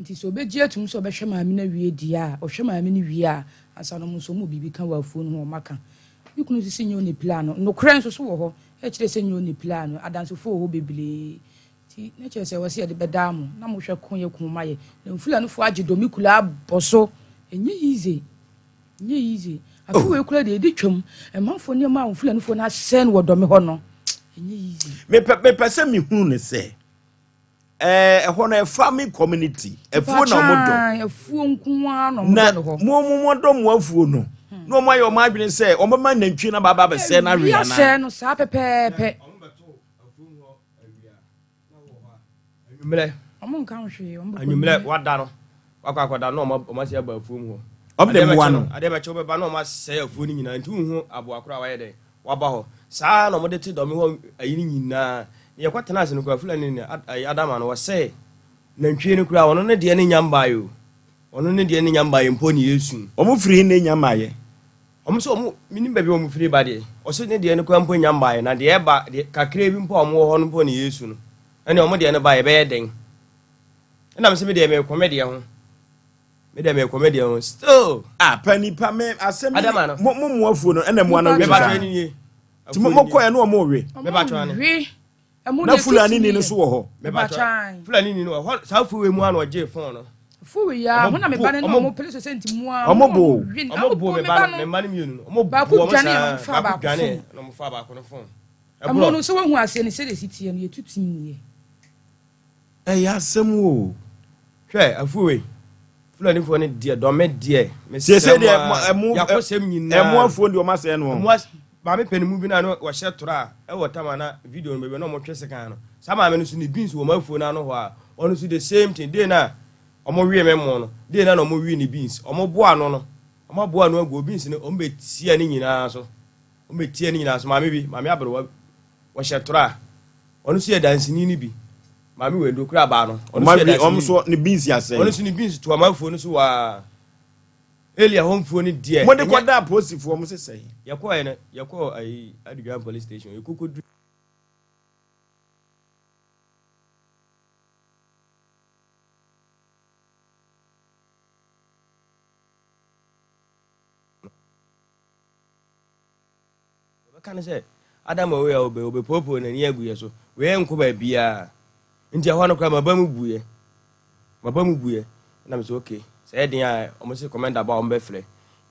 Nti sɛ ɔbɛgye atum sɛ ɔbɛhwɛ maame no awie deɛ a, ɔhwɛ maame no wie a, ansa na wɔn nso wɔn wɔ biribi ka wɔ afuo no ho a wɔaka. Me kunu nso se nyɛ ɔna pilaa no. Nokorɛ nso so wɔ hɔ, ɛkyerɛ sɛ nyɛ ɔna pilaa no. Adansefoɔ wɔ hɔ bebree. Nti na kyerɛ sɛ ɛwɔ sɛ yɛde bɛdaa mo, na mohwɛ ko yɛ ko ma yɛ. Na Mfulanifoɔ agye dɔm kulaa abɔ so. Ɛnyɛ easy. Ɛnyɛ easy. Afe wei koraa deɛ ɛdi twam. Ɛmanfoɔ nneɛma a Mfulanifoɔ no asɛe no wɔ dɔme hɔ no, ɛnyɛ easy. Mepɛ mepɛ sɛ mehunu no sɛ Ɛɛ ɛhɔ no farming community afuo na wɔn dɔ. Afuo nko ara na wɔn dɔ no hɔ. Na mo mo dɔ mo afuo no na wɔn ayɛ wɔn adwene sɛ wɔn bɛma nantwie na baaba abɛsɛɛ no awe anaa. Asɛɛ no saa pɛpɛɛpɛ. Anwummerɛ. Wɔn nka ho hwee. Wɔn bɛkɔ. Anwummerɛ wada no wakɔ akɔda na wɔn wɔn ase aba afuo mu hɔ. Wɔn de mmoa no. Adeɛ bɛkye wɔbɛba na wɔn asɛe afuo no nyinaa nti wohu aboa koraa wayɛ dɛ Waba hɔ. Saa ara na wɔde te dɔme hɔ ayi no nyinaa. Na yɛkɔtenaa ase no koraa, Fulani ne ayi Adama no, wɔsɛe nantwie no koraa, ɔno ne deɛ no nnya mmaeɛ o. Ɔno ne deɛ no nnya mmaeɛ mpo ne yɛresu. Wɔn firi he na enya mmaeɛ? Wɔn nso wɔn, mennim baabi a wɔn firi ba deɛ. Ɔse ne deɛ no koraa mpo nnya mmaeɛ, na deɛ ɛba, deɛ kakraa bi mpo a wɔn wɔ hɔ no mpo ne yɛresu no. Ɛnneɛ wɔn deɛ no ba a, yɛbɛyɛ dɛn? Ɛna mese me deɛ merekɔ me deɛ ho. Me deɛ mekɔ me deɛ ho still. Ah pa nipa me asɛm yi Adama no. mo mo mo afuo no ɛna mmoa no we saa. Ti mo mo kɔ ɛno ɔmo we. Na Fulani ni no so wɔ hɔ. Fulani ni no wɔ hɔ saa afuo wei mu ano ɔgye fon no. Afuo wei ya ho na me ba no na ɔmo pere so sɛ nti mu a. Ɔmo bo. Ɔmo bo me ba no me mma no mmienu no. Ɔmo bo ɔmo saa baako dwane na ɔmo fa baako no fon. Ɛmo no sɛ wahu aseɛ no sɛdeɛ ɛsi teɛ no yɛtu tim yɛ. Ɛyɛ asɛm oo. Hwɛ afuo wei Fulanifoɔ no deɛ dɔme deɛ mesrɛ mo a yakɔsɛm nyinaa ɛmo afuo deɛ ɔmo asɛe no ɛmo maame panimu bi na no wɔhyɛ tora a ɛwɔ tam ana video no baabi na ɔmo twe sekan no saa maame no so ne beans wɔ ɔmo afuo no ano hɔ a ɔno so the same thing day na ɔmo wee me mo no day na na ɔmo wee ne beans ɔmo boa ano no ɔmo aboa ano agu beans no ɔmo bɛ tia ne nyinaa so ɔmo bɛ tia ne nyinaa so maame bi maame aberewa Wɔhyɛ tora. Ɔno nso yɛ danseni no bi. Maame wei ndo kura baa no. Ɔno nso yɛ danseni. Ɔmo nso ne beans asɛe. Ɔno nso ne beans to amanfoɔ no so waa. Elia hɔ mfuo no deɛ. Mo de kɔ da apolisifoɔ mo sesɛe. Yɛkɔɔ yɛ no yɛkɔɔ ayi Adudwan police station yɛkɔkɔ duru. Wɔbɛka no sɛ, Adam a wei a ɔbɛ, ɔbɛpoopoo n'ani agu yɛ so. Wei nkɔ baabiara. Nti ɛhɔ no koraa m'aba mu buiɛ. M'aba mu buiɛ. Ɛna me sɛ okay, sɛ ɛyɛ den a wɔn se kɔmɛnda ba a wɔbɛfrɛ.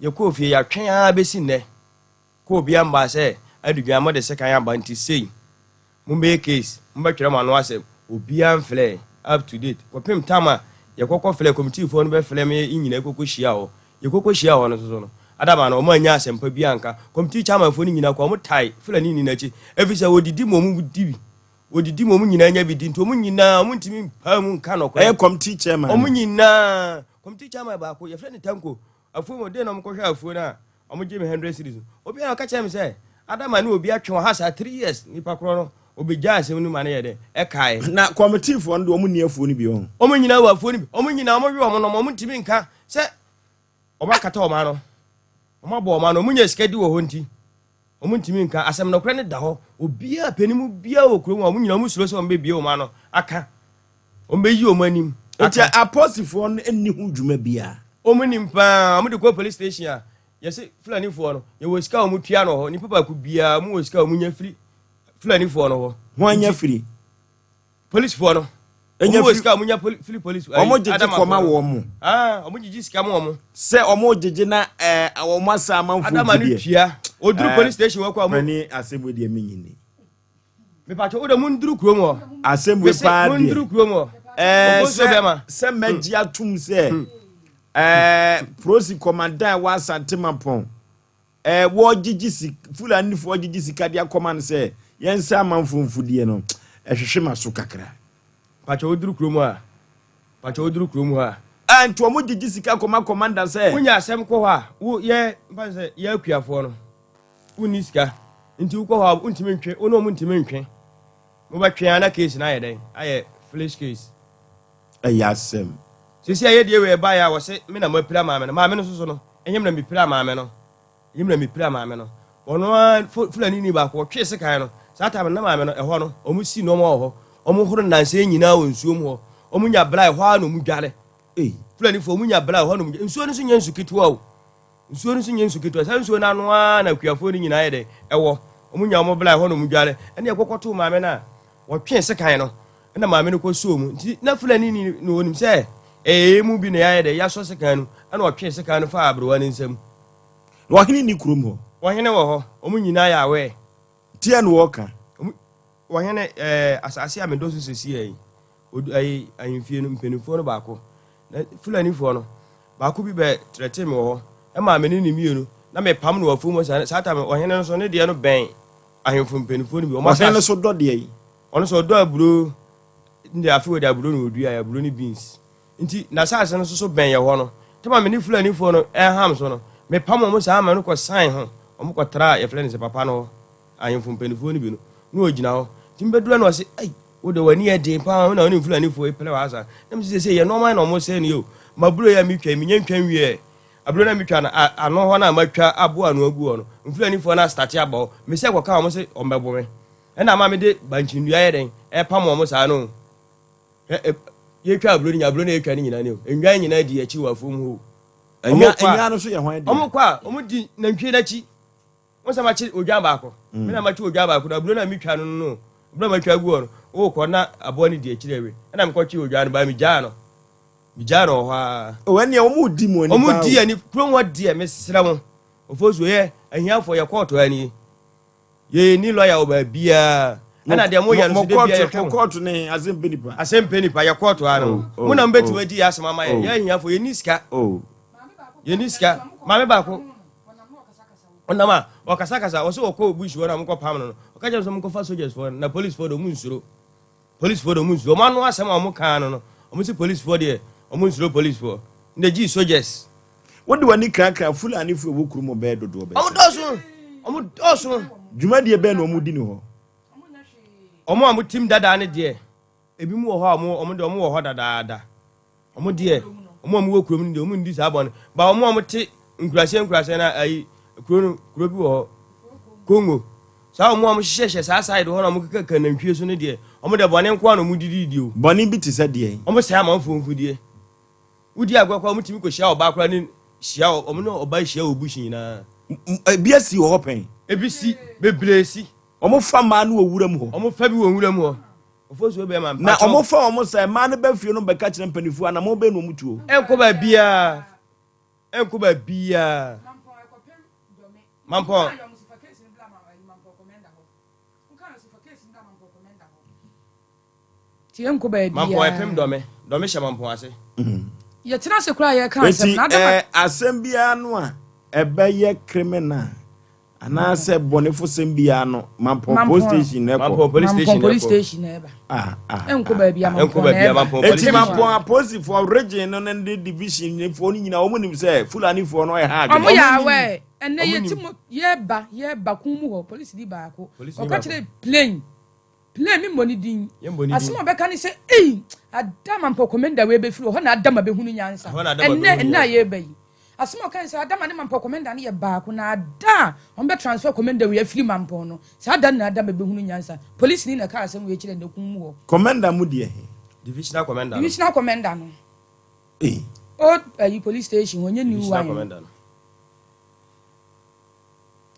Yɛkɔɔ fie, yɛatwɛn ara bɛsi nnɛ. Kɔ obiara mmaa sɛ adudwan mode sekan aba nti sei. Mommɛyɛ case, mommɛtwerɛ mo ano asɛm. Obiara mfrɛɛ, up to date. Kɔpem tam a yɛkɔkɔ frɛɛ, committee foɔ no bɛfrɛɛ me yɛn nyinaa kɔkɔ hyiaa hɔ. Yɛkɔkɔ hyiaa hɔ no nso so no, Adama no, wɔn annya asɛmpa biara anka. Committee chairman foɔ no nyinaa kɔ, wɔn tae Fulani ni no akyi. Ɛfiri sɛ wɔdidi ma wɔn di bi. Wɔdidi ma wɔn nyinaa nya bi di. Nti wɔn nyinaa, wɔn ntumi mpaa mu nka nɔkorɛ. Ɛyɛ committee chairman no. Wɔn nyinaa, committee chairman baako, yɛfrɛ no Tanko. Afuo mu, den na wɔkɔhwɛ afuo no a, Wɔgyee me hundred cedis no, obi a ɔka kyerɛɛ me sɛ Adama ne obi atwe wɔ ha saa 3 years, nipa korɔ no, obegyaa asɛm no ma no yɛ dɛ, ɛkaeɛ. Na kɔmitiifoɔ no deɛ wɔn nni afuo no bi ɔho. Wɔn nyinaa wɔ afuo no bi, wɔn nyinaa wɔn we wɔn nom, wɔn ntumi nka sɛ wɔn akata wɔn ano, wɔn abɔ wɔn ano, wɔn nya sika di wɔ hɔ nti, wɔn ntumi nka asɛm nokorɛ no da hɔ, obiara panin mu biara wɔ kurom a wɔn nyinaa wɔn suro sɛ wɔn bɛbie wɔn ano aka, wɔn bɛyi wɔn anim Nti aka. apolisifoɔ no nni ho dwuma biara. Wɔn nim paa, wɔn de kɔ police station a, yɛse Fulanifoɔ no, yɛwɔ sika a wɔn tua no hɔ, nipa baako biara wɔn wɔ sika a wɔn nya firi Fulanifoɔ no hɔ. Wɔn nya firi? Polisifoɔ no. Wɔn wɔ sika a wɔn nya firi polisi. Wɔn gyegye kɔma wɔn mo. Ah, wɔn gyegye sika ma wɔn. Sɛ wɔn gyegye na ɛɛ wɔn asa amanfoɔ Adama no tua. Oduru police station wɔ kɔ a wɔn. Mani asɛm yi deɛ mi nyini. Mepakyɛ wo de monduru kurom hɔ. Asɛm wei Mese paa deɛ. monduru kurom hɔ. Ɛɛ Obosuo sɛ bɛma. sɛ mɛgye atum sɛ ɛɛ prosi kɔmandan a ɛwɔ Asante Mampɔn ɛɛ wɔgyegye sik Fulanifoɔ gyegye sika de akɔma no sɛ yɛnsɛ amanfoɔ mfudeɛ no ɛhwehwe m'aso kakra. Pakyɛ woduru kurom hɔ a. Pakyɛ woduru kurom hɔ a. Ɛɛ nti wɔn gyegye sika kɔma kɔmanda sɛ. Wonya asɛm kɔ hɔ a wo yɛ mfa no sɛ yɛ akuafoɔ no. Wonni sika nti wokɔ hɔ a wontumi ntwe, wo ne wɔn ntumi ntwe. Mobɛtwe ara na case no ayɛ dɛn? Ayɛ foolish case. Ɛyɛ asɛm. Seesei a yɛdeɛ wei ɛbaeɛ a wɔse me na mapira maame no, maame no nso so no, ɛnyɛ me na mepira maame no, ɛnyɛ me na mepira maame no. Ɔno ara Fulani ni baako ɔtwee sekan no, saa time no na maame no ɛhɔ no, wɔn si nneɛma wɔ hɔ, wɔn horo nnansa yi nyinaa wɔ nsuo mu hɔ, wɔn nya bra ɛhɔ ara na wɔn dware. Fulanifoɔ wɔn nya bra ɛhɔ na wɔn dware. Nsuo no nso nyɛ nsu ketewa o. Nsuo no nso nyɛ nsu ketewa. Saa nsuo no ano ara na akuafoɔ no nyinaa yɛ dɛn? Ɛwɔ. Wɔnya wɔn bla ɛhɔ na wɔdware. Ɛnna ɛkɔkɔtoo maame no a wɔtwee sekan no, ɛnna maame no kɔsɔɔ mu. Nti na Fulani ni no ɔnim sɛ ɛyɛ yɛn mu bi na yɛayɛ dɛn? Yɛasɔ sekan no. Ɛnna ɔtwee sekan no faa aberewa no nsam. Na ɔhene nni kurom hɔ? Ɔhene wɔ hɔ. Wɔn nyinaa yɛ aware. Teɛ na wɔka. Wɔn, ɔhene, ɛɛ, asase a medɔ so seesei yi, Odu ayi ahemfie no mpanimfoɔ no baako, na Fulanifoɔ no, baako bi bɛ trɛtee me wɔ hɔ, ɛmaa me ne ne mmienu, na mepam no wɔ afuom hɔ saa, saa tam ɔhene no so ne deɛ no bɛn ahemfo mpanimfoɔ no bi. Wɔn Ɔhene no so dɔ deɛ yi? Ɔno so ɔdɔ aburo, ne deɛ afei wɔde aburo na wɔdua, aburo ne beans. Nti n'asase no nso so bɛn yɛ hɔ no, tama me ne Fulanifoɔ no ɛreham so no, mepam wɔn saa ma no kɔ san ho, wɔn kɔtraa yɛfrɛ no sɛ papa no hɔ. Ahemfo mpanimfoɔ no bi no, na ɔgyina hɔ. Nti mebɛduru na ɔse, ei, wo deɛ w'ani yɛ den paa, wo na wo ne Fulanifoɔ yi pere wɔ ha saa. Na mese seesei yɛ nneɛma na wɔsɛe no yi o. M'aburo yi a metwa yi, menya ntwa nwieɛ. Aburo no a metwa no, ano hɔ no a matwa aboa ano agu hɔ no, Fulanifoɔ no astate aba hɔ. Mese kɔka wɔn se wɔmmɛbo me. Ɛna ama mede bankye nnua yɛ dɛn, ɛrepam wɔn saa no o. Hwɛ, yɛtwa aburo no nyinaa, aburo no a yɛtwa no nyinaa ni o. Nnwan nyinaa di akyi wɔ afuom hɔ o. Nnwan no nso yɛ hwan dea? Wɔkɔ a, wɔdi nantwie no akyi. Wo sɛ makye odwan baako. Mm. Me na makye odwan baako no aburo na metwa no no. Aburo na matwa agu hɔ no. Wokɔ na aboa no di akyire awe. Ɛna mekɔtwe odwan no baa megyaa no. Megyaa no wɔ hɔ ara. O ɛnneɛ wɔn di mu ani paa. Wɔn di ani kurom hɔ deɛ mesrɛ mo. Ofosuo yɛ ahiafoɔ yɛ kɔɔto ha nie. Yɛ ni lɔya wɔ baabiara. Ɛna deɛ mo yɛ no so de bia yɛhwɛ mo. Kɔɔto ne asɛmpɛ nipa. Asɛmpɛ nipa yɛ kɔɔto ha no. Oh, Mo na oh, mbɛtumi adi yɛ asɛm ama yɛ. oh. Yɛ ahiafoɔ yɛ ni sika. Yɛ ni sika. Maame baako. Ɔnam a ɔkasakasa ɔsɛ ɔkɔ bush hɔ na ɔmokɔ pam no no ɔka kyerɛ sɛ ɔmokɔfa soldiers foɔ na police foɔ de ɔmo nsuro police foɔ de ɔmo nsuro ɔmo ano asɛm a ɔmo kaa no no ɔmo si police foɔ deɛ ɔmo nsuro police foɔ na gyi soldiers. Wode w'ani krakra Fulani fo ɛwɔ kurom bɛyɛ dodoɔ bɛyɛ ɔmo dɔɔso ɔmo dɔɔso. Dwumadie bɛn na ɔmo di ne hɔ? Ɔmo a ɔmo tim dadaa ne deɛ Ebinom wɔ hɔ a wɔn wɔn deɛ wɔn wɔ hɔ dadaada. Wɔn deɛ wɔn a wɔwɔ kurom no deɛ wɔn ndi saa bɔne. Ba wɔn a wɔte nkuraseɛ nkuraseɛ na ayi kuro no kuro bi wɔ hɔ Congo. Saa wɔn a wɔhyehyɛhyɛ saa side hɔ na wɔkekaka nantwie so no deɛ wɔn deɛ bɔne nko ara na wɔn didi di o. Bɔne bi te sɛ deɛn? Wɔn sɛe amanfoɔ mfudeɛ. Wodi agorɔ koraa wɔn tumi kɔ hyia ɔbaa koraa ne hyia wɔn ne ɔbaa hyia wɔ bush nyinaa. Ebi asi wɔ hɔ pɛn? Ebi si bebree si. Wɔfa mmaa no wɔ wuram hɔ. Wɔfa bi wɔ nwuram hɔ. Ofosuo bɛma Na mpakyɛw. wɔfa wɔn sɛ mmaa no ba fie no bɛka kyerɛ mpanimfoɔ anammɔn bɛn na wɔtuo. Ɛnkɔ baabiara. Ɛnkɔ baabiara. Mampɔn. Nti ɛnkɔ baabiara. Mampɔn ɛpem dɔme. Dɔme hyɛ mampɔn ase. Yɛtena ase koraa yɛka asɛm Enti na adama. eh, asɛm biara no a ɛbɛyɛ criminal Anaasɛ bɔnefosɛm biara no, Mampɔn police station na ɛkɔ. Mampɔn police station na ɛkɔ. police station na ɛba. Ah, ah, Ɛnkɔ baabi a Ɛnkɔ Mampɔn baabi a na ɛba. Mampɔn police Eti station. Mampɔn apolisifoɔ region no ne division foɔ no nyinaa wɔn nim sɛ Fulanifoɔ no ɛha adwene. Ɔmo yɛ aware. Ɛnɛ Ɔmo yɛ ti nim. mo yɛba yɛba kun mu hɔ polisi ni baako. Polisi ni Ɔka baako. kyerɛ plane plane mi mmɔ ne din. Yɛmmɔ ne din. Asɛm a ɔbɛka ne sɛ ei Adama mpɔkɔmenda wei bɛfiri hɔ na Adama bɛhunu nyansa. Ɛhɔ na Adama Ɛnɛ bɛhunu ɛnɛ a nyansa. yɛreba yi. Asɛm a ɔkae ne sɛ, Adama ne Mampɔn kɔmɛnda no yɛ baako, na da a wɔbɛ transfer kɔmɛnda wei afiri Mampɔn no, saa da no na Adama bɛhunu nyansa. Polisini na ɛkaa asɛm wei kyerɛɛ no kun mu hɔ. Kɔmɛnda mu deɛ he? Divisional kɔmɛnda no. Divisional kɔmɛnda no. Ei. Old ayi police station hɔ, nyɛ new Divisional one no. kɔmɛnda no.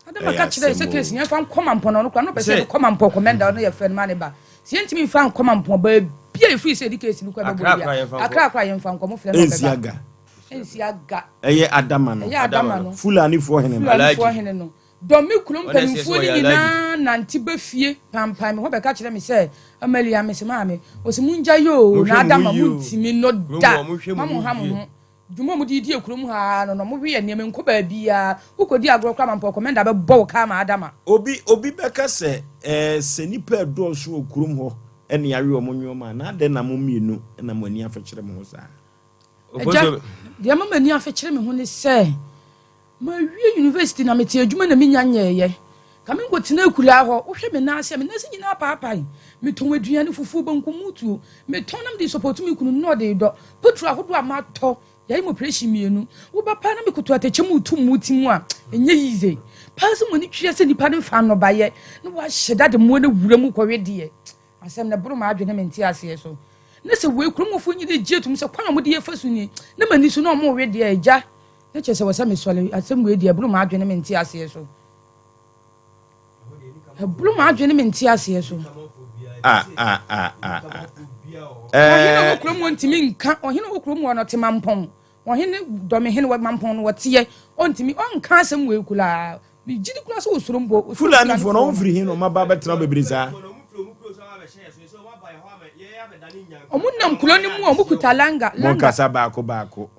Adama Ɛyɛ ka kyerɛɛ sɛ asɛm case o. no yɛmfa nkɔ Mampɔn na ɔno koraa na ɔpɛ sɛ Sɛ. yɛde kɔ Mampɔn kɔmɛnda ɔno yɛfrɛ no ma ne ba. Sɛ yɛntumi mfa nkɔ Mampɔn baabi a yɛfiri sɛ yɛde case no kɔ ɛbɛbɔ Accra bi koraa a, yɛmfa nkɔ. Accra koraa yɛmfa nkɔ, mofrɛ no Ɛnsi ɔbɛba. aga. Ɛnsi aga. Ɛyɛ Adama no. Ɛyɛ Adama no. Fulanifoɔ hene no. Fulanifoɔ Alhaji. hene no. Dɔme kuro mpanimfoɔ no nyinaa nante ba fie pampae me hɔ bɛka kyerɛ me sɛ, Amalia, mese maame, wɔse mongyae oo, na Adama montimi no da, ma mo nha mo ho. Dwuma a wɔde redi kurom ha ara no na wɔwe yɛ nneɛma, nkɔ baabiara, wokɔdi agorɔ koraa ma mpo kɔmɛnda bɛbɔ wo kaa ma Adama. Obi obi bɛka sɛ, Ɛɛ, sɛ nnipa redɔɔso wɔ kurom hɔ na yɛawe wɔn nneɛma a, na adɛn na mo mmienu na mo ani afekyere mo ho saa? Agya, deɛ ɛma m'ani afekyere me ho ne sɛ, Mawie university na mete adwuma na menya nyɛɛyɛ. Ka me nkɔtena akuraa hɔ. Wohwɛ me nan ase a, me nan ase nyinaa apaapae. Metɔn aduane, fufuo, banku, mutuo. Metɔn na mede sɔpɔto me kunu na ɔde redɔ. Petrol ahodoɔ a matɔ, yɛayɛ me operation mmienu. Woba paa na mekoto atɛkyɛ mu reto mmo ti mu a, ɛnyɛ easy. Paa sɛ mo ani twea sɛ nnipa no mfa nnɔbaeɛ na wɔahyɛ da de mmoa no awura mu kɔwe deɛ. Asɛm no ɛboro m'adwene ne me nteaseɛ so. Na sɛ wei kuromfoɔ nyinaa gye tom sɛ kwan a wɔde yɛ fa so nie, na m'ani so na wɔrewe deɛ a, agya, Na kyerɛ sɛ wɔ sɛ mesɔre, asɛm wei deɛ ɛboro m'adwene ne me nteaseɛ so. Ɛboro m'adwene ne me nteaseɛ so. Ah, ah, ah, ah, ah. Ɔhene wɔ kurom wɔ ntumi nka, ɔhene wɔ kurom wɔ no te mampɔn. Ɔhene dɔmehene wɔ mampɔn no wɔteɛ, ɔntumi ɔnka asɛm wei koraa. Megye di koraa sɛ ɔsuro mpo. Fulanifoɔ no wɔn firi he na wɔn aba abɛtena bebree saa? Wɔn nam kuro no mu a wɔn kuta langa. Monkasa baako baako.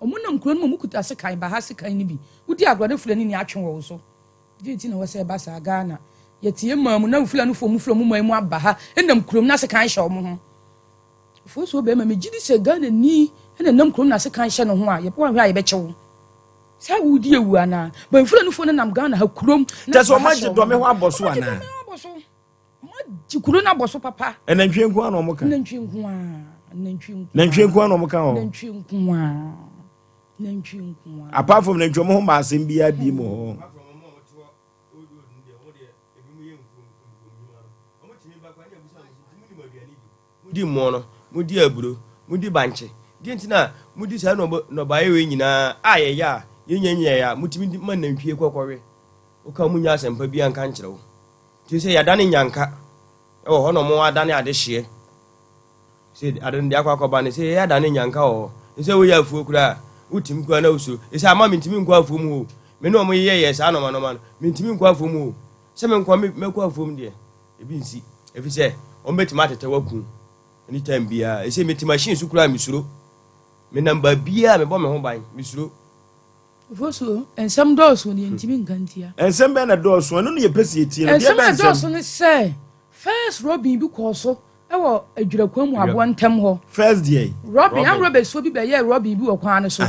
Wɔn nam kuro no mu a wɔn kuta sekan, baha sekan no bi. Wodi agorɔ ne Fulani ni atwe wɔ wo so. Deɛ nti na ɛwɔ sɛ ɛba saa Ghana. Yɛte yɛn man mu na Fulanifoɔ wɔn firi wɔn man mu aba ha nam kurom na sekan hyɛ wɔn ho. Ofosuo bɛrima megye di sɛ Ghana ni na nam kurom na sekan hyɛ ne ho a wɔanhwɛ a yɛbɛkyɛ wo. Saa wodi awu anaa? But Fulanifoɔ no nam Ghana ha kurom na Kyɛ sɛ baha wɔn hyɛ agye wɔn dɔme ho. hɔ abɔ so Wɔn agye anaa? dɔme hɔ abɔ so. Wɔagye kuro no abɔ so papa. Nantwie nko ara na wɔka. Nantwie nko ara. Nantwie nko ara. Nantwie nko ara na wɔka hɔ. Nantwie nko ara. Nantwie nko ara. Apart from nantwie, wɔn ho mma asɛm biara bi mu hɔ. Modi mmono, modi aburo, modi bankye. Deɛ nti na modi saa nnɔbaeɛ wei nyinaa a yɛyɛ a yɛnya nyɛeɛ a motumi de ma nantwie kɔkɔwe? Woka wɔnnya asɛmpa biara nka nkyerɛ wo. Nti sɛ yɛadane nnyanka wɔ hɔ na wɔadane adehyeɛ sɛ ade no deɛ akɔ akɔba no sɛ yɛyɛ adane nnyanka wɔ hɔ ne sɛ woyɛ afuo koraa a wotumi koraa na wosuro ɛsɛ ama mentumi nkɔ afuo mu hɔ me ne wɔn yɛyɛ saa nɔma nɔma no mentumi nkɔ afuo mu hɔ sɛ menkɔ mɛkɔ afuo mu deɛ ebi nsi ɛfiri sɛ wɔn bɛtumi atetɛ waku anytime biara ɛsɛ mete machine so koraa mesuro menam baabiara mebɔ me ho ban mesuro Ofosuo, nsɛm dɔɔso deɛ ntumi nka ntia. Nsɛm bɛn na ɛdɔɔso? Ɛno na yɛpɛ sɛ yɛtie no. Deɛ Nsɛm a bɛn nsɛm? ɛdɔɔso ne sɛ, first robbing bi kɔɔ so wɔ Adwirakwan mu aboɔ ntam hɔ. First deɛ? Robbing, armed robbers foɔ bi bɛyɛɛ robbing bi wɔ kwan no so.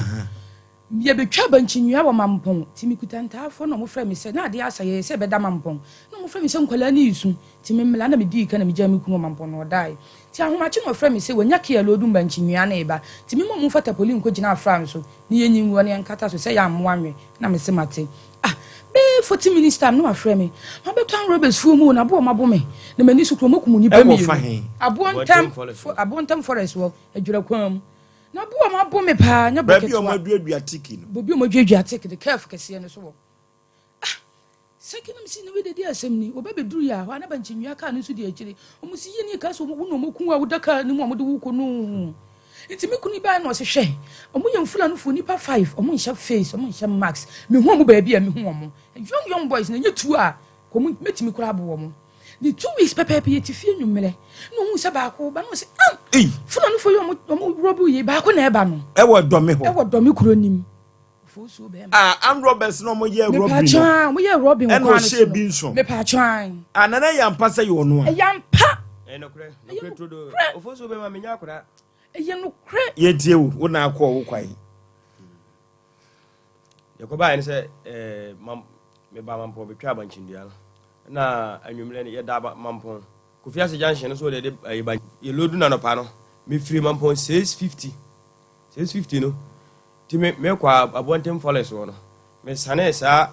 Yɛbɛtwa bankye nnua wɔ Mampɔn, nti mekuta ntaafoɔ na wɔfrɛ me sɛ, na adeɛ asa, yɛyɛ sɛ yɛbɛda Mampɔn. Na wɔfrɛ me sɛ nkwadaa no resu, nti me mmla na medii kan na megyaa me kunu wɔ Mampɔn na ɔdaeɛ. Nti ahomakye na ɔfrɛ me sɛ wanya kea loodu mbankye nnua no reba, nti mema wɔmfa tapolin nkɔgyina afra no so. Ne yɛ nyi nguɔ ne yɛ nkata so sɛ yɛ ammoa nwe na me se mate ah bɛyɛ 40 minutes time na wafrɛ me mabɛtɔ armed robbers fuo mu o na aboɔ mabo me na m'ani so kuro makum nnipa Ɛwɔ fa mmienu he? aboɔ ntam aboɔ ntam forest wɔ adwira kwan mu na aboɔ mabo me paa nyɛ bo Baabi a ketewa wɔaduadua tiki no. baabi a wɔaduadua tiki no curve kɛseɛ no so wɔ Ah! Sɛke na mese na wei de deɛ asɛm ni, wɔba bɛduru yɛ a, hɔ a na bankye nnua kaa no nso di akyire. Wɔn se yie nie kaa sɛ wo na wɔn ku wo a woda kaa no mu a wɔde wo kɔ no. Nti me kunu yi baeɛ na ɔse hwɛ, wɔn yɛ Mfulanifoɔ nnipa five, wɔn nhyɛ face, wɔn nhyɛ mask, mehu wɔn baabi a mehu wɔn. Young young boys na ɛnyɛ tuo a, kɔ mɛtumi koraa abo wɔn. Ne 2 weeks pɛpɛɛpɛ yɛte fie nwummerɛ na ɔhu sɛ baako ba na ɔse ah! Fulanifoɔ yi wɔn rɔbu yi baako na ɛba no. Ɛwɔ Dɔme hɔ. Ɛwɔ Dɔme kuro nim. Ah, armed robbers na wɔn yɛ robbery no. Mepatwa, wɔn yɛ robbery wɔ Ɛna kwan no so ɔhyɛ no. bi nso. Mepatwa. Ah, nana yɛ ampa sɛ yɛ ɔno a. Ɛyɛ ampa. Ɛyɛ nokorɛ, nokorɛ turodoo. Ofosuo bɛma menya akwadaa. Ɛyɛ nokorɛ. Yɛntie wo, wo na akɔ wo kwan. Yɛkɔbaeɛ no sɛ ɛɛ mam mebaa Mampɔn bɛtwaa abankyendua no na anwummerɛ no yɛda Mampɔn Kofi Ase junction no so wɔde de ɛyɛ ban yɛlodu no anɔpa no mefiri Mampɔn 6:50 6:50 no Nti me mekɔ Abontem forest hɔ no, mesanee saa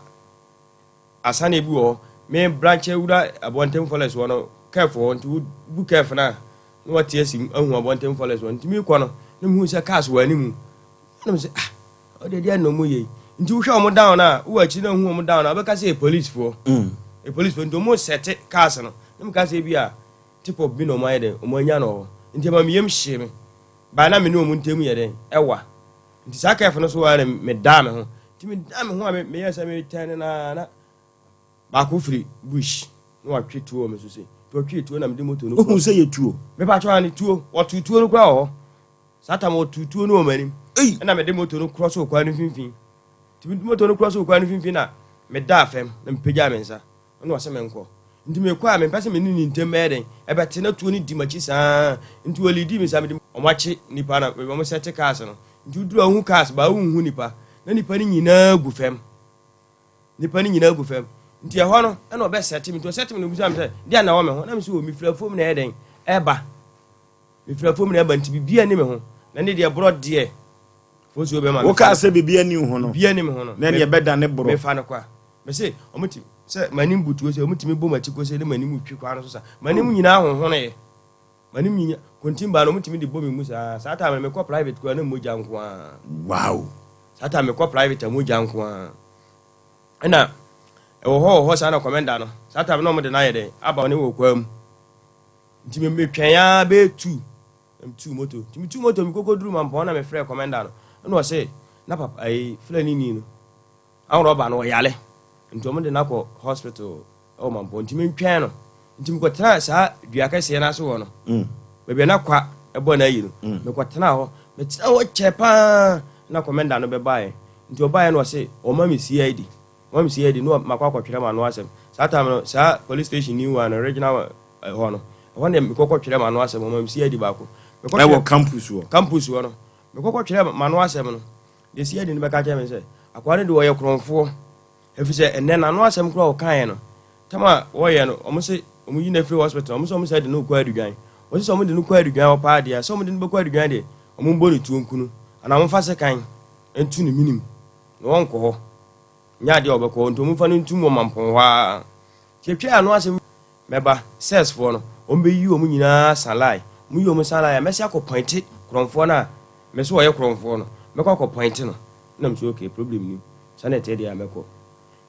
asaneɛ bi wɔ hɔ, me branch awura Abontem forest hɔ no, curve hɔ, nti wobu curve no a, na wate asi mu ahu Abontem forest hɔ, nti mekɔ no, na mehu sɛ cars wɔ anim, na mesɛ ah, ɔde deɛ na ɔmo yɛ yi, nti wohwɛ ɔmo down a, wowɔ akyiri na wohu ɔmo down a, wobɛka sɛ yɛ policefoɔ, mm. yɛ policefoɔ, nti ɔmo sɛte cars no, na meka sɛ ebi a tip up bi na ɔmo ayɛ dɛn, ɔmo anya no wɔ hɔ, nti ɛma me yam hyee me. By na me ne wɔn ntam yɛ dɛn? Ɛwa. Nti saa kɛf no so ara na medaa me ho. Nti medan me ho a meyɛɛ sɛ meretɛn no ara na baako firi bush na watwe tuo wɔ me so sei. Nti ɔtwee tuo na mede moto no Wohu sɛ yɛ tuo? Mepa kyɛw ane tuo. Wɔtoo tuo no koraa wɔ hɔ. Saa tam wɔtoo tuo no wɔ m'anim. Ɛna mede moto no korɔ so kwan no mfimfini. Nti mede moto no korɔ so kwan no mfimfini na medaa fam na mepagyaa me nsa. Ɛna ɔse menkɔ. Nti mekɔ a mempɛ sɛ me ne ne ntam bɛyɛ dɛn ɛbɛte na tuo no di m'akyi saa. Nti ɔliidii me saa mede wɔn akye nnipa na wɔn sɛte cars no. Nti woduru a wohu cars baa wonhu nnipa. Na nnipa no nyinaa gu fam. Nnipa no nyinaa gu fam. Nti ɛhɔ no ɛna ɔbɛ sɛte me. Nti ɔsɛte me na ɔbisa me sɛ deɛ na ɛwɔ me ho. Na me sɛ o mefiri afuom na ɛyɛ dɛn ɛba. Mefiri afuom na ɛba nti biribiara nni me ho. Na ne deɛ borɔ deɛ. Fosuo bɛma Wokaa sɛ biribiara nni wo ho no. Biribiara nni me ho no. Na ɛneɛ ɛbɛdane borɔ. Mefa no kwa. Mese ɔmo ti sɛ m'anim butuo sɛ ɔmo tumi bɔ m'akyi kose ne m'anim twi kwan no so sa. M'anim nyinaa honhonoeɛ. M'anim nyina kontin baa no ɔmo tumi de bɔ me mu saa. Saa time no mekɔ private koraa na mogya nko ara. Wow. Saa time mekɔ private a mogya nko ara. Ɛna ɛwɔ hɔ wɔ hɔ saa na kɔmɛnda no saa time na ɔmo de no ayɛ dɛn aba ɔne wɔ kwaa mu. Nti me metwɛn ara bɛyɛ tu Na metuu moto. Nti metuu moto mekɔkɔduruu Mampɔn na mefrɛɛ kɔmɛnda no. Ɛna ɔse na papa ayi Fulani ni no anrɔba no ɔyare nti wɔn de no akɔ hospital ɛwɔ Mampɔn nti mentwɛn no. Nti mekɔtenaa saa dua kɛseɛ no ase hɔ no baabi a na kwa ɛbɔ no ayi no mekɔtenaa hɔ. Metenaa hɔ kyɛɛ paa na kɔmɛnda no bɛbaeɛ. Nti ɔbaeɛ no ɔse ɔma me CID. Ɔma me CID na makɔ akɔtwerɛ m'ano asɛm. Saa time no saa police station new one no regional hɔ no, ɛhɔ na mekɔkɔ twerɛ m'ano asɛm, ɔma me CID baako. Mekɔ Ɛwɔ campus hɔ? Campus hɔ no. Mekɔkɔ twerɛ m'ano asɛm no, deɛ CID no bɛka kyerɛ me sɛ, akoa no deɛ ɔyɛ korɔmfoɔ. Ɛfiri sɛ ɛnnɛ n'ano asɛm koraa a ɔkaeɛ no, tam a wɔyɛ no, wɔn se wɔn yi no afiri hospital, wɔn se wɔn sɛ de no rekɔ Adudwan. Wɔn se sɛ wɔn de no kɔ Adudwan hɔ paa deɛ a, sɛ wɔn de no bɛkɔ Adudwan deɛ, wɔn mbɔ no tuo nku no, anaa wɔn fa sekan nto ne menim, na wɔnkɔ hɔ. Nyɛ adeɛ a wɔbɛkɔ hɔ, nti wɔn mfa no ntum wɔ Mampɔn hɔ ara. Nti yɛtwɛɛ ano asɛm. Mɛba, cells foɔ no, wɔn bɛyi wɔn nyinaa sa line, wɔn yi wɔn sa line a, mɛsan akɔ pointe korɔmfoɔ no a me se ɔyɛ korɔmfoɔ no, mɛkɔ akɔ pointe no, ɛna me se okay, problem nim, saa na ɛteɛ deɛ a mɛkɔ.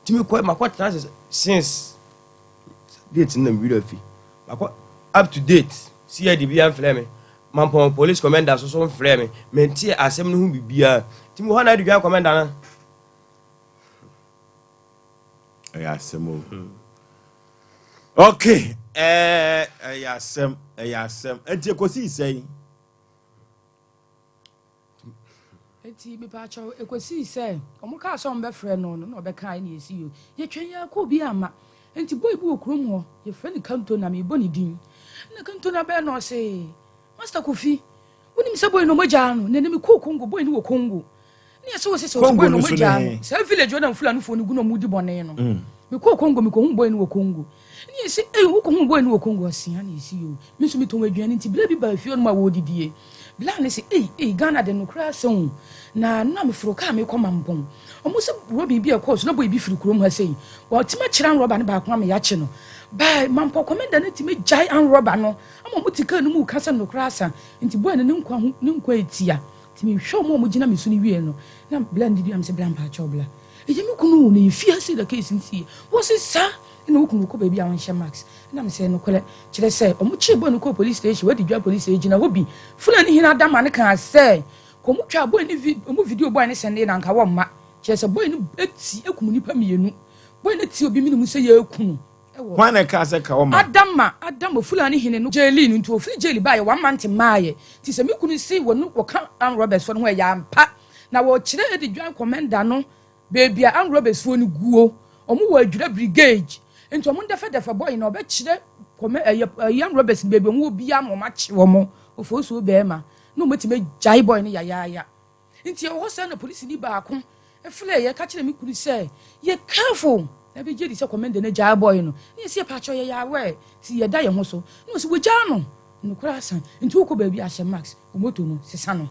Nti mekɔ, makɔ tena ase since date no na me werɛ afi, makɔ up to date, CID biara mfrɛ me, Mampɔn police commander nso so mfrɛ me, mente asɛm no ho biribiara, nti mewɔ hɔ na Adudwan commander no, ɛyɛ asɛm o okay ɛɛ ɛyɛ asɛm ɛyɛ asɛm nti ekosi sɛn. Eti mepaakyɛw ekosii sɛ wɔn kaa sɛ wɔn bɛfrɛ no no na ɔbɛka ɛna esi yo yɛtwɛn yɛ akɔ obi ama nti boy bi wɔ kurom hɔ yɛfrɛ no Cantona mebɔ ne din na Cantona bɛɛ na ɔse Master Kofi Wonim sɛ boy no ɔmo agyaa no na ɛnɛ mekɔɔ Congo boy no wɔ Congo ne yɛsɛ wɔ sɛ sɛ ɔsɛ boy no ɔmo agyaa no saa village hɔ na Fulani foɔ no gu na ɔmo di bɔne no mm. mekɔɔ Congo mekɔhu boy no wɔ Congo ne yɛsɛ ei wokɔhu boy no wɔ Congo ɔsea ne yɛsi yo me nso metɔn aduane nti bla bi baa fie ɔnom a wɔredidie bla ne sɛ ei ei Ghana de nokorɛ asɛm o na na meforo kaa mekɔ Mampɔn ɔmo sɛ robin bi a ɛkɔɔ so na boy bi firi kurom ha sei wɔtumi akyerɛ anrɔba no baako ama yɛakye no baa Mampɔn kɔmɛnda no tumi gyae anrɔba no Ama ɔmo te kaa no mu reka sɛ nokorɛ asa nti boy no ne nkwa ho ne nkwa etia nti me hwɛ ɔmo a ɔmo gyina me so no wiee no na bla no didi na me se bla mpaakyɛw bla ɛyɛ me kunu o na yɛ fie ha sei na case no siiɛ wɔse saa ɛna wo kunu wokɔ baabi a ɔnhyɛ mask ɛna me sɛ nokorɛ kyerɛ sɛ ɔmo kyee boy no kɔɔ police station wadi dwa police station gyina hɔ bi Fulani hene adama no kaa sɛ kɔ ɔmo twaa boy no vi ɔmo video boy no sɛndee na anka wɔmma kyerɛ sɛ boy no eti ekum nipa mienu boy no ti obi mene mu sɛ yɛku no wɔ. Hwan na ɛkaa sɛ ka wo ma? Adama, Adama, Fulani hene no jailii no nti ofiri jail baeɛ one month mmaeɛ nti sɛ me kunu se wɔne wɔka armed robbers foɔ no ho ɛyɛ ampa na wɔkyerɛ Edi Dwan commander no baabi a armed robbers foɔ no guo wɔn wɔ Adwira brigade nti wɔn ndɛfɛdɛfɛ boy no ɔbɛkyerɛ kɔmɛ ɛyɛ ɛyɛ armed robbers no baabi wɔn wɔ biara na wɔn akye wɔn ofosuo bɛɛma na wɔn atumi agyae boy no yayaaya. Nti ɛwɔ hɔ saa na polisini baako frɛɛ yɛ ka kyerɛɛ me kunu sɛ yɛ careful na bɛ gyedi sɛ kɔmɛnda no agyaa boy no na yɛsi yɛpaakyɛw yɛyɛ aware nti yɛda yɛn ho so na ɔsi wagyaa no nokorɛ asa nti wokɔ baabi a hyɛ mask wo moto no sesa no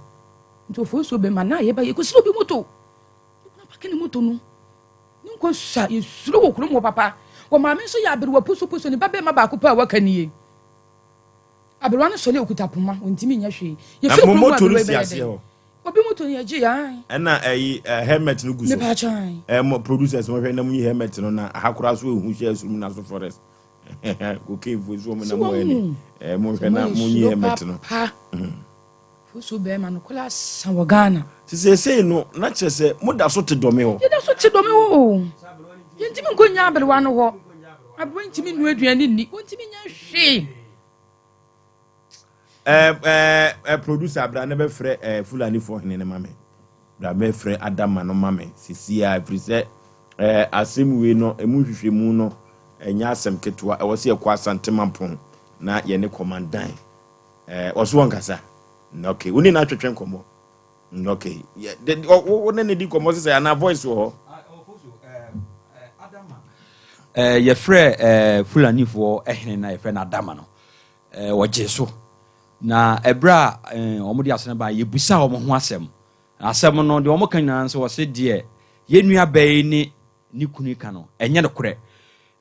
nti ofosuo bɛma na yɛba yɛkɔsiri obi moto ne kunu apake ne moto no ne nkwa sua yɛsuro wɔ kurom hɔ papa wɔ maame nso yɛ aberewa pusupusu ne ba bɛma baako pɛ a waka nie Aberewa no sɔre a okuta poma, ontumi nyɛ hwee. Na Yɛfiri mo kurom hɔ moto no aberewa yi si bɛyɛ aseɛ dɛn? hɔ. Obi moto no yɛgye ae. Ɛna ɛyi eh, helmet no gu so. Mepaakyɛw ae. Eh, mo producers mo hwɛ na mo yi helmet no na aha koraa so ehu hyɛ esum na so forest. Cocaine fo so mo Sɛ na mo ɛni. wahu Eh, mo sɛ hwɛ na moayɛ mo yi suro helmet no. papa. Mm. Fosuo bɛɛma no koraa sa wɔ Ghana. Nti seesei no na kyerɛ sɛ mo da so te dɔme hɔ? Yɛda so te dɔme hɔ oo. Yɛntumi nkɔ nnya aberewa no hɔ. Aberewa ntumi nnua aduane nni. Ɔntumi nyɛ hwee. Ɛɛ ɛɛ ɛ producer bra na bɛfrɛ ɛɛ Fulanifoɔ hene no ma me. Bra bɛfrɛ Adama no ma me seesei ara ɛfiri sɛ ɛɛ asɛm wei no ɛmu nhwehwɛmu no ɛnyɛ asɛm ketewa. Ɛwɔ sɛ yɛkɔ Asante Mampong na yɛne kɔmandan ɛɛ ɔso ɔnkasa. Okay, wo ne no atwetwe nkɔmmɔ. Okay, wo ne no di nkɔmmɔ sesɛ anaa voice wɔ hɔ? Eh, yɛfrɛ eh, Fulanifoɔ hene no a yɛfrɛ no Adama no, eh, wɔgyee so. Na ɛberɛ a eh, wɔde asɛm no baeɛ, yɛbisaa wɔn ho asɛm. Na asɛm no, deɛ wɔka nyinaa nso, wɔse deɛ yɛn nua baa yi ne ne kunu yi ka no, ɛnyɛ nokorɛ.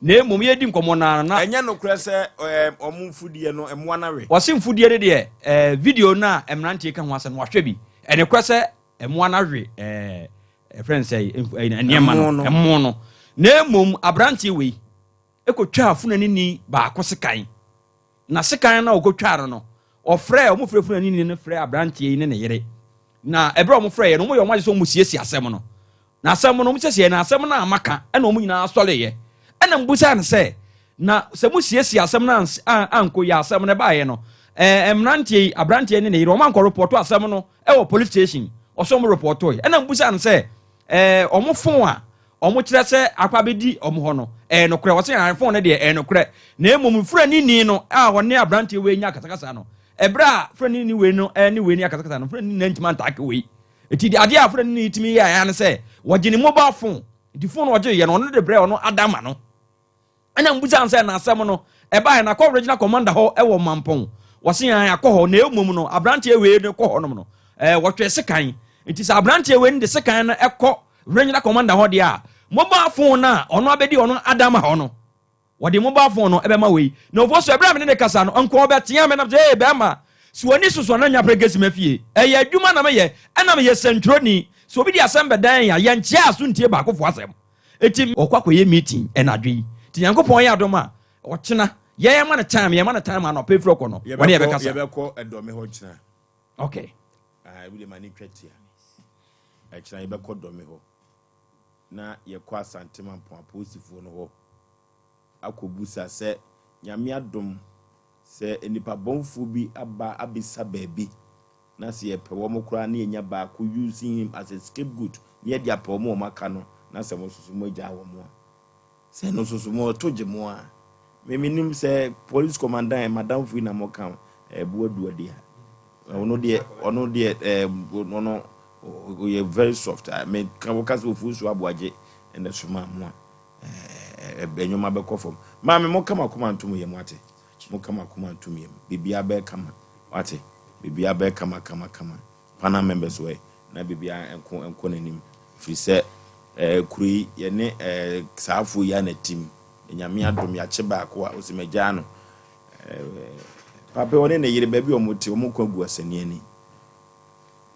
Na mmom yɛredi nkɔmmɔ no ara no, na. Ɛnyɛ nokorɛ sɛ eh, wɔn mfudeɛ no, mmoa no awe. Wɔse mfudeɛ no deɛ, eh, video no a mmeranteɛ yi ka ho asɛm no, wɔahwɛ bi. Ɛnokorɛ sɛ mmoa no awe eh, ɛfrɛ no sɛ nneɛma no, ɛmo no. Na mmom aberanteɛ wei kɔtwaa funanini baako sekan. Na sekan no a ɔkɔtwaa no no, ɔfrɛɛ, wɔfrɛ funanini no frɛɛ aberanteɛ yi ne ne yere. Na ɛberɛ a wɔfrɛeɛ no, wɔyɛ wɔn adwene sɛ wɔsiesie asɛm no. Na asɛm no, wɔsiesie na asɛm no a maka, ɛna wɔn nyinaa sɔreeɛ. Ɛna mbusaa no sɛ, na sɛ mosiesie asɛm no ankɔ yi asɛm no ɛbaeɛ no, ɛɛ mmeranteɛ yi, aberanteɛ ne ne yere, wɔn ankɔ repɔto asɛm no wɔ police station. Ɔsɛ wɔn repɔtoe. Ɛna mbusaa no sɛ, ɛɛ wɔn fon a wɔkyerɛ sɛ akɔ abɛdi wɔn hɔ no, ɛyɛ nokorɛ? Ɔse aane, fon no deɛ ɛyɛ nokorɛ. Na mmom Fulanini no a ɔne aberanteɛ wei nya akasakasa no, ɛberɛ a Fulanini wei no ne wei ne akasakasa no, Fulanini no antumi antaake wei. Nti deɛ adeɛ a Fulanini tumi yɛɛ ara ne sɛ, wɔgye ne mobile phone. Nti phone no ɔgyeeɛ no, ɔno de brɛɛ ɔno Adama no. Ɛna mbusaa no sɛ, na asɛm no ɛbaeɛ no akɔ regional commander hɔ wɔ Mampɔn? Wɔse aane akɔ hɔ, na mmom no aberanteɛ wei no kɔ hɔnom no ɛɛ wɔtwe sekan. Nti sɛ aberanteɛ wei no de sekan no kɔ regional commander hɔ deɛ a, mobile phone no a ɔno abɛdi ɔno Adama hɔ no, wɔde mobile phone no bɛma wei. Na Ofosu, ɛberɛ a me ne no kasa no, nka ɔbɛtea me nam sɛ, ee bɛrima, si w'ani so so na nya berɛ gesi m'afie. Ɛyɛ adwuma na meyɛ, ɛna meyɛ sɛntwerɛni. Sɛ obi de asɛm bɛdan yɛn a, yɛnkyea aso ntie baakofoɔ asɛm. Eti ɔkɔ akɔyɛ meeting ɛnadwo yi. Nti Nyankopɔn yɛ adom a, ɔkyena, yɛn ma no time, yɛma no time anɔpa efiri ɔkɔ no, wɔne yɛbɛkasa. Yɛbɛkɔ Dɔme hɔ kyena. Okay. Ah, ebi de ma ne twa tia. Ɛkyena yɛbɛkɔ Dɔme hɔ. Na yɛkɔ Asante Mampong apolisifoɔ no hɔ akɔbusa sɛ Nyame adom sɛ nnipa bɔnfoɔ bi aba abɛsa baabi na sɛ yɛpɛ wɔn koraa na yɛnya baako using him as a scapegoat na yɛde apɛ wɔn a wɔn aka no na sɛ mo nso so moagyaa wɔn a, sɛ ɛno nso so moto gye mo a, me menim sɛ police commandant madamfo yi na moka ho, ɛɛ Boadu deɛ ɔno deɛ ɔno deɛ ɛɛ ɔno ɔyɛ very soft a me ka wɔka sɛ ofuo so aboagye ɛna soma mo a ɛɛ ɛnwoma bɛkɔ fam maame mo kama koma ntom yɛ mo ate. Mo kama koma ntom yam. Biribiara bɛyɛ kama. Wate? Biribiara bɛyɛ kama kama kama. Panel members wɔ he? Na biribiara nko nkɔ n'anim. Ɛfiri sɛ eh, kuro yi, yɛne eh, saa afoɔ yi ara na ɛte mu. Nyame adom, yɛakye baako a, ɔse magyaa no. Eh, papa yi, ɔne ne yere, baabi a wɔte, wɔn ko agu asani ani.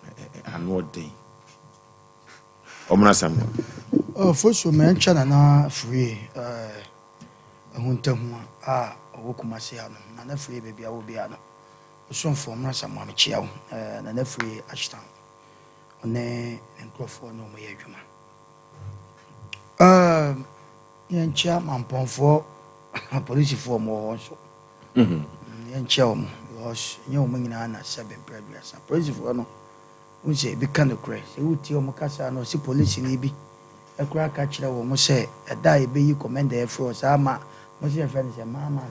Eh, eh, ano ɔden. Ɔmena Samuel. Oh, Fosu, mɛnkyɛ Nana Afriyie eh, Ahuntahua a ɔwɔ Kumasi ha no, Nana Afriyie baabi a ɔwɔ biara no, Osomfoɔ Ɔmena Samuel mekyea wo eh, Nana Afriyie Ashtown, ɔne ne nkorɔfoɔ ne wɔn yɛ adwuma. Eh, yɛnkyea Mampɔnfoɔ apolisifoɔ wɔn wɔ hɔ nso. Yɛnkyea wɔn because ɛnyɛ wɔn nyinaa na sɛbe mprɛ aduasa. Apolisifoɔ no, Wohu sɛ ebi ka nokorɛ. Sɛ wotie wɔn kasa a na ɔse polisini bi koraa ka kyerɛ wɔn sɛ ɛda a yɛbɛyi kɔmɛnda afiri hɔ saa ma mo se yɛfrɛ no sɛ Maama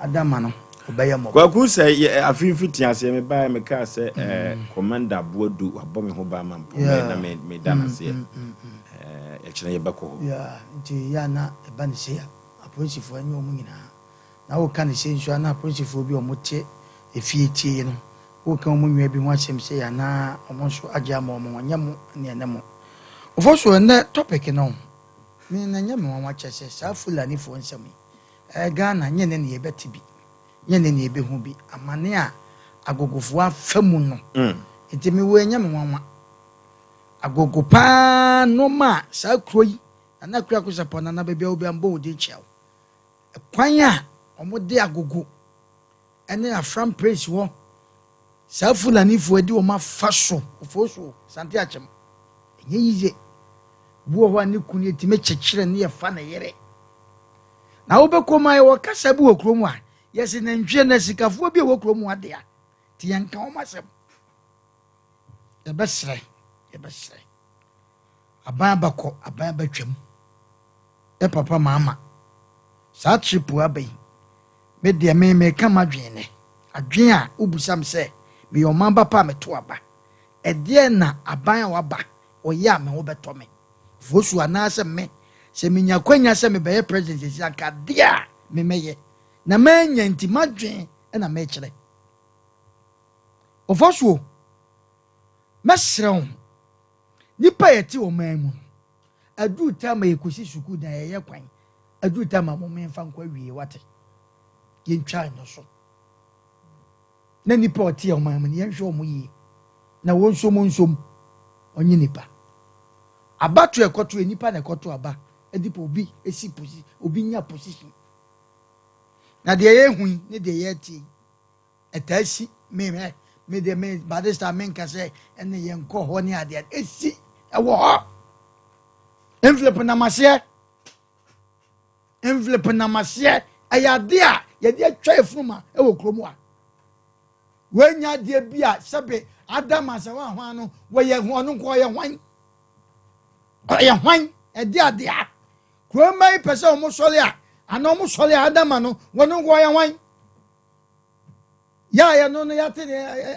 Adama no ɔbɛyɛ mmɔbɔ. Kwaku sɛ yɛ afe mfitiaseɛ me baeɛ me kaa sɛ ɛɛ Commander Boadu wabɔ me ho ban ma mpɔ mɛ na me me da no aseɛ ɛɛ ɛkyena yɛbɛkɔ hɔ. Yeah nti yɛ a na ɛba no sei a apolisifoɔ ɛnyɛ wɔn nyinaa na woka no sei nso a na apolisifoɔ bi a wɔte efie tie no Woreka wɔn nua bi ho asɛm sei anaa wɔn nso agye ama wɔn ho, ɛnyɛ mo ne ɛne mo. Ofosu, ɛnnɛ topic no, me na ɛnyɛ me nwanwa kyɛ sɛ saa Fulani foɔ nsɛm yi, ɛɛ Ghana nyɛ nnɛ na yɛbɛte bi, nyɛ nnɛ na yɛbɛhu bi, amane a agogofoɔ afa mu no, nti me wei ɛnyɛ me nwanwa. Agogo paa nnoɔma a saa kuro yi, Nana Akua Akusapɔn, Nana baabi a wɔ biara mbɔ wo din kyia wo, ɛkwan a wɔde agogo ne Afram Praise hɔ. Saa Fulanifoɔ adi wɔn afa so, Ofosuo, Sante Akyem. Ɛnyɛ yiye. Obi wɔ hɔ a ne kunu yɛtumi kyekyere ne yɛfa ne yere. Na wobɛkɔ mu a yɛwɔ kasa bi wɔ kurom a yɛse nantwie na sikafoɔ bi a ɛwɔ kurom adea nti yɛnka wɔn asɛm. Yɛbɛsrɛ, yɛbɛsrɛ. Aban abakɔ, aban abatwam. Yɛ papa maama. Saa trip aba yi, me deɛ me meka m'adwene nɛ. Adwene a wobisa me sɛ meyɛ ɔman ba pa a meto aba. Ɛdeɛn na aban a waba ɔyɛ a me ho bɛtɔ me? Fosu anaasɛ me sɛ menya akwanya sɛ mebɛyɛ president sɛsi anka adeɛ a me mɛyɛ na manya nti m'adwene na mekyerɛ. Ofosuo, mɛsrɛ wo, nipa a yɛte ɔman mu no, aduru time a yɛkɔsi sukuu dan yɛyɛ kwan, aduru time a momemfa nkɔ awie wate, yɛntwa no so. Na nipa a ɔte ɔman mu no yɛnhwɛ wɔn yie na wɔn nso wɔn nsom ɔnye nipa. Abato ɛkɔto yɛ nipa na ɛkɔto aba ɛde pa obi esi posi obi nya position. Na deɛ yɛhu yi ne deɛ yɛte yi ɛtaa si me hɛ me deɛ me by this time menka sɛ ɛne yɛn kɔ hɔ ne adeɛ esi ɛwɔ hɔ. Envelope nam aseɛ. Envelope nam aseɛ ɛyɛ adeɛ a yɛde atwa efunu ma ɛwɔ kurom a wɔanya adeɛ bi a sɛbe adam asɛ wɔn ahwan no wɔyɛ wɔn nko ɔyɛ hwan ɔyɛ hwan ɛde adeɛ a kurom yi pɛ sɛ wɔn sɔre a anaa wɔn sɔre a adama no wɔn nko ɔyɛ hwan yɛ a yɛno no yɛate ne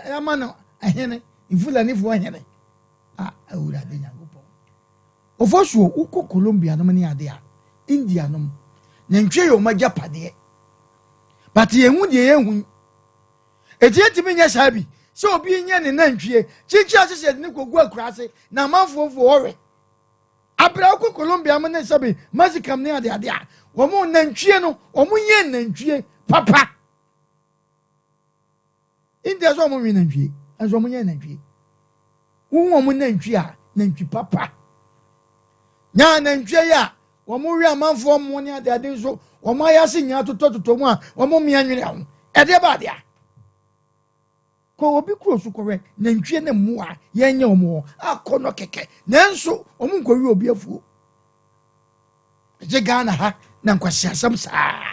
yɛama no ɛhene nfulanifoɔ hene a awurade nyankopɔn Ofosuo, wokɔ Colombia nom ne ade a, India nom, nantwie yɛ wɔn agyapadeɛ. But yɛn hu deɛ yɛn hu yi. Eti yɛntumi nyɛ saa bi sɛ obi nyɛ ne nantwie kyinkyin ase sɛ yɛde ne kɔgu akuraase na amanfoɔ mfo hɔ we. Abira wokɔ Colombia mo ne sɛbe Mexican ne ade ade a, wɔn nantwie no, wɔn nyɛ nantwie papa. India sɛ wɔn nwe nantwie, nso wɔn nyɛ nantwie. Wohu wɔn nantwie a, nantwi papa. Nya nantwie yi a wɔn we amanfoɔ mo ne adeade nso wɔn ayɛ ase nyinaa totɔtotɔ mu a wɔn mmea nwene ho. Ɛdeɛ ba adeɛ a. Kɔ obi kuro so kɔhwɛ nantwie ne mmoa a yɛnyɛ wɔn hɔ akɔ no kɛkɛ nanso wɔn nkɔwi obi afuo. Ɛgye Ghana ha na nkwasiasɛm saa.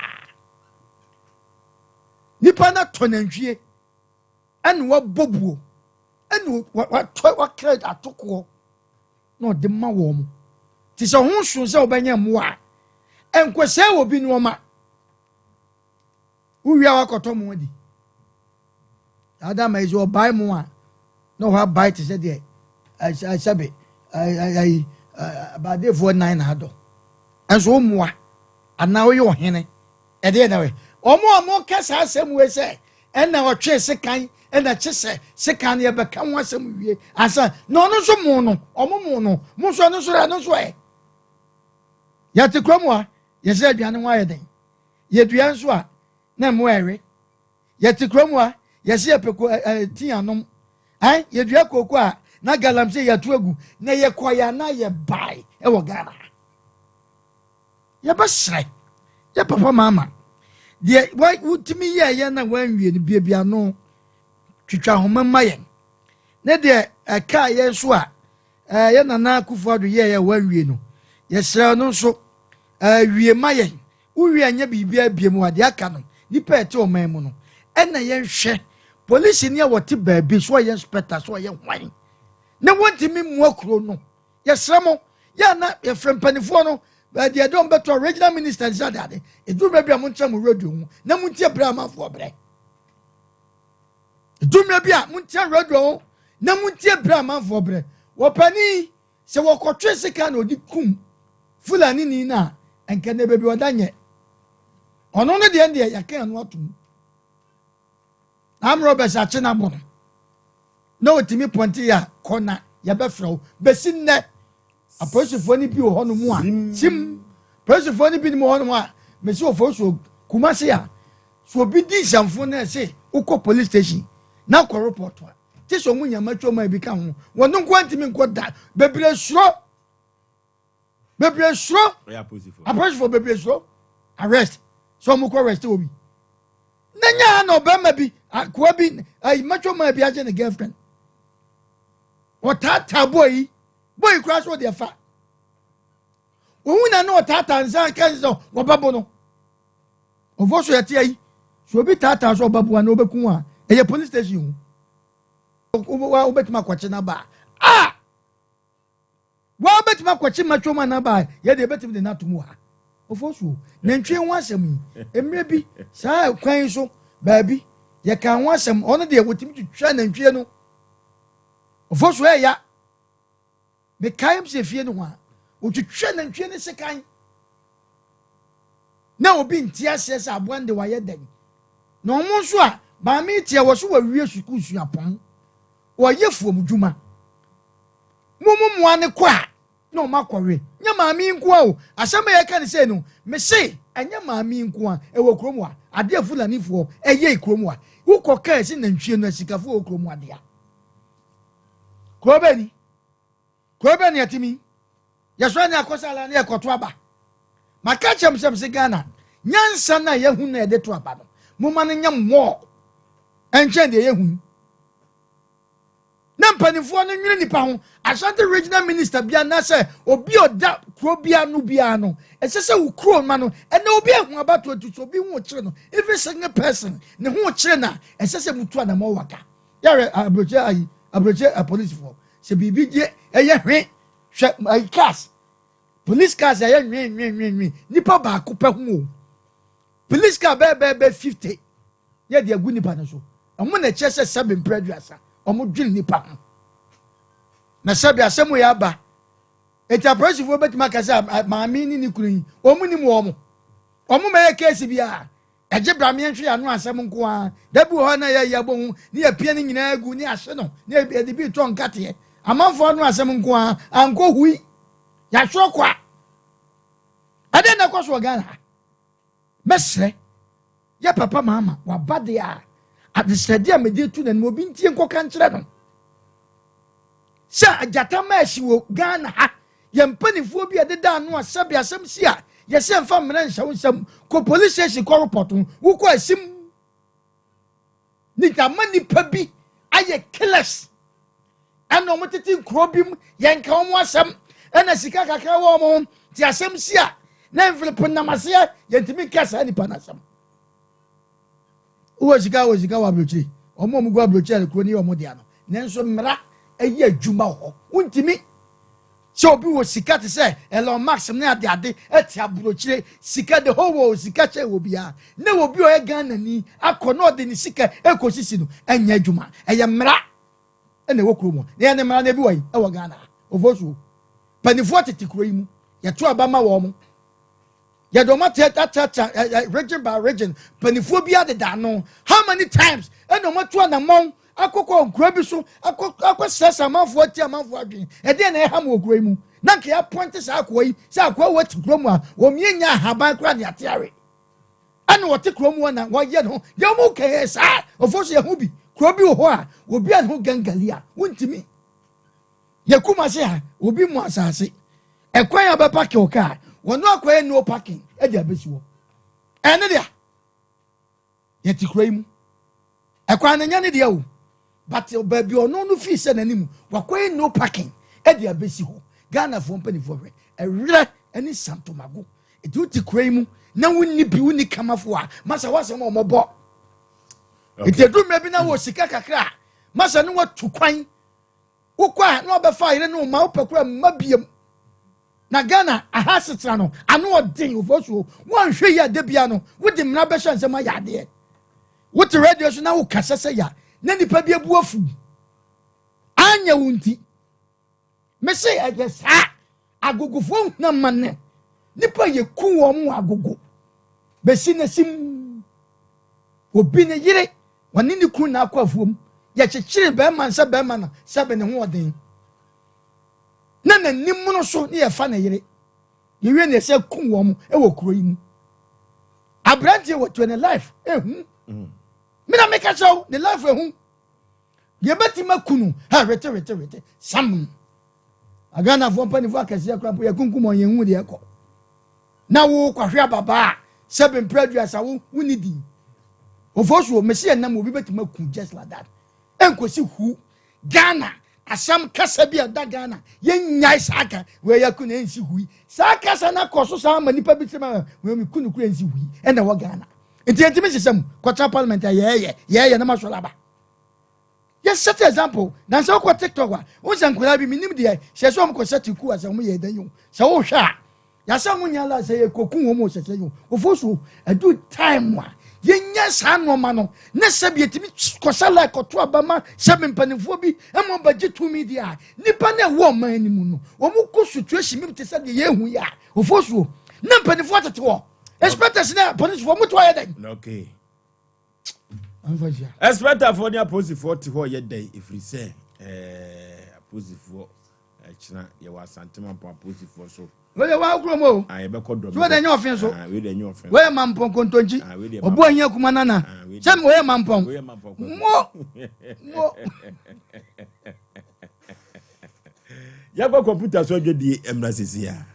Nipa no atɔ nantwie ɛna wabɔ buo ɛna watɔ wakra atokoɔ na ɔde ma wɔn. Te sɛ ho so sɛ wobɛnyɛ mmoa a ɛnkɔsɛe wɔ bi nneɛma. Wowie a wakɔtɔ mo adi. Ada ma yi sɛ ɔbae mo a na ɔhɔ abae te sɛ deɛ sɛbe ayi abadefoɔ nan na adɔ. Ɛnso wo mmoa anaa woyɛ ɔhene ɛdeɛ na wɛ. Wɔn a wɔka saa asɛm wei sɛ ɛna ɔtwe sekan ɛna kye sɛ sekan no yɛbɛka ho asɛm wie ansa na ɔno nso mo no ɔmo mo no mo nso ɛno nso ɛno nso ɛ. Yɛte kurom a yɛsɛ aduane ho ayɛ den. Yɛdua nso a na mmoa ɛwe. Yɛte kurom a yɛsɛ yɛpɛ ko ɛ tea anom. Ɛn yɛdua kooko a na galamsey yɛto agu na yɛkɔ yɛ anaa yɛbae ɛwɔ Ghana. Yɛbɛsrɛ yɛ papa maama deɛ wotumi yɛɛyɛ na wanwie no biabia no twitwa ahoma ma yɛn ne deɛ ɛkaa yɛn nso a yɛ nana Akufo-Addo yɛɛyɛ wanwie no yɛsrɛ no nso wie ma yɛn wowie anyɛ biribiara bie mu a deɛ aka no nipa ɛte ɔman mu no ɛna yɛnhwɛ polisi ni a wɔte baabi so ɔyɛ inspector so ɔyɛ hwan ne wɔntumi mmoa kuro no yɛsrɛ mo yɛ na yɛfrɛ mpanimfoɔ no baabi ɛde wɔn bɛtɔ regional minister nsa de ade eduru baabi a monkyerɛ mo radio ho na montie brɛ amanfoɔ brɛ eduru mmerɛ bi a monkyerɛ radio ho na montie brɛ amanfoɔ brɛ wɔpani sɛ wɔkɔtwe sika na ɔde kum fulani ni na nka ne baabi ɔda nyɛ ɔno no deɛ deɛ yɛka ano atom na amrɔ bɛsɛ akye no abɔ no na otumi pɔnte yɛ a kɔ na yɛbɛfrɛ wo bɛsi nnɛ apolisifoɔ no bi wɔ hɔnom a sim apolisifoɔ no bi wɔ hɔnom a mesi wɔ fo kumase a so obi di nsɛmfo na ɛse wokɔ police station na kɔ report a te sɛ ɔmo nyama twɛ ɔmo a ebi ka ho wɔn nko ntumi nkɔ da bebree suro bebree suro apolisifoɔ bebree suro arrest sɛ ɔmo kɔ arrest obi na nya na ɔbɛrima bi Akoa bi ayi macho man bi agye ne girlfriend. Ɔtaataa boy yi. Boy koraa so ɔde ɛfa. Ohun na ne ɔtaataa nsa ka sɛ wɔbɛbo no. Ɔfɔ so yɛte ayi. So obi taataa so ɔbɛbo a na ɔbɛku a ɛyɛ police station o. Wobɛtumi akɔkye n'aba a. Wobɛtumi akɔkye macho man n'aba a yɛde yɛbɛtumi de no ato mu ha. Ɔfɔ so nantwie ho asɛm yi mmerɛ bi saa kwan yi so baabi yɛka ho asɛm ɔno deɛ wɔtumi twitwa nantwie no. Ɔfɔ so ɛya mekae m sɛ fie no ho a wɔtwitwa nantwie no sekan na obi nte aseɛ sɛ aboa no de wayɛ dɛn na ɔmo nso a maame teɛ wɔ so wɔawie sukuu suapɔn wɔyɛ fuom dwuma mo mo mmoa ne kɔ a na ɔmo akɔwe nyɛ maame yi nko a o asɛm a yɛka ne sɛ no mese ɛnyɛ maame yi nko a ɛwɔ kurom a adeɛ fulanifoɔ ɛyɛ kurom a wokɔ kaa ɛsi nantwie no asikafoɔ wɔ kurom adeɛ kuro bɛ ni kuro bɛ ni ɛtumi yɛsɔ ne akɔsa ala ne yɛkɔto aba maka kyɛm sɛm sɛ Ghana nyansa na yɛhu na yɛde to aba no moma no nyɛ mmɔɔ ɛnkyɛn deɛ yɛhu na mpanimfoɔ no nwene nipa ho. Ashanti Regional Minister bia anaasɛ obi a ɔda kuro bia no biara no ɛsɛ sɛ wo kuro ma no ɛnna obi ehu abatoɔ tu so obi ho kyerɛ no, every single person ne ho kyerɛ na ɛsɛ sɛ mutu anamɔ waka yɛrɛ aburokye ayi aburokye apolisifoɔ sɛ biribi gye ɛyɛ hwe hwɛ ayi cars, police cars ɛyɛ nwe nwe nwe nwe nipa baako pɛ ho o, police car bɛɛ bɛɛ bɛɛ 50 yɛ de agu nipa no so. Ɔmo na ɛkyerɛ sɛ sɛbi mpere 30 ɔmo dwene nipa ho na sɛbi asɛm yɛ aba eti apolisifoɔ bɛtumi aka sɛ maame ne ne kunu yi ɔmo nim wɔn ɔmo ma yɛ case bi a ɛgye brameɛ nhwe ano asɛm nko ara dabi wɔ hɔ na yɛ yɛ bɔ ho ne yɛ pia ne nyinaa gu ne ahye no ne yɛde bi tɔ nkateɛ amanfoɔ ano asɛm nko ara ankɔ hui yɛatwerɛ kɔ a ɛdɛn na ɛkɔ so wɔ Ghana ha. Mɛsrɛ yɛ papa maama waba deɛ a adesrɛdeɛ a mede tu n'anim obi ntie nkɔka nkyerɛ no sɛ agyata maahyi wɔ Ghana ha yɛn mpanimfoɔ bi a ɛdeda ano a sɛbi asɛm si a yɛsɛ mfa mmerɛ nhyɛ wo nsɛm kɔ police station kɔ report ho wokɔ asim ne ama nipa bi ayɛ killers ɛna wɔn tete nkuro bi mu yɛnka wɔn asɛm ɛna sika kakra wɔ wɔn ho te asɛm si a na envelope nam aseɛ yɛntumi nka saa nipa n'asɛm. Wowɔ sika wɔ sika wɔ aburokyire wɔn a wɔn gu aburokyire kuro ne yɛ wɔn dea no nanso mmara ɛyɛ adwuma wɔ hɔ wontumi sɛ obi wɔ sika te sɛ Elon Musk ne ade ade ɛte aburokyire sika the whole world sika kyɛ wɔ biara na obi a ɔyɛ Ghana ni akɔ na ɔde ne sika ɛkɔ sisi no ɛnyɛ adwuma ɛyɛ mmara ɛna ɛwɔ kurom hɔ na yɛne mmara no ebi wɔ yi ɛwɔ Ghana ofo so mpanimfoɔ tete kuro yi mu yɛto aba ma wɔn yɛde wɔn ate ate region by region mpanimfoɔ bi adeda ano. How many times ɛna wɔn atu anammɔn akɔkɔ nkuro bi so akɔ akɔ srɛsrɛ amanfoɔ ti amanfoɔ adwene ɛdeɛ na ɛha mu wɔ kuro yi mu na nka yɛapɔnte saa akoa yi sɛ akoa wɔ te kuro mu a wɔn yɛ nya ahaban koraa ne ate awe ɛna wɔte kuro mu hɔ na wɔyɛ no deɛ wɔn kɛyɛ saa ɔfo so yɛ ho bi kuro bi wɔ hɔ a obi a ne ho gangali a wontumi yɛ kuma se ha obi mu asase ɛkwan a bɛ park wɔ kaa wɔn akɔyɛ no parking ɛde abɛsi hɔ ɛne deɛ yɛte kuro yi mu ɛkwan no nyɛ ne deɛ o but baabi ɔno no fii sɛ n'anim wakɔyɛ no parking ɛde abɛsi hɔ. Ghanafoɔ mpanimfoɔ hwɛ ɛwerɛ ɛne santomago ɛti wote kuro yi mu na wonni bi wonni kamafoɔ a masa wasɛm a ɔmɔbɔ ɛti ɛduru mmerɛ bi na wɔ sika kakra a masa ne watu kwan wokɔ a na wabɛfa ayere ne wo ma wopɛ kora mma biam na Ghana aha asetena no ano ɔden ofo so wɔnhwɛ yi ade bia no wode mmara bɛhyɛ nsɛm ayɛ adeɛ wote radio so na wokasa sɛ ya na nipa bi abu afu anyɛ wo nti mese ɛyɛ saa agogofoɔ nhuna ma ne nipa yɛ ku wɔn wɔ agogo bɛsi na sim obi ne yere wɔne ne kun na akɔ afuom yɛkyekyere bɛrima nsa bɛrima na sɛbe ne ho ɔden na n'anim no so ne yɛfa ne yere yɛwie ne yɛsɛ ku wɔn wɔ kuro yi mu aberanteɛ wɔ tuo ne life ehu mina meka kyerɛw ne life ehu yɛbɛtumi aku no ha wete wete wete sam Aghanafoɔ mpanimfoɔ akɛseɛ kora mpo yɛkunkum wɔn yɛn hu deɛ ɛkɔ na wo kɔhwɛ ababaa a sɛbe mpere 30 wo wonni din. Ofosuo, mese ɛnam obi bɛtumi aku just like that. Ɛnkɔsi hu. Ghana, asɛm kasa bi a ɛda Ghana, yɛnnyae saa ka, wei yɛku no ɛnsi hui. Saa kasa no akɔ so saa ma nipa bi tirim a, wei meku no kura ɛnsi hui, ɛna ɛwɔ Ghana. Nti yɛntumi nhyehyɛ mu, kɔtra parliament a yɛɛyɛ, yɛɛyɛ na masɔre aba. Yɛ set example, na sɛ wokɔ TikTok a, wohu sɛ nkwadaa bi, menim deɛ, hyɛ sɛ wɔn kɔ set ku a sɛ wɔn yɛ dɛn o, sɛ wohwɛ a, Yɛasɛ ho nyɛ la sɛ yɛkɔku wɔn o sɛsɛ yo ofo so ɛdu time a yɛnya saa nneɛma no ne sɛ bi yɛtumi kɔsɛ la kɔto aba ma sɛ mpanimfoɔ bi ma ɔbɛgye tumi deɛ a nipa no ɛwɔ ɔman no mu no wɔn kɔ situation bi te sɛ deɛ yɛhu yi a ofo so ne mpanimfoɔ tete hɔ inspectors ne polisifoɔ mo to ayɛ dɛn. Okay. Inspectorfoɔ ne apolisifoɔ te hɔ yɛ dɛn ɛfiri sɛ ɛɛ apolisifoɔ Ɛkyena yɛwɔ Asante Mampɔn apolisifoɔ so. Wei deɛ waa kurom o. Ah, yɛbɛkɔ dɔm. So wei deɛ nyɛ ɔfen so. Ah, wei deɛ nyɛ ɔfen. Wei yɛ Mampɔn kontonkyi. Ah, wei deɛ Ɔbo ahia kuma nana. Ah, wei Sɛ wei yɛ Mampɔn. Wei yɛ Mampɔn. Mo. Mo. Yɛkɔ kɔmputa so adwadie mmra sisi a.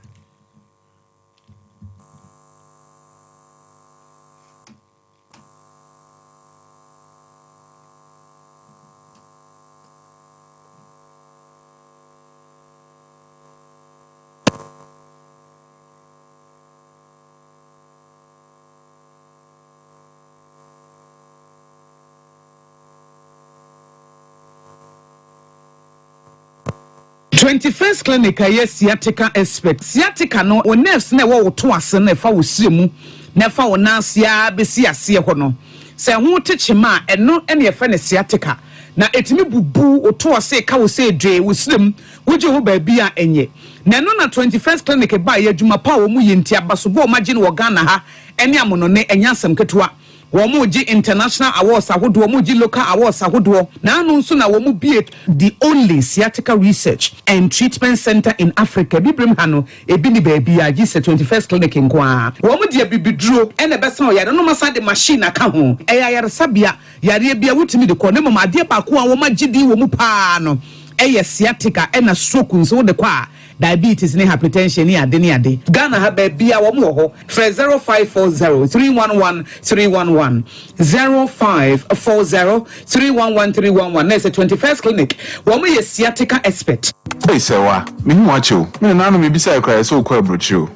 21st Clinic a ɛyɛ sciatica expert. Sciatica no, wo nerves no a ɛwɔ wo to ase no ɛfa wo srɛ mu na ɛfa wo nan ase ara bɛsi aseɛ hɔ no, sɛ ɛho te kyema a, ɛno na yɛfrɛ no sciatica. Na ɛtumi bubu wo to ase, ɛka wo sɛ dwee, wo srɛ mu, wogye ho baabi a ɛnyɛ. Na ɛno na 21st Clinic baeɛ, adwuma pa a wɔyɛ nti, abasobɔ a wɔagye no wɔ Ghana ha ne amonɔne, ɛnyɛ asɛm ketewa. Wɔregye international awards ahodoɔ, wɔregye local awards ahodoɔ. Naano nso na wɔbue the only sciatica research and treatment centre in Africa. Abibirem ha no, ebi nni baabiara gye sɛ 21st Clinic nko ara. Wɔde abibiduro na ɛbɛsa ɔyare no, na wɔasan de machine aka ho. Ɛyɛ ayaresabea, yareɛ biara wotumi de kɔ, na mmom adeɛ baako a wɔagye din wɔ mu pa ara no yɛ sciatica ɛna stroke nso wode kɔ a, Diabetes ne hypertension ne ade ne ade. Ghana ha baabia wɔn wɔ hɔ. Frɛ 0540 311 311, 0540 311 311 na ɛsɛ 21st clinic wɔn yɛ sciatica expert. Ei Sɛwa, mehu wo akyɛ o. Me nana no mebisae koraa ɛsɛ wokɔ aburokyire o.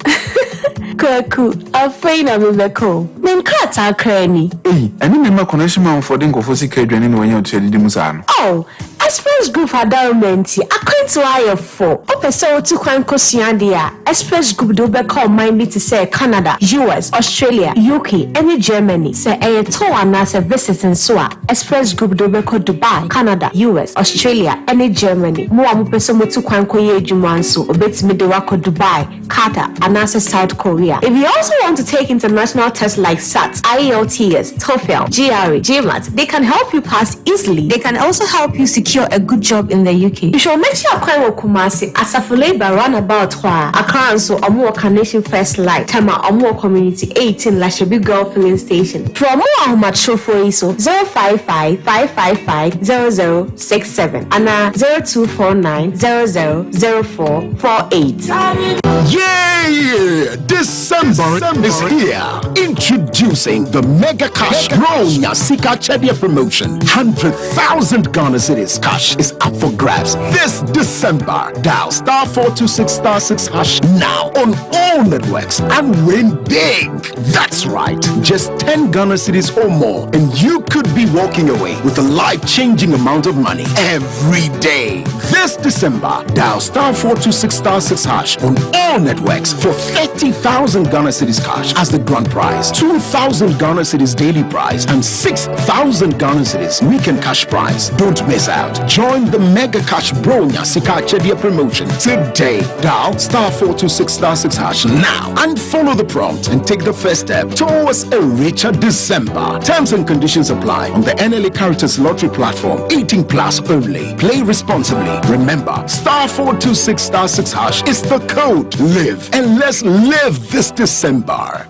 Kwaku, afei na mebɛkɔ o. Me nkrataa koraa ni. Ei, ɛne me mma connection manfoɔ de nkurɔfoɔ sika adwane na wɔanya otua didi mu saa no. Oh, Express Group adaworoma nti, akwantuo ayɛ fo. Wopɛ sɛ wotu kwan kɔsua adeɛ a, Express Group de wo bɛkɔ ɔman bi te sɛ Canada, US, Australia, UK, ne Germany. Sɛ ɛyɛ tour anaasɛ visit nso a, Express Group de wo bɛkɔ Dubai, Canada, US, Australia, ne Germany. Mo a mopɛ sɛ motu kwan kɔyɛ adwuma nso, wɔbɛtumi de wo akɔ Dubai, Qatar, anaasɛ South Korea. If you also want to take international tests like SAT, IELTS, TOEFL, GRE, GMAT, they can help you pass easily. They can also help you secure a good job in the UK. Hwehwɛ wɔn akyi akwan wɔ Kumasi, Asafo Labour roundabout hɔ ara. Accra nso, wɔn wɔ Carnation First Light. Tema, wɔn wɔ Community 18, Lashibi Girl Filling Station. Frɛ wɔn wɔ ahomatrofoɔ yi so, 055 555 0067 anaa 0249 00 0448. Yay! December is here. Introducing the Mega Cash Bronya Sika Chedia promotion. 100,000 Ghana cedis cash is up for grabs this December. Dial star 426 star 6 hash now on all networks and win big. That's right. Just 10 Ghana cedis or more, and you could be walking away with a life changing amount of money every day. This December, dial star 426 star 6 hash on all networks for 30,000 Ghana cedis cash as the grand prize, 2,000 Ghana cedis daily prize, and 6,000 Ghana cedis weekend cash prize. Don't miss out. Join the Mega Cash Bronya Sika Chedia promotion today. Dial star 426 star 6 hash now and follow the prompt and take the first step towards a richer December. Terms and conditions apply on the NLA Caritas Lottery platform. 18 plus only. Play responsibly. Remember, star 426 star 6 hash is the code. Live and let's live this December.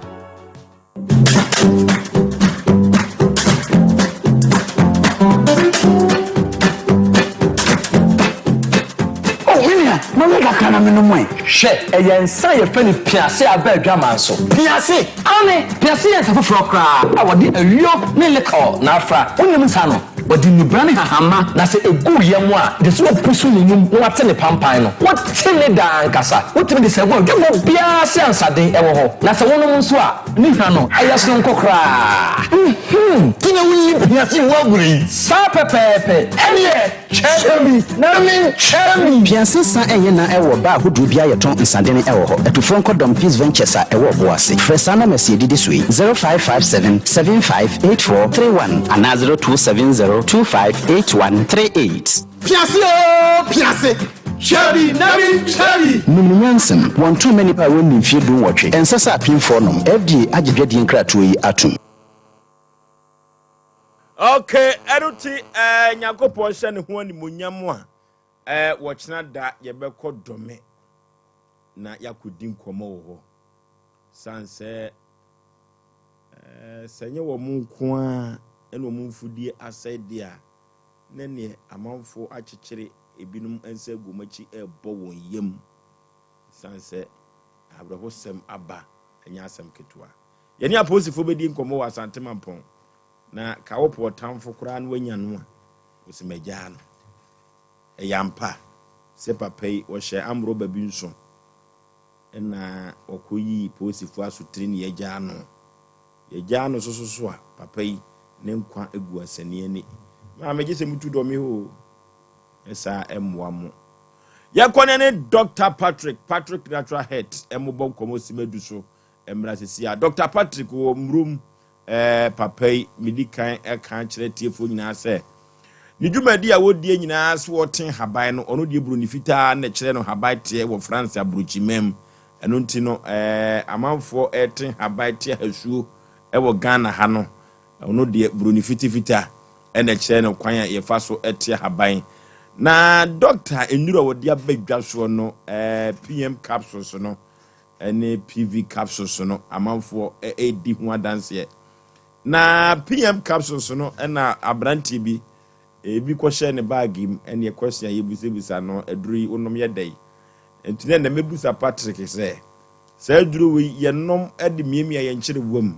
Oh, me nua, ma me kakra na menom ɛ. Hwɛ, ɛyɛ nsa a yɛfrɛ no piase aba adwaman so. Piase? Aane, piase yɛ nsa foforɔ koraa a wɔde ayuo ne liquor na afra. Wonim nsa no? Wɔde nnubra ne nhahamma na sɛ ɛgu wo yam a, gye sɛ wopusu ne num na woate ne pampan no. Wote ne daa ankasa. Wotumi de sɛ gu adwabɔ biara ase a nsaden wɔ hɔ. Na sɛ wonom nso a, ne hwa no, ɛyɛ sononko koraa. Nhmm, nti na wonni piase ho agorɔ yi? Saa pɛpɛɛpɛ. Ɛnneɛ, kyɛ bi na menkyɛ bi. Piase nsa nyɛ na ɛwɔ baa ahodoɔ bi a yɛtɔn nsadene wɔ hɔ. Atufoɔ nkɔ Dɔm Peace Ventures a ɛwɔ Ɔboase. Frɛ saa numbers yi ɛdidi so yi, 0557 75 84 31 anaa 0270 25 81 38. Piase oo piase, hwɛ bi na menkyɛ bi. Nim no nyansam. Wɔntɔn mma nnipa a wɔnni mfeɛ dunwɔtwe. Ɛnsɛ sɛ apemfoɔ nom. FDA agye dwadie nkratoɔ yi atom. Okay, ɛno ti ɛɛ eh, Nyankopɔn hyɛ ne ho animonyam a ɛɛ eh, wɔkyena da yɛbɛkɔ dɔme na yɛakɔdi nkɔmmɔ wɔ hɔ. San sɛ ɛɛ eh, sɛ nyɛ wɔn nko ara ɛna wɔn mfudie asɛe deɛ a ne neɛ amanfoɔ akyekyere ebinom nsa agu wɔn akyi ɛrebɔ wɔn yam. San sɛ awerɛhosɛm aba ɛnyɛ asɛm ketewa. Yɛne apolisifoɔ bɛdi nkɔmmɔ wɔ Asante Mampɔn. Na ka wopɛ ɔtamfo koraa na wanya no a, ɔsi magyaa no. Ɛyɛ ampa sɛ papa yi ɔhyɛ amrɔba bi nso na ɔkɔyii polisifoɔ asotire ne yɛagyaa no. Yɛgyaa no soso so a, papa yi ne nkwa gu asani ani. Maame gye sɛ mutu dɔme hɔ o. Ɛsaa ɛmmoa mo. Yɛkɔ ne ne Dr. Patrick, Patrick Natural Health, ɛmobɔ nkɔmmɔ simadu so Mmra sisi a. Dɔkta Patrick wɔ Mmurom eh, papa yi, medi kan ka kyerɛ atiefoɔ nyinaa sɛ, ne dwumadi a wɔdie nyinaa sɛ wɔte haban no, ɔno deɛ buroni fitaa na ɛkyerɛ no haban teɛ wɔ France aburokyiman mu. Ɛno nti no, eh, amanfoɔ ɛte haban te ahasuo wɔ Ghana ha no, ɔno deɛ buroni fitifita ɛna ɛkyerɛ no kwan a yɛfa so te haban. Na dɔkta nnuro a wɔde aba dwa soɔ no, eh, PM capsules no, ne PV capsules no amanfoɔ redi ho adanseɛ. Na PM capsules no na aberanteɛ bi ebi kɔhyɛ ne baage mu ɛne question a yɛbisabisa no aduro yi wonom yɛ dɛn? Nti na ɛnɛ mɛbusa Patrick sɛ saa aduro wei yɛnom de miamia yɛn nkyerewa mu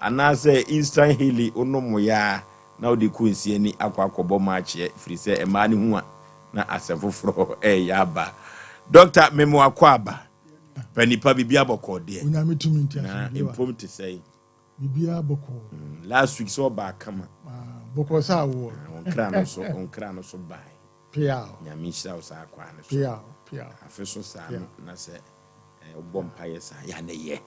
anaasɛ instant healing wonom yɛ a na wode kɔ nsi ani akɔ akɔbɔ maakyeɛ firi sɛ mmaa no hu a na asɛm foforɔ ɛreyɛ aba. Dɔkta memo akɔ aba. Pɛ nipa biribiara bɔkɔɔ deɛ. Onyame tumi nti Na asomdwie wa. mpom te sɛn? Biribiara bɔkɔɔ. Mm, last week sɛ ɔbaa kama. Ah, bɔkɔɔ sɛ awoɔ. Ah, wɔn kra no so, wɔn kra no so bae. Piaw. Nyame nhyira wo saa kwan no so. Piaw, piaw. Afe so saa no na sɛ eh, wobɔ mpaeɛ saa yɛ na yɛ.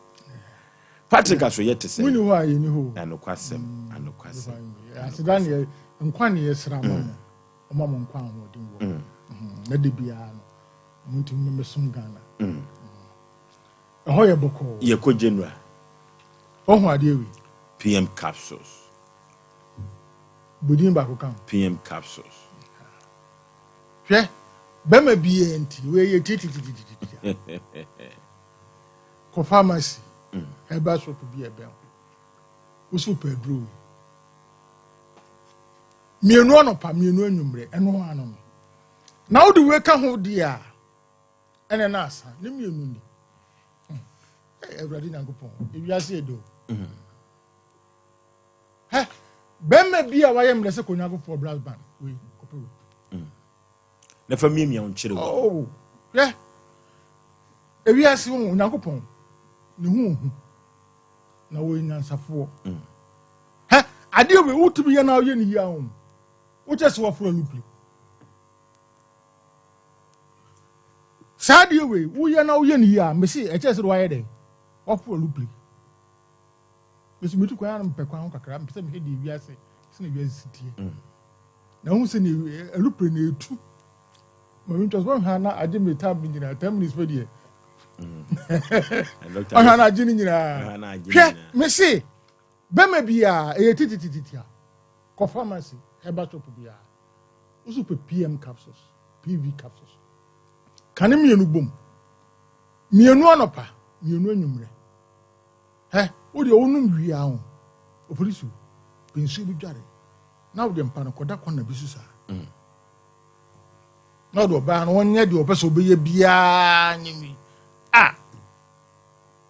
Patrick aso yɛ te sɛ. Wonni hɔ a yɛni hɔ o. Anokwasɛm, anokwasɛm. Aseda ne yɛ nkwa ne yɛsra ma mo. Ɔma mo nkwa ahoɔden wɔ. Mm. Na de biara no. Ɔmo ntumi mmɛsom Ghana. Ɛhɔ yɛ bɔkɔɔ. Yɛkɔ General. Ɔho adeɛ wei. PM capsules. Bodin baako ka ho. PM capsules. Hwɛ, bɛma biara nti, wei yɛ tititititi. Kɔ pharmacy, herbal shop bi a ɛbɛn wo. Wosi wopɛ aduro wei. Mmienu anɔpa, mmienu anwummerɛ, ɛno ano no. Na wode wei ka ho deɛ a, ɛnɛ na asa ne mmienu ni. Hmm. Awurade Nyankopɔn, ewiase yɛ dɛ o. Hmm. Hɛ, bɛrima bi a wayɛ mmerɛ sɛ Konyagofoɔ brass band, wei, kɔpɛ wei. Hmm. Na fa miamia wo nkyere wɔ. Oh, hwɛ, ewiase ho Onyankopɔn, ne ho ohu, na wɔyɛ nyansafoɔ. Hɛ, adeɛ wei, wotumi yɛ na woyɛ ne yie ahom. Wokyɛ sɛ waforo alupre. Saa adeɛ wei woyɛ na woyɛ no yie a mese ɛkyɛ sɛ wayɛ dɛn waforo alupre. Mese metu kwan ano mepɛ kwan ho kakra mepɛ sɛ mehwɛ deɛ wiase sɛ na wiase si teɛ. Mm. Na wohu sɛ ne alupre na ɛtu. Ma mentwa so wɔhwɛ na agye me tam no nyinaa 10 minutes pɛ deɛ. Ɔhwɛ mm. na agye no nyinaa. Hwɛ mese Bɛma biaa ɛyɛ titititi a, kɔ pharmacy, herbal shop biaa, wo so pɛ PM capsules, PV capsules. Ka ne mmienu bom. Mmienu anɔpa, mmienu anwummerɛ. Hɛ, wo deɛ wonom wie a ho, opolisi o, pɛ nsuo bi dware, na wo deɛ mpa no kɔda kɔna bi so saa. Mm. Na ɔde ɔbaa no, ɔnyɛ deɛ ɔpɛ sɛ ɔbɛyɛ biaa nyɛ nwi.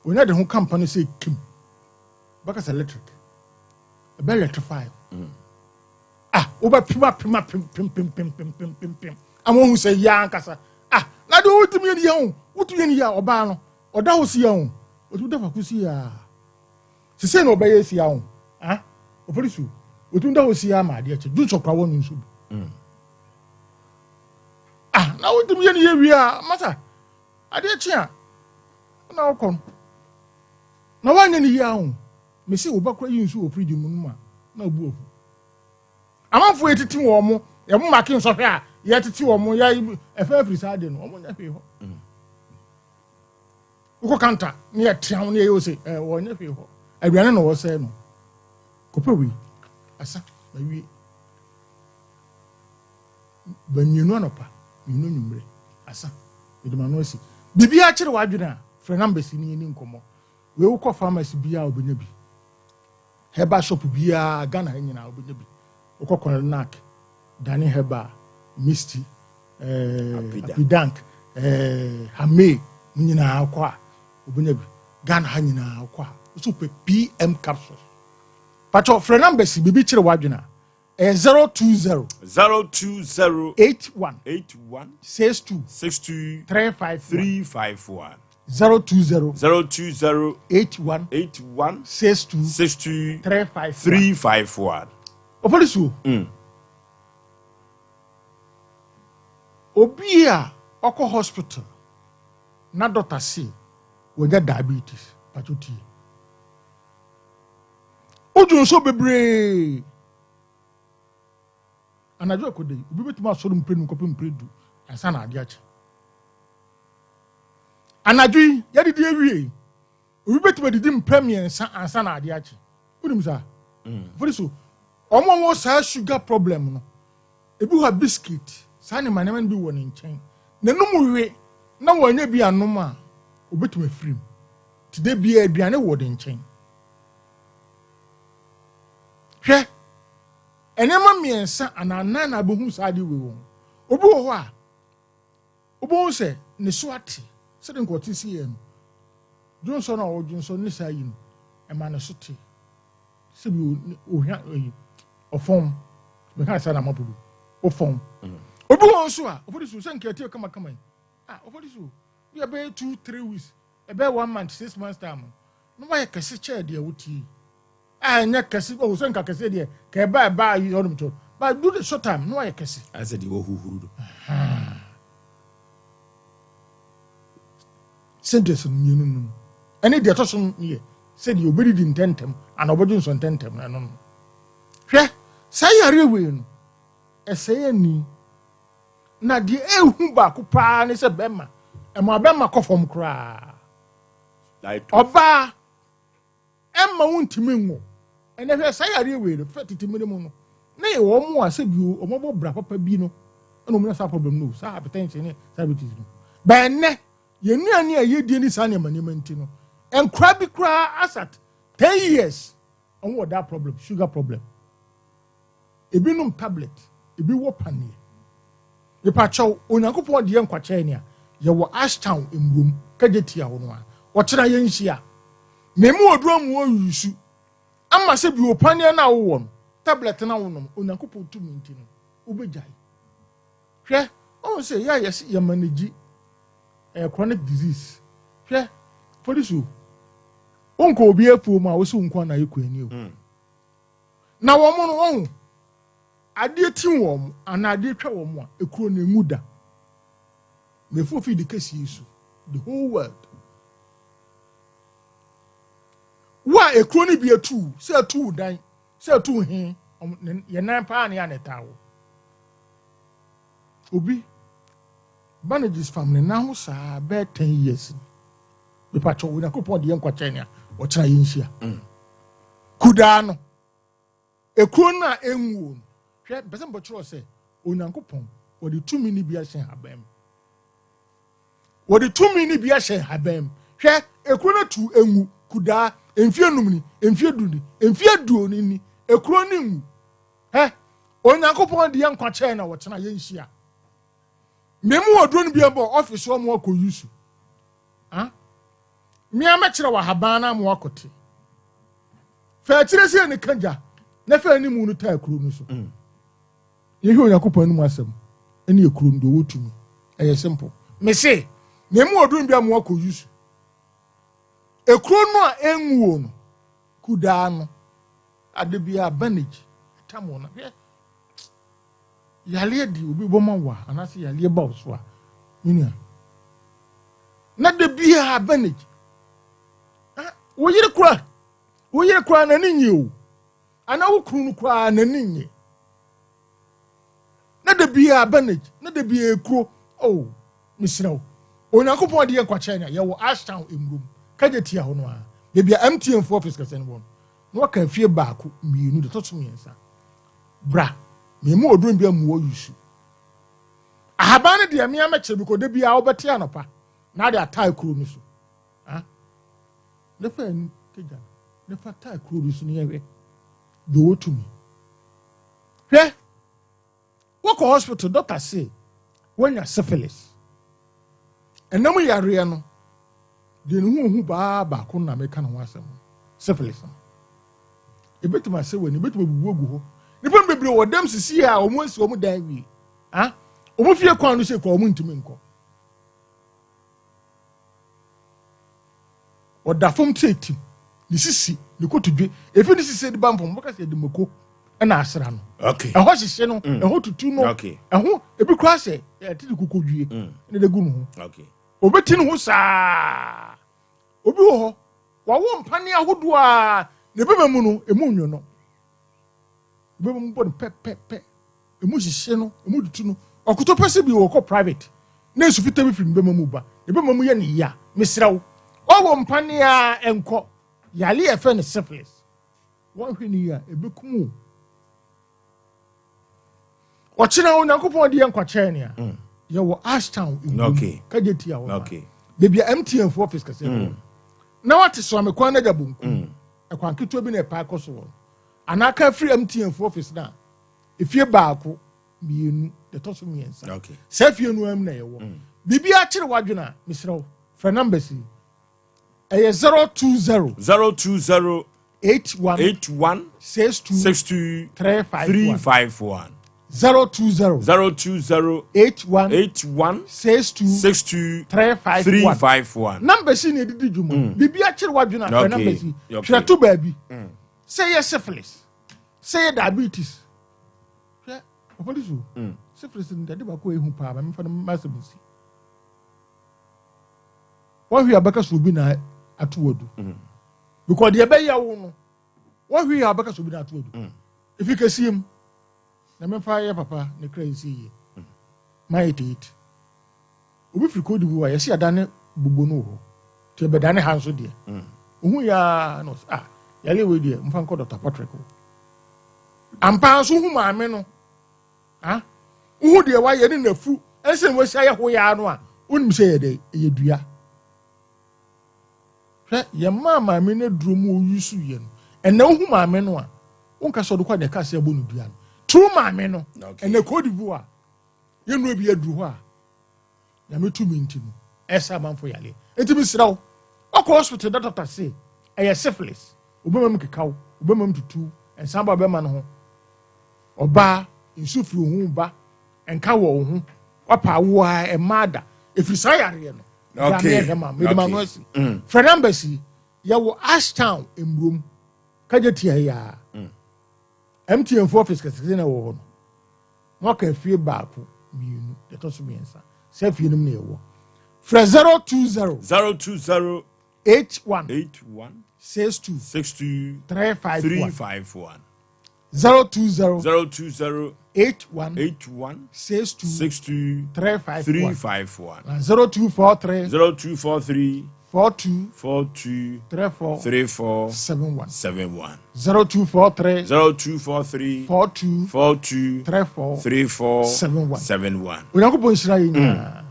Onya de ho ka mpa no sɛ kim. Bɛka sɛ electric. Ɛbɛ electrify. Ah, wobɛpem apem apem pem pem pem pem pem pem pem. Ama ohu sɛ yɛ ankasa. Ah, na de wotumi yɛ ne yɛ ho. Wotumi yɛ ne yɛ a ɔbaa no. Ɔda hɔ si yɛ ho. Otumi da faako si yɛ a. Sesei na ɔbɛyɛ si ho. Ah, ɔfɔri so. Otumi da hɔ si yɛ ama adeɛ kyɛ. Dwonsɔ kora wɔn nso bi. Ah, na wotumi yɛ ne yɛ wie a, masa. Adeɛ kye a, na wokɔ no. Na woanyɛ ne yie aho. Mese wo ba kora yi nsu wɔ fridge mu no mu a, na obu afu. Amanfoɔ yɛtete wɔn mo, yɛn mo make nsɔhwɛ a yɛtete wɔn mo, yɛ ɛfɛ afiri saa de no, wɔn nyɛ hwee hɔ. Wokɔ kanta ne yɛtea wo ne yɛyɛ ose, ɛ wɔn nyɛ hwee hɔ. Aduane na wɔsɛe no. Kɔpɛ wei, asa, na wie. Ba mmienu anɔpa, mmienu anwummerɛ. Asa. Mede m'ano asi. Biribiara kyere w'adwene a, frɛ numbers yi na yɛnni nkɔmmɔ. Wei wokɔ pharmacy biara wobɛnya bi. Herbal shop biara, Ghana ha nyinaa wobɛnya bi. Wokɔ Konanak, Dani Herbal, Misty, eh, Apidank, eh, Hame, mo nyinaa wokɔ a wobɛnya bi. Ghana ha nyinaa wokɔ a, wosɛ wopɛ PM capsules. Pakyɛ frɛ numbers yi, biribi kyere w'adwene a, Ɛyɛ 020. 020. 81. 81. 62. 62. 351. 351. 020. 020. 81. 81. 62. 62. 351. 351. Opolisuo. Obi a ɔkɔ hospital na doctor se wanya diabetes, patro tie. Wodwo nso bebree. Anadwo ɛkɔda yi, obi bɛtumi asɔre mprenu kɔpem mpredu ansa na ade akye. Anadwo yi, yɛadidi awie yi, obi bɛtumi adidi mprɛ mmiɛnsa ansa na ade akye. Wonim saa? Firi so, wɔn a wɔwɔ saa sugar problem no, ebi hɔ a biscuit, saa nneɛma nneɛma no bi wɔ ne nkyɛn. N'anum we na wɔanya bi anom a, obɛtumi afiri mu. Nti da biara aduane wɔ ne nkyɛn. Hwɛ, nneɛma mmiɛnsa anaa nnan na abɛhu saa adeɛ wei wɔ ho. Obi wɔ hɔ a, wobɛhu sɛ ne so ate sɛdeɛ nka ɔte si yɛ no. Dwonsɔ no a ɔdwonsɔ ne saa yi no, ɛma ne so te. Sɛbi ohwa oyi, ɔfɔn. Bɛka saa na amapo bi. Ɔfɔn. Obi wɔ hɔ nso a, ɔfɔdi so sɛ nka ɛte kamakama yi. Ah, ɔfɔdi so. Bi a bɛyɛ 2, 3 weeks, ɛbɛyɛ 1 month, 6 months time no, na wayɛ kɛse kyɛɛ deɛ wotie yi. A ɛnyɛ kɛse, oh, sɛ nka kɛse deɛ, ka ɛba ɛba ayi ɔnom to. But do the short time, na wayɛ kɛse. Asɛ deɛ wahuhuru do. Sentence no mmienu no no. Ɛne deɛ ɛtɔ so no yɛ sɛdeɛ obɛdidi ntɛntɛm anaa ɔbɛdwo nsɔ ntɛntɛm no, ɛno no. Hwɛ, saa yareɛ wei no, ɛsɛe ani. Na deɛ ɛhu baako paa ne sɛ bɛrima, ɛma bɛrima kɔ fam koraa. Ɔbaa, ɛmma wontumi nwo. Ɛnɛ hwɛ saa yareɛ wei no, fɛ tete mmere mu no, na yɛ wɔn a sɛ bio wɔn abɔ bra papa bi no, ɛna wɔn nya saa problem no, saa hypertension ne diabetes no. Bɛn nnɛ, yɛn nnuane a yɛdie ne saa nneɛma nneɛma nti no, nkora bi koraa as at 10 years, wɔn wɔ that problem, sugar problem. Ebi nom tablet, ebi wɔ paneɛ. Mepakyɛw, Onyankopɔn de yɛn nkwa kyɛɛ nea yɛwɔ Ashtown mmuom, kagye tia hɔ no a. Ɔkyena yɛnhyia. Memu oduru amu ɔyusu ama sɛ bio paneɛ no a wowɔ no, tablet no a wonom, Onyankopɔn tumi nti no, wobɛgyae. Hwɛ, ɔhu sɛ yɛ a yɛse yɛ manage ɛyɛ chronic disease. Hwɛ, polisi o, wonkɔ obi afuo mu a wose wo nko na ayɛ kuani o. Na wɔn no, wɔn adeɛ ti wɔn anaa adeɛ twa wɔn a, ekuro no enwu da. Mefo fi de kɛseɛ so, the whole world. Wo a ekuro no bi atu, sɛ atu dan, sɛ atu he, yɛ nan paa ne yɛ na ɛtaa wo. Obi, bandages fam ne nan ho saa bɛyɛ 10 years. Mepakyɛw, Onyankopɔn de yɛn nkwa kyɛn nea ɔkyena yɛnhyia. Kudaa no, ekuro no a enwuo no, hwɛ, mpɛ sɛ mbɛkyerɛw sɛ Onyankopɔn wɔde tumi no bi ahyɛ nhaban mu. Wɔde tumi no bi ahyɛ nhaban mu. Hwɛ, ekuro no tu enwu, kudaa, mfie num ni, mfie du ni, mfie aduonu ni, ekuro no nwu. Hwɛ, Onyankopɔn de yɛn nkwa kyɛn na ɔkyena yɛnhyia. Memu oduro no bi bɔ ɔfisi ɔmo akɔ yusu. Ah? Me ara mɛkyerɛ wo ahaban no ama woakɔte. Fa akyire sei no ka gya, na fa animu no taa kuro no so. Yɛhwɛ Onyankopɔn anim asɛm ne ekuro no deɛ ɔwɔ tumi. Ɛyɛ simple. Mese, na emu ɔduru bi ama woakɔ yusu. Ekuro no a ɛnwuo no, kudaa no, ade biara bandage ɛtam wɔn. Hwɛ, yareɛ de obi bɔ ma wo a, anaasɛ yareɛ ba wo so a, me nua, na da biara bandage. Wo yere kora, wo yere kora n'ani nye o, anaa wo kunu no koraa n'ani nye. Na da biara bandage, na da biara ekuro, oh, mesrɛ wo. Onyankopɔn de yɛ nkwakyɛn a yɛwɔ Ashtown mmurom, kagye tia hɔ no ara, baabi a MTN fo office kɛseɛ no wɔ no, na waka afie baako, mmienu, deɛ ɛtɔ so mmiɛnsa. Bra, memu oduro bi amu wɔ yusu. Ahaban no deɛ mmea mɛkyerɛ bi kɔ da biara wobɛte anɔpa na ade ataa kuro no so. Ah, ne fa ani kagya no, ne fa taa kuro no so ne yɛhwɛ deɛ ɔwɔ tumi. Hwɛ, wokɔ hospital doctor se woanya syphilis. Ɛnam yareɛ no, deɛ ne ho ohu baa baako na meka ne ho asɛm no, syphilis no. Ebetumi asɛ w'ani, ebetumi abubu agu hɔ. Nnipa no bebree wɔ dɛm sisi a wɔn asi wɔn dan wie. Ah, wɔn fie kwan no sɛ kɔ wɔn ntumi nkɔ. Ɔda fam te tim, ne sisi, ne kotodwe. Efi ne sisi de ba mpɔn, wɔbɛka sɛ yɛde mako na asra no. Okay. Ɛhɔ hyehye no, mm. ɛhɔ tutu no, okay. ɛho ebi koraa sɛ ɛte de kokodwie mm. na de gu ne ho. Okay. Obeti ne ho saa. Obi wɔ hɔ, wawo mpane ahodoɔ a ne bɛma mu no, emu nwo no. Bɛma mu bɔ no pɛpɛpɛ. Emu hyehye no, emu tutu no. Ɔkoto pɛ sɛ bi wɔkɔ private na nsu fitaa bi firi ne bɛma mu ba. Ne bɛma mu yɛ ne ya. Mesrɛ wo, ɔwɔ mpaneɛ a ɛnkɔ. Yare a yɛfrɛ no syphilis, woanhwɛ no yie a, ɛbɛkum wo. Ɔkyena Onyankopɔn de yɛn nkwa kyɛɛ nea mm. yɛwɔ Ashtown okay. kagye tia hɔ okay. baabi a MTN fo office kɛseɛ mm. na wate soame kwan no agya bonku mm. ɛkwan ketewa bi na ɛpae kɔ so wɔ anaa ka firi MTN fo office no a Efie baako, mmienu, deɛ ɛtɔ so mmiɛnsa. Okay. Saa fie no ara mu na yɛwɔ. Mm. Biribi akyere w'adwene a, mesrɛ wo, frɛ numbers yi. Ɛyɛ 020. 020. 81. 81. 62. 62. 351. 351. 020. 020. 81. 81. 62. 62. 351. 351. Numbers yi na ɛdidi dwuma. Mm. Biribi akyere w'adwene a, frɛ numbers yi. Okay. Twerɛ to baabi. Mm. Sɛ yɛ syphilis. Sɛ yɛ diabetes hwɛ papa de so mm. syphilis no dade baako a ehu paa ma mefa no masɛm nsi wɔhwe a bɛka so obi na ato wadu mm. because deɛ ɛbɛyɛ wo no wɔhwe a bɛka so obi na ato wadu mm. efi kɛseɛ mu na mefa yɛ papa ne kra nsi yie ma 88 Obi firi Cote d'Ivoire, yɛse yɛadane bobo no wɔ hɔ, nti yɛbɛdane ha nso deɛ. Ohun yɛ ara na ɔse, ah, yareɛ wei deɛ, mfa nkɔ Dr. Patrick hɔ. Ampa ara nso wohu maame no, ah, wohu deɛ wayɛ ne n'afu, ɛne sɛ wasi ayɛ hoyaa no a, wonim sɛ ɛyɛ dɛ, ɛyɛ dua. Hwɛ, yɛmaa maame no aduro mu ɔyusu yɛ no, ɛnɛ wohu maame no a, wonka sɛ ɔde kɔ deɛ ɛka sɛ ɛbɔ no dua no. True maame no, ɛnɛ Cote d'Ivoire, yɛnnuro bi aduru hɔ a, Nyame tumi nti no ɛsa amanfo yareɛ. Nti mesrɛ wo, ɔkɔ hospital da doctor se ɛyɛ syphilis, obɛma mu keka wo, obɛma mu tutu, nsa ba bɛma no ho, ɔbaa, nsu firi wo ho ba, nka wɔ wo ho, wapa awo a ɛmmaa da, ɛfiri saa yareɛ no. Okay. Ɛhwɛ ma, mede ma no asi. Mm. Frɛ numbers yi, yɛwɔ Ashtown Mmurom, kagye tia yi a. Mm. MTN fo office kɛse na ɛwɔ hɔ no. Moaka afie baako, mmienu, deɛ ɛtɔ so mmiɛnsa. Saa afie no mu na yɛwɔ. Frɛ 020. 020. 81. 81. 62. 62. 351. 351. 020. 020. 81. 81. 62. 62. 351. 351. 0243. 0243. 42. 42. 34. 34. 71. 71. 0243. 0243. 42. 42. 34. 34. 71. 71. Onyankopɔn nhyira yɛn nyinaa.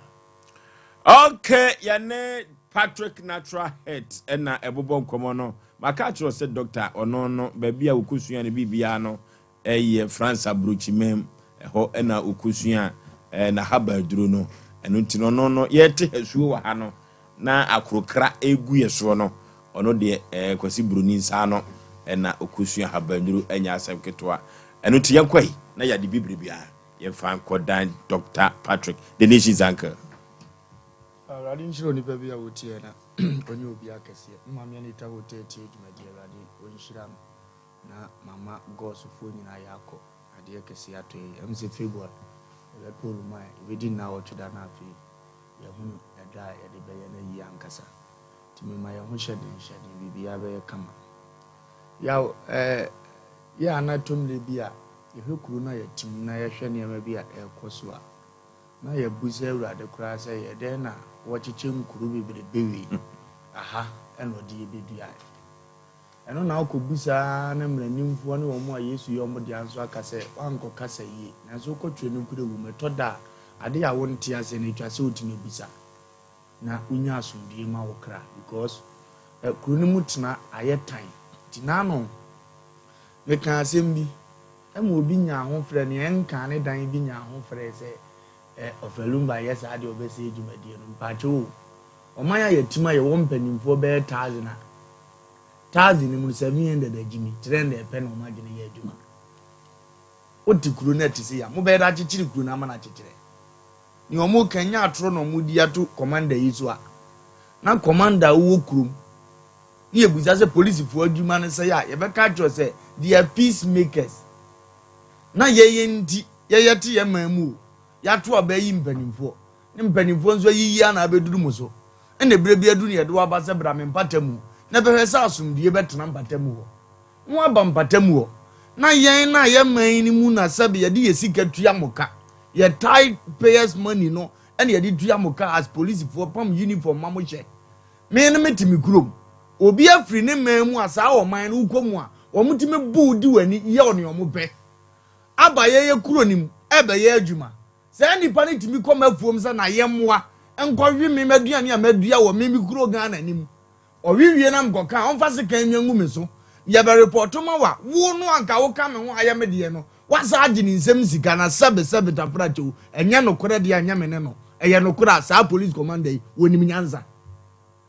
Okay, yɛne Patrick Natural Head ɛna ɛbobɔ nkɔmɔ no. Maka akyerɛ sɛ doctor ɔno no baabi a wɔkɔsua no biribiara no ɛyɛ France aburokyimam ɛhɔ ɛna wɔkɔsua ɛɛ n'ahaba aduro no. Ɛno nti no ɔno no yɛte hasuo wɔ ha no. na akorokra egu yɛ soɔ no, ɔno deɛ ɛɛ Kwasi Broni nsa ano ɛna ɔkɔsua habannuro ɛnyɛ asɛm ketewa. Ɛno nti yɛnkɔ yi na yɛade bibire biara yɛmfa nkɔdan Doctor Patrick, the nation's uncle. Awurade nhyira onipa bi a ɔtie na ɔnyɛ obi akɛseɛ. Me maame Anita Hotel tie dwumadie Awurade ɔnhyira no na mama Gos foɔ nyinaa yɛakɔ adeɛ kɛseɛ atɔ yi. Ɛm sɛ February yɛbɛpɛ oluman yɛbɛdi nnawɔtwe da na afei yɛahunu ɛda a yɛde bɛyɛ no yie ankasa. Nti mema yɛn ho hyɛ den hyɛ den biribiara bɛyɛ kama. Yaw ɛɛ yɛ a na ɛtɔ mmerɛ bi a yɛhwɛ kuro no a yɛte mu na yɛhwɛ nneɛma bi a ɛrekɔ so a na yɛabu sɛ Awurade koraa sɛ yɛ dɛn na wɔkyekyɛ nkuro bebrebe wei aha ɛna ɔde yɛ bɛduaeɛ. Ɛno na wokɔbu saa na mmaranimfoɔ ne wɔn a Yesu yɛ wɔn dea nso aka sɛ woankɔ kasa yie nanso wokɔtwerɛ no kura wom ɛtɔ da a ade a wonte aseɛ no ɛtwa sɛ wotumi bisa na wonya asomdwie ma wo kra because eh, kuro no mu tena ayɛ tan nti naano meka asɛm bi ɛma obi nya ho frɛ nea ɛnka ne dan bi nya ho frɛ sɛ eh, ɔfɛlumba yɛ saa deɛ ɔbɛsɛ dwumadie no mpakyɛ o ɔman a yɛtim a yɛwɔ mpanimfoɔ bɛyɛ thousand a thousand no mu no 700 agyimi 300 pɛ na ɔmo adwene yɛ adwuma wote kuro no ɛte sɛ ya mobɛyɛ de akyekyere kuro no ama no akyekyerɛ nea ɔmo ka nya atoro na ɔmo di ato commander yi so a na commander a wowɔ kurom ne yɛbusa sɛ polisifoɔ adwuma no sɛ yɛ a yɛbɛka akyerɛ sɛ they are peace makers na yɛyɛ nti yɛyɛ te yɛ man mu o yɛato aba yi mpanimfoɔ ne mpanimfoɔ nso ayiyi ana abɛduru mu so ɛna ebire bi adu ne yɛde waba sɛ bra me mpata mu na bɛhwɛ sɛ asomdue bɛtena mpata mu hɔ na waba mpata mu hɔ na yɛn na yɛ man no mu na sɛbi yɛde yɛ sika tua mo ka yɛ tax payers money no ɛna yɛde tua mo ka as polisifoɔ pam uniform ma mo hyɛ me no me te me kurom obi afiri ne man mu a saa ɔman no wokɔ mu a wɔn ti mi bu di w'ani yɛ ɔne wɔn pɛ aba yɛyɛ kuro nim ɛbɛyɛ adwuma saa nipa no tumi kɔ m'afuom sɛ na yɛ mmoa nkɔhwe me m'aduane a m'adua wɔ me me kuro Ghana anim ɔwe wie na nkɔka ɔmfa sekan nwa ngu me so yɛbɛ report ma wa wo no anka woka me ho ayɛ me deɛ no wasa agye ne nsɛm sika na sɛbe sɛbe tafra kyɛw ɛnyɛ nokorɛ deɛ ɛnyɛ me ne no ɛyɛ nokorɛ a saa police commander yi wɔnim nyansa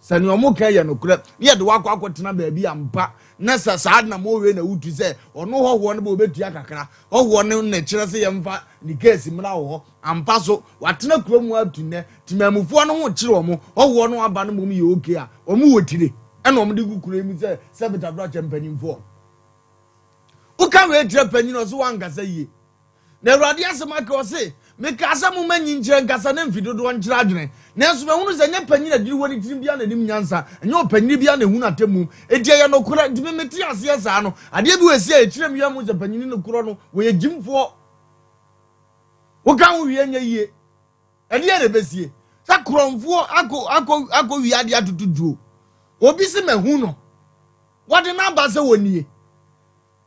sɛnea ɔmo ka yɛ nokorɛ ne yɛde wakɔ akɔtena baabi ampa na sɛ saa na mo wei na wotu sɛ ɔno hɔhoɔ no bɛ obɛtua kakra hɔhoɔ no na kyerɛ sɛ yɛmfa ne case mmra wɔ hɔ ampa so watena kurom atu nnɛ temamufoɔ no ho kyerɛ ɔmo hɔhoɔ no aba no mom yɛ okay a ɔmo wɔ tire ɛna ɔmo de gu kuro yi mu sɛ sɛ bitafra kyɛ mpanimfoɔ woka wei kyerɛ panyin ɔso wankasa yie na Awurade asɛm aka ɔse meka sɛ moma nyi nkyerɛ nkasa na mfi dodoɔ nkyerɛ adwene nanso mahunu sɛ nyɛ panyin adwiri wɔ ne tirim bia n'anim nyansa ɛnyɛ ɔpanyini bia na ehunu atemmu eti ɛyɛ nokorɛ nti me mete aseɛ saa no adeɛ bi wɔ esi a ɛkyerɛ mu yɛ mu sɛ panyini no korɔ no wɔyɛ gyimfoɔ woka ho wie nyɛ yie ɛdeɛ na ɛbɛsie sɛ korɔmfoɔ akɔ akɔ akɔ wie adeɛ atoto duro obi si mahu no wɔde n'aba sɛ wɔnie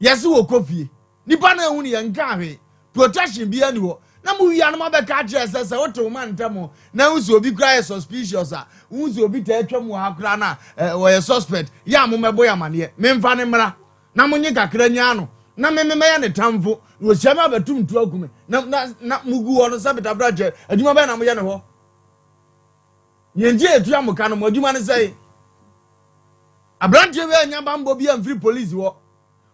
yɛsi wɔ kɔ fie nipa na ehu no yɛn nka ahwee protection bi ani hɔ na mo wia no mo abɛka akyerɛ sɛ sɛ wote wo ma ntɛm na ehu sɛ obi kura yɛ suspicious a ehu sɛ obi ta atwa mu wɔ ha kura na ɛ wɔyɛ suspect yɛ a mo mɛbɔ yɛ amaneɛ memfa ne mmra na mo nye kakra nya ano na me mɛyɛ ne tamfo na ohyia mi abɛtum tu akume na na na mo gu hɔ no sɛ betabra kyɛ adwuma bɛyɛ na mo yɛ ne hɔ yɛn gye etua mo ka no mo adwuma ne sɛn aberanteɛ wei anya bambɔ bi amfiri polisi hɔ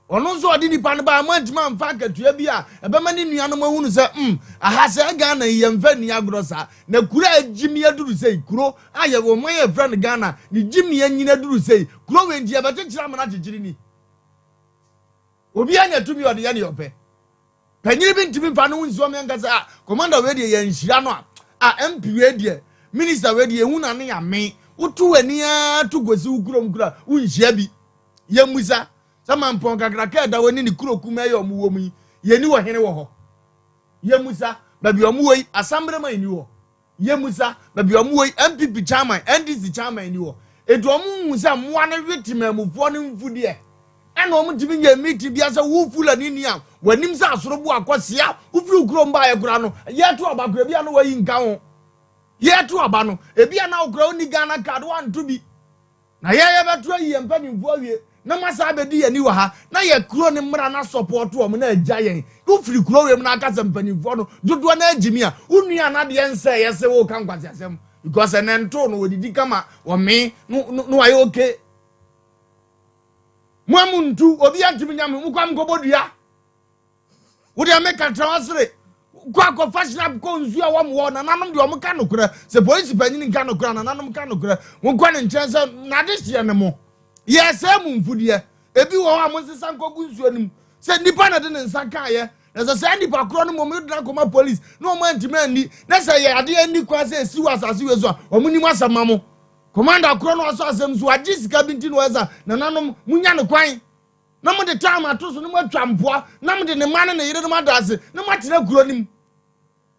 ɔno nso ɔde nipa no ba ama ntoma amfa akatua bi a ɛbɛma ne nuanom ahunu sɛ mm aha sɛ Ghana yi yɛmfa nni agorɔ saa na kuro a gyimi aduru sɛ kuro a yɛ wɔn yɛ frɛ no Ghana ne gyimi anyina aduru sɛ kuro wei nti yɛbɛkyekyere amena kyekyere ni obi anya tumi ɔde yɛ ne ɔpɛ panyin bi ntumi nfa ne ho nsuo mi nkasa a commander wei deɛ yɛn nhyira no a a MP wei deɛ minister wei deɛ ehu na ne yame wotu w'ani ara to gosi wo kurom kura wonhyia bi yɛn musa sɛ mampɔn kakraka ɛda wɔ ne ne kuro kum ɛyɛ ɔmo wɔ mu yi yɛni wɔ hene wɔ hɔ yɛn musa baabi ɔmo wɔ yi asambrema yi ni hɔ yɛn musa baabi ɔmo wɔ yi NPP chairman NDC chairman ni hɔ etu ɔmo hu sɛ mmoa no we temamufoɔ no mfudeɛ ɛna ɔmo tumi nyɛ meeting bi asɛ wo Fulani ni a w'anim sɛ asoro bu akɔsia wofiri kurom baayɛ kora no yɛto aba kora ebi a no wayi nka ho yɛto aba no ebi a na okura oni Ghana card wanto bi na yɛyɛ bɛto ayi yɛn mpanimfoɔ awie na masa abɛdi yɛn ni wɔ ha na yɛ kuro ne mmara na support wɔn na agya yɛn wofiri kuro wei mu na aka sɛ mpanimfoɔ no dodoɔ na agyi mi a wo nua anadeɛ nsɛ yɛ sɛ wɔka nkwasi asɛm. Because ɛnɛ ntoo no wɔdidi kama wɔmee no no no wayɛ okay. Mo a mo ntu obi antumi nya me mo kɔ a mo kɔbɔ dua. Wo deɛ meka tra wasere kɔ akɔfa snap kɔ nsuo a wɔn wɔ nananom deɛ wɔn ka nokorɛ sɛ polisi panyin nka nokorɛ nananom ka nokorɛ wɔn kɔ ne nkyɛn sɛ n'ade hyeɛ ne mo yɛ sɛ mu mfudeɛ ebi wɔ hɔ a mo nsesa nkɔgu nsuo no mu sɛ nipa na de ne nsa kaayɛ na sɛ saa nipa korɔ no mmom yɛdena kɔma polisi na wɔn antumi anni na sɛ yɛ adeɛ nni kwan sɛ esi wɔ asase wei so a wɔn nim asɛm ma mo kɔmanda korɔ no asɔ asɛm so agye sika bi nti na wɔyɛ sa nananom munya ne kwan na mode tam ato so na moatwa mpoa na mode ne mma ne ne yerenom ada ase na moatena kuro no mu.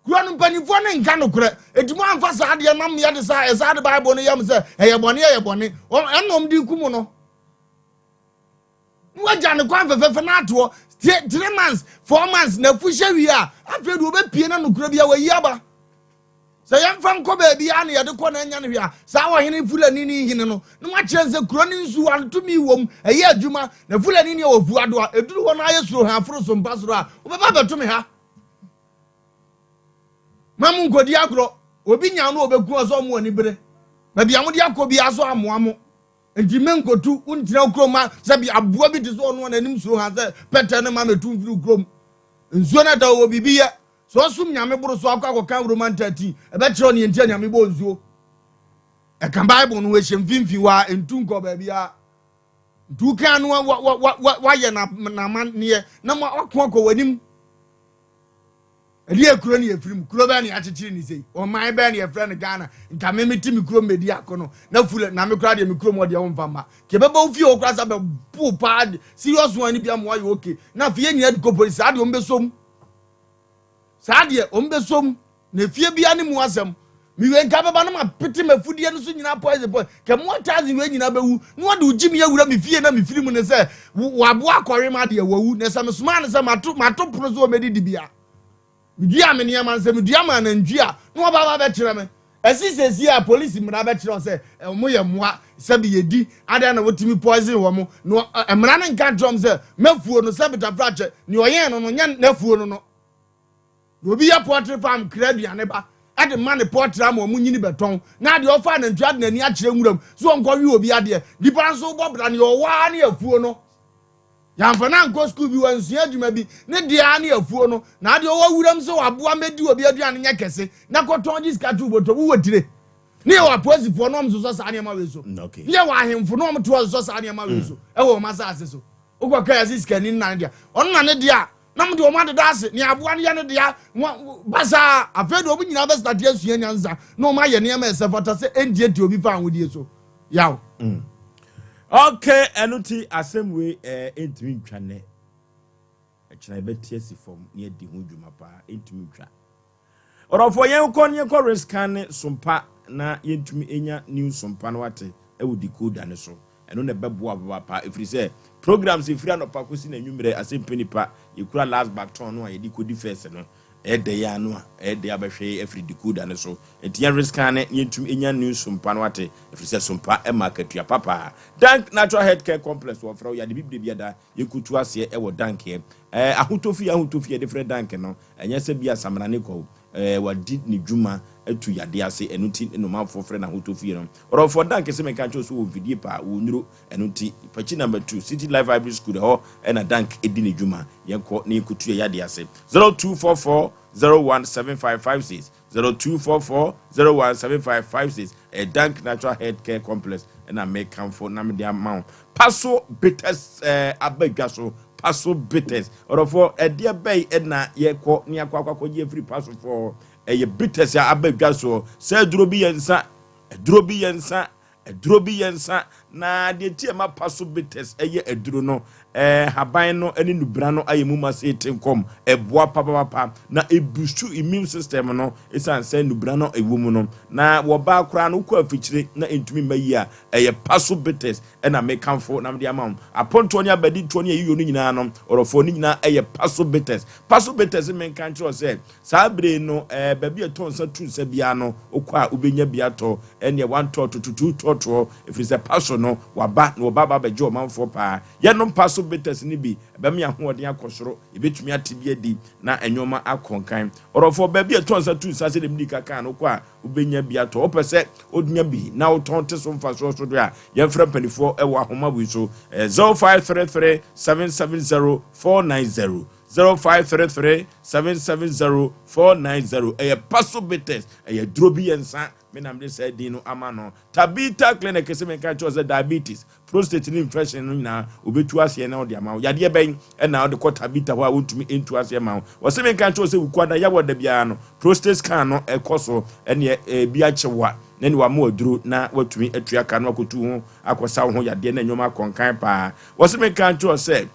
Kuro no mpanimfoɔ no nka nokorɛ, enti moamfa saa adeɛ nam yɛ de saa ɛsaa de Bible no yam sɛ ɛyɛ bɔne ɛyɛ bɔne, ɛna wɔn de ku mo no. Na wagya ne kwan fɛfɛɛfɛ na atoɔ 3 months 4 months na afu hyɛ wie a afei de wɔbɛpie na nokorɛ bi a wayi aba. Sɛ yɛmfa nkɔ baabiara na yɛde kɔ na ɛnyɛ no hwee a, saa ɔhene Fulani ne hene no na wakyerɛ sɛ kuro no nsuwa no tumi wom, ɛyɛ adwuma, na Fulani ne ɛwɔ Fuado a, ɛduru hɔ no ayɛ suro ha aforo so mpa soro a, wobɛba abɛto me ha. Ma mo nkɔdi agorɔ, obi nya no ɔbɛku ɔsɛ ɔmo ani bere. Baabi a mode akɔ biara so amoa mo. Nti menkɔtu, wontena wo kurom ma sɛ bi aboa bi te sɛ ɔno a n'anim suro ha sɛ pɛtɛ no ma mɛtu mfiri wo kurom. Nsuo no da wɔ biribi yɛ. Sɛ ɔsom Nyame boro so akɔ akɔka Roman 13, ɛbɛkyerɛ wo nea nti a Nyame bɔɔ nsuo. Ɛka Bible no ho, ɛhyɛ mfimfini hɔ a, ɛntu nkɔ baabiara. Nti wokaa no wayɛ n'amanneɛ na wako akɔ w'anim. Ɛdeɛ kuro ne yɛfiri mu, kuro bɛɛ ne yɛakyekyere ne sei, ɔman bɛɛ ne yɛfrɛ no Ghana. Nka me mete me kurom mɛdi ako no, na fule na me koraa deɛ me kurom hɔ deɛ womfa mma. Nka ɛbɛba wo fie hɔ koraa sɛ bɛbo paa serious one no bi ama woayɛ okay. Na afei yɛn nyinaa de kɔ polisi, saa deɛ wɔn bɛsɔ mu. Saa deɛ wɔn bɛsɔ mu na efie bia ne mu asɛm. Mewie nka bɛba na mapete m'afudeɛ no so nyinaa poison poison. Kɛ mmoa thousand wei nyinaa bɛwu na wɔde wo gyimi awura me fie na mefiri mu ne sɛ waboa akɔwe ma deɛ wawu na sɛ mesomaa no sɛ mato mato pono so wɔmɛdidi bia. Medua me nneɛma no sɛ medua ma anantwi a na wɔba ba bɛkyerɛ me. Ɛsi sɛsi a polisi mmara bɛkyerɛ sɛ wɔn yɛ mmoa sɛbi yɛdi adan na wɔtumi poison wɔn na mmara no nka nkyerɛ wɔn sɛ mɛfuo no sɛbi tafrakyɛ nea ɔyɛn no no nyɛ n'afuo no no. Na obi yɛ poultry farm kra aduane ba de ma ne poultry ama wɔn nyini bɛtɔn na adeɛ ɔfa anantwi ade n'ani akyerɛ nwuram so ɔnkɔwe obi adeɛ nipa nso bɔ bra nea ɔwɔ ara ne afuo no. Yɛamfa no ankɔ sukuu bi, wansua adwuma bi, ne deɛ ara ne afuo no. Na adeɛ ɔwɔ wuram sɛ waboa mɛdi obi aduane nyɛ kɛse na kɔtɔn gye sika to bɔtɔ wowɔ tire. Ne yɛwɔ apolisifoɔ na wɔn sosɔ saa nneɛma wei so. Ne yɛwɔ ahemfo na wɔn to sosɔ saa nneɛma wei so ɛwɔ wɔn asase so. Wokɔ kaa yɛse sikani no na ne dea. Ɔno na ne dea a, na mo deɛ wɔn adeda ase. Nea aboa no yɛ ne dea basaa. Afei deɛ wɔn nyinaa bɛstate asua nyansa na wɔn ayɛ nneɛma ɛsɛ fata sɛ ɛntiatia obi fa ahodie so. Yaw. Mm. Okay, ɛno ti asɛm wei ɛɛ eh, ntumi ntwa nnɛ. Ɛkyena yɛbɛte asi fam ne adi ho dwuma paa, ntumi ntwa. Ɔdɔfoɔ yɛn kɔ ne yɛn kɔ rescan ne sompa na yɛntumi nya new sompa no ate ɛwɔ decoder no so. Ɛno na ɛbɛboa papaapa ɛfiri sɛ programs ɛfiri anɔpa kɔsi n'anwummerɛ asɛmpɛ nipa yɛkura last baton no a yɛde kɔdi first no Ɛyɛ dɛ yi ara no a, ɛyɛ dɛ abɛhwɛ yi afiri decoder no so. Enti yɛn rescan ne yɛntumi nya new sompa no ate, ɛfiri sɛ sompa ma akatua papa. Dank Natural Health Care Complex wɔfrɛ wo yɛ ade bibire bi ada yɛkutu aseɛ ɛwɔ Dank yɛ. Ɛɛ ahotɔ fie ahotɔ fie yɛde frɛ Dank no, ɛnyɛ sɛ bi a samina ne kɔ o. Ɛɛ wadi ne dwuma atu yadeɛ ase, ɛno nti na ɔmanfoɔ frɛ no ahotɔ fie no. Ɔdɔfoɔ Dank se menka nkyerɛ wo sɛ wɔ mfidie paa, wɔ nnuro, Ɛno nti, Pakyi Number 2, City Life Ivory School, ɛhɔ na Dank di ne dwuma. Yɛnkɔ na yɛnkɔtu yɛn yadeɛ ase. 0244 017556, 0244 017556, ɛyɛ Dank Natural Health Care Complex na mekamfo na mede ama wo. Paso Bitters eh, aba dwa so. Paso Bitters. Ɔdɔfoɔ, ɛdeɛ bɛn na yɛkɔ ne akɔ akɔ akɔgye afiri Pasofoɔ hɔ? Ɛyɛ bitters a aba dwa soɔ. Sɛ aduro bi yɛ nsa, aduro bi yɛ nsa, Aduro bi yɛ nsa, na deɛ nti a ɛma pa so bitters yɛ aduro no, haban no ne nnubena no ayɛ mu ma sɛ ɛte nkɔm, ɛboa papapapa, na ɛbusu immune system no ɛsiane sɛ nnubena no ɛwɔ mu no. Na wɔ baa koraa no, wokɔ afikyire na ɛntumi mma yie a, ɛyɛ pa so bitters na mekamfo na mede ama wo. Apontoɔ ne abadintoɔ ne ayiyɔ no nyinaa no, ɔdɔfoɔ, ne nyinaa ɛyɛ pa so bitters. Pa so bitters menka nkyerɛ wo sɛ Saa bere yi no, baabi a ɛtɔ nsa tu nsa biara no, wokɔ a wubenya bi atɔ. Ɛnneɛ wantɔ toto tu tɔtoɔ, ɛfiri sɛ paso Paso no waba na wɔba aba abɛgye ɔmanfoɔ paa. Yɛnom Paso bitters no bi, ɛbɛma yɛn ahoɔden akɔ soro, yɛbɛtumi ate bi adi na nneɛma akɔ nkan. Ɔdɔfoɔ, baabi a ɛtɔ nsa tu nsa sɛdeɛ medi ka kaa no, wokɔ a wobɛnya bi atɔ. Wopɛ sɛ wonya bi na wotɔn te so mfasoɔ so deɛ a, yɛmfrɛ mpanimfoɔ wɔ ahoma wei so, 0533 770 490, 0533 770 490. Ɛyɛ Paso Bitters, ɛyɛ duro bi yɛ nsa, me na mede saa din no ama no. Tabitha Clinic sɛ menka kyerɛ sɛ diabetes, prostate ne infection no nyinaa obetu aseɛ na ɔde ama wo. Yadeɛ bɛn ɛna ɔde kɔ Tabitha hɔ a wontumi ntu aseɛ ma wo? Wɔsɛ menka kyerɛ sɛ wukuada yawɔ da biara no prostate scan no ɛkɔ so, ɛneɛ ebi akye wo a na ne wama waduro na watumi atua ka no akɔtu ho akɔsa wo ho yadeɛ na nneɛma akɔnkan paa. Wɔsɛ menka kyerɛ sɛ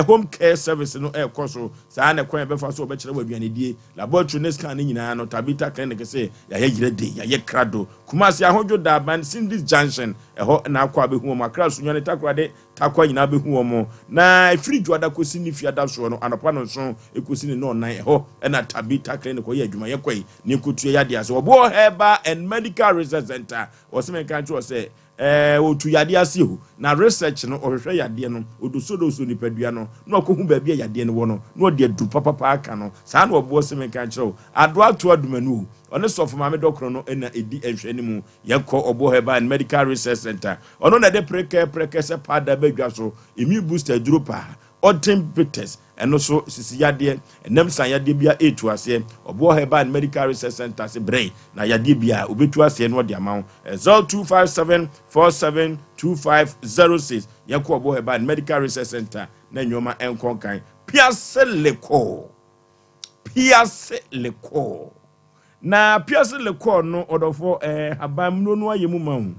home care service no ɛrekɔ so saa na kwan yɛbɛfa so wɔbɛkyerɛ wɔ aduanedie, laboratory ne scan ne nyinaa no. Tabitha Clinic sɛ yɛayɛ yerɛ de yɛayɛ krado. Kumasi Ahodwo Daaban Cindy's Junction ɛhɔ na akɔ abɛhu wɔn. Akra, Sunyani, Takoradi, Takwa nyinaa bɛhu wɔn. Na efiri dwoada kɔsi ne fiada soɔ no, anɔpa no nson ekosi ne nɔɔnan, ɛhɔ ɛna Tabitha Clinic ɔyɛ adwuma. Yɛkɔ yi ne nkotua yadeɛ ase. Wɔbɔ Herbal and Medical Research Center, wɔsɛ mɛnka kyerɛ sɛ otu yadeɛ ase o, na research no, ɔhwehwɛ yadeɛ no, odosodoso nipadua no na ɔkɔhu baabi a yadeɛ no wɔ no na ɔde aduru papapa aka no. Saa na ɔboɔ sɛ menka kyerɛ wo ado ato adomanu o, ɔne sɔfo maame dɔkorɔ no na ɛdi nhwɛ no mu. Yɛkɔ Ɔboɔ Herbal and Medical Research Center, ɔno na ɛde prekɛ prɛkɛ sɛ paada bɛdwa so, immune booster duro paa, ɔden bitters, ɛno so sisi yadeɛ, ɛnam san yadeɛ bi a ɛretu aseɛ. Ɔboɔ Herbal and Medical Research Center se brɛn na yadeɛ bi a obɛtu aseɛ no ɔde ama wo. 0257 47 2506. Yɛkɔ Ɔboɔ Herbal and Medical Research Center na nneɛma ɛnkɔ nkan. Piase lekɔ, piase lekɔ na piase lekɔ no, ɔdɔfoɔ, haban no ayɛ mu ma wo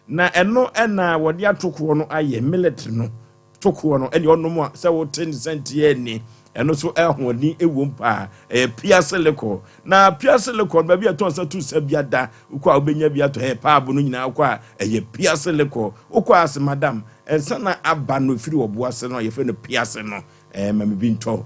na ɛno ɛna wɔde atokoɔ no ayɛ millet no tokoɔ no, ɛne ɔnom a sɛ wote ne sɛnteɛ ni, ɛno nso ɛhoɔden ɛwom paa. Ɛyɛ piase lekɔ na piase lekɔ no, baabi a ɛtɔn sɛ tu sɛ bia da wokɔ a wobɛnya bi atɔ. Ɛyɛ paabo no nyinaa wokɔ a ɛyɛ piase lekɔ. Wokɔ ase madam, ɛnsa na aba no ɛfiri ɔbo ase no a yɛfrɛ no piase no, ma me bi ntɔ.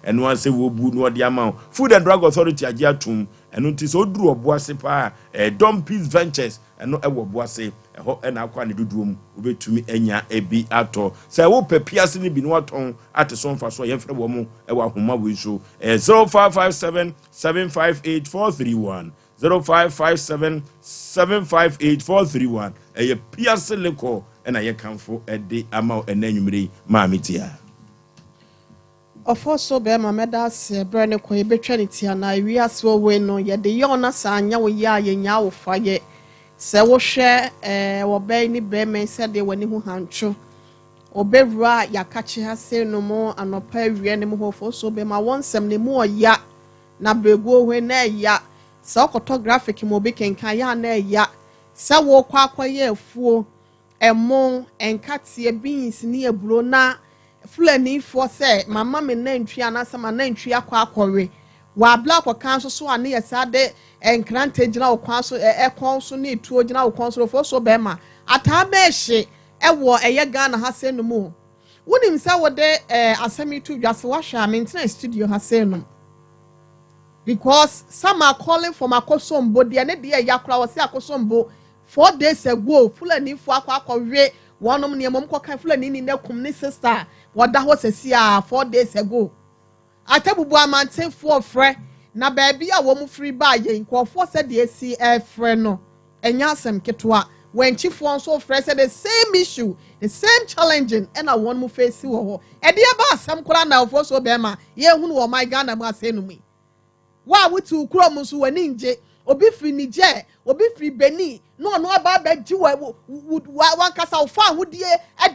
Ɛno asɛ wɔbu na ɔde ama wo. Food and Drug Authority agye atom, ɛno nti sɛ woduru ɔbo ase paa, Dom Peace Ventures, ɛno ɛwɔ ɔbo ase ɛhɔ, ɛna akɔ a ne dodoɔ mu wobɛtumi anya ebi atɔ. Sɛ wopɛ piase no bi na watɔn ate so mfa so a, yɛmfrɛ wɔ mo ɛwɔ ahoma wei so, 0557 758 431, 0557 758 431. Ɛyɛ piase lekɔ ɛna yɛkamfo ɛde ama wo ɛnɛ anwummerɛ yi. Maame tia. Ɔfɔ so bɛrima, mɛda ase. Berɛ ne kɔ yɛbɛtwa ne tia na ewiase wɔ wei no yɛde yɛ ɔna saa anya wo yɛ a yɛnya wo fa yɛ sɛ wohwɛ wɔbɛn ne bɛrima yi sɛdeɛ w'ani ho hantwo ɔbɛwura yɛakakye ha sei no mu anɔpa awia ne mu hɔ. Fɔ so bɛrima, wɔn nsɛm ne mu ɔya na bereguo hɔ na ɛya sɛ ɔkɔtɔ graphic mu obi kenkan yɛ a na ɛya sɛ wɔkɔ akɔyɛ afuo, ɛmo, nkateɛ, beans ne aburo na Fulanifoɔ sɛ mama me nantwi anaasɛ ma nantwi akɔ akɔwe wabla akɔka nso so a ne yɛ saa de nkrante gyina wo kwan so, ɛkɔn so ne etuo gyina wo kɔn so. Fo so bɛrima ataa bɛɛhye ɛwɔ ɛyɛ Ghana ha sɛ no mu. Wonim sɛ wode asɛm yi to dwa sɛ wahwɛ a mentena studio ha sɛ no because some are calling from Akosombo deɛ ne deɛ ɛyɛ akora wɔ sɛ Akosombo 4 days ago Fulanifoɔ akɔ akɔwe wɔnom nneɛma mu kɔka Fulani ni ne kum ne sister wɔda hɔ sɛsi a 4 days ago. Atabubu amantenfoɔ frɛ na baabi a wɔn firi baa yɛ nkurɔfoɔ sɛdeɛ esi ɛfrɛ no ɛnyɛ asɛm ketewa. Wɔnkyifoɔ nso frɛ sɛ the same issue, the same challenging ɛna wɔn mu face wɔ hɔ. Ɛdeɛ ba asɛm koraa na ɔfoɔ so bɛrima yɛhunu wɔ ɔman Ghana mu asɛn no mu yi wo a wote wo kurom nso w'ani ngye. Obi firi Niger, obi firi Benin na ɔno aba abɛgye wɔ wankasa wofa ahodie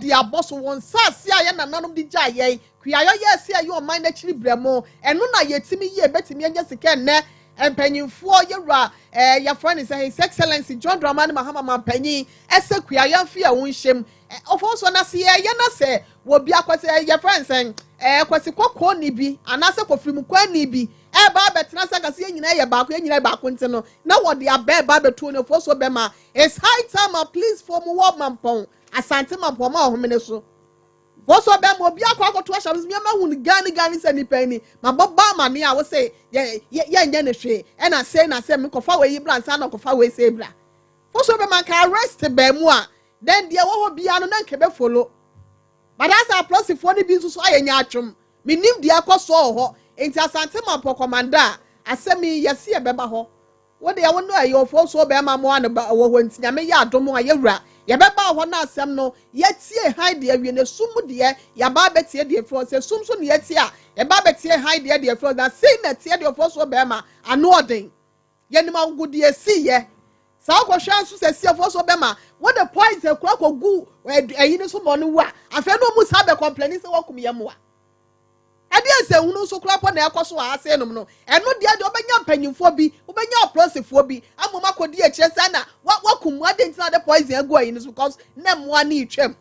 de abɔ so wɔn nsaase a yɛ nananom de gya yɛn kuayɔ yɛ ɛsɛ ɛyɛ ɔman n'akyiri brɛ mu. Ɛno na yɛtumi yie bɛtumi anya sika. Nnɛ mpanyinfoɔ yɛwura yɛfrɛ ne sɛ His Excellency John Dramani Mahama mampanyin ɛsɛ kuayɔ mfe a wɔn nhyɛm ɔfɔ nso na se yɛyɛ na sɛ wɔbi akɔsɛ yɛfrɛ ne sɛn kwasi kɔkɔɔ ni bi anaasɛ kɔfirimu ni bi ɛba abɛtena sɛ kase yɛn nyinaa yɛ baako, yɛn nyinaa yɛ baako nti no na wɔde abɛɛ ba abɛtuo ne fo so bɛma. It's high time a please fo mu wɔ Mampɔn, Asante Mampɔn ma ɔhomene so fo so bɛma obi akɔ akɔto ahyɛ no nneɛma hu no gani gani sɛ nipa ni ma bɔ ba ama ne a wɔsɛ yɛ yɛ yɛnyɛ ne hwee ɛna sɛ na sɛ mekɔfa wɔ yi bra nsa na kɔfa wɔ ese bra fo so bɛma nka arrest bɛn mu a. Then deɛ ɛwɔ hɔ biara no na nka ɛbɛ follow. But asɛ apolisifoɔ no bi nso so ayɛ nyaatwom. Mennim deɛ ɛkɔ soɔ wɔ hɔ. Nti Asante Mampɔ Commander a, asɛm yi yɛse yɛbɛba hɔ. Wo deɛ wo ne ɛyɛ ɔfosuo bɛɛma mo ano ba wɔ hɔ nti Nyame yɛ adom a yɛwura yɛbɛba hɔ na asɛm no yɛtie hann deɛ awie na esum mu deɛ yɛaba abɛtie deɛ ɛfiri hɔ sɛ esum so na yɛtie a yɛba abɛtie hann deɛ deɛ ɛfiri hɔ na sei na ɛteɛ deɛ ɔfosuo bɛɛma ano ɔden yɛnim agogo deɛ ɛsi yɛ saa wokɔhwɛ nso sɛ sie ɔfosuo bɛɛma wode poison kura kɔgu ɛyi no so ma ɔno wu a afei na ɔmu saa bɛ kɔmplɛni sɛ wɔkum yɛ mmoa. Ɛdeɛn nsɛnhunu nso koraa mpo na ɛrekɔ so wɔ ha sei nom no? Ɛno deɛ deɛ wobɛnya mpanyinfoɔ bi, wobɛnya apolisifoɔ bi ama wɔn akɔdi akyire sɛ na wakum mu, adɛn nti na wɔde poison agu ayi no so because na mmoa no retwam.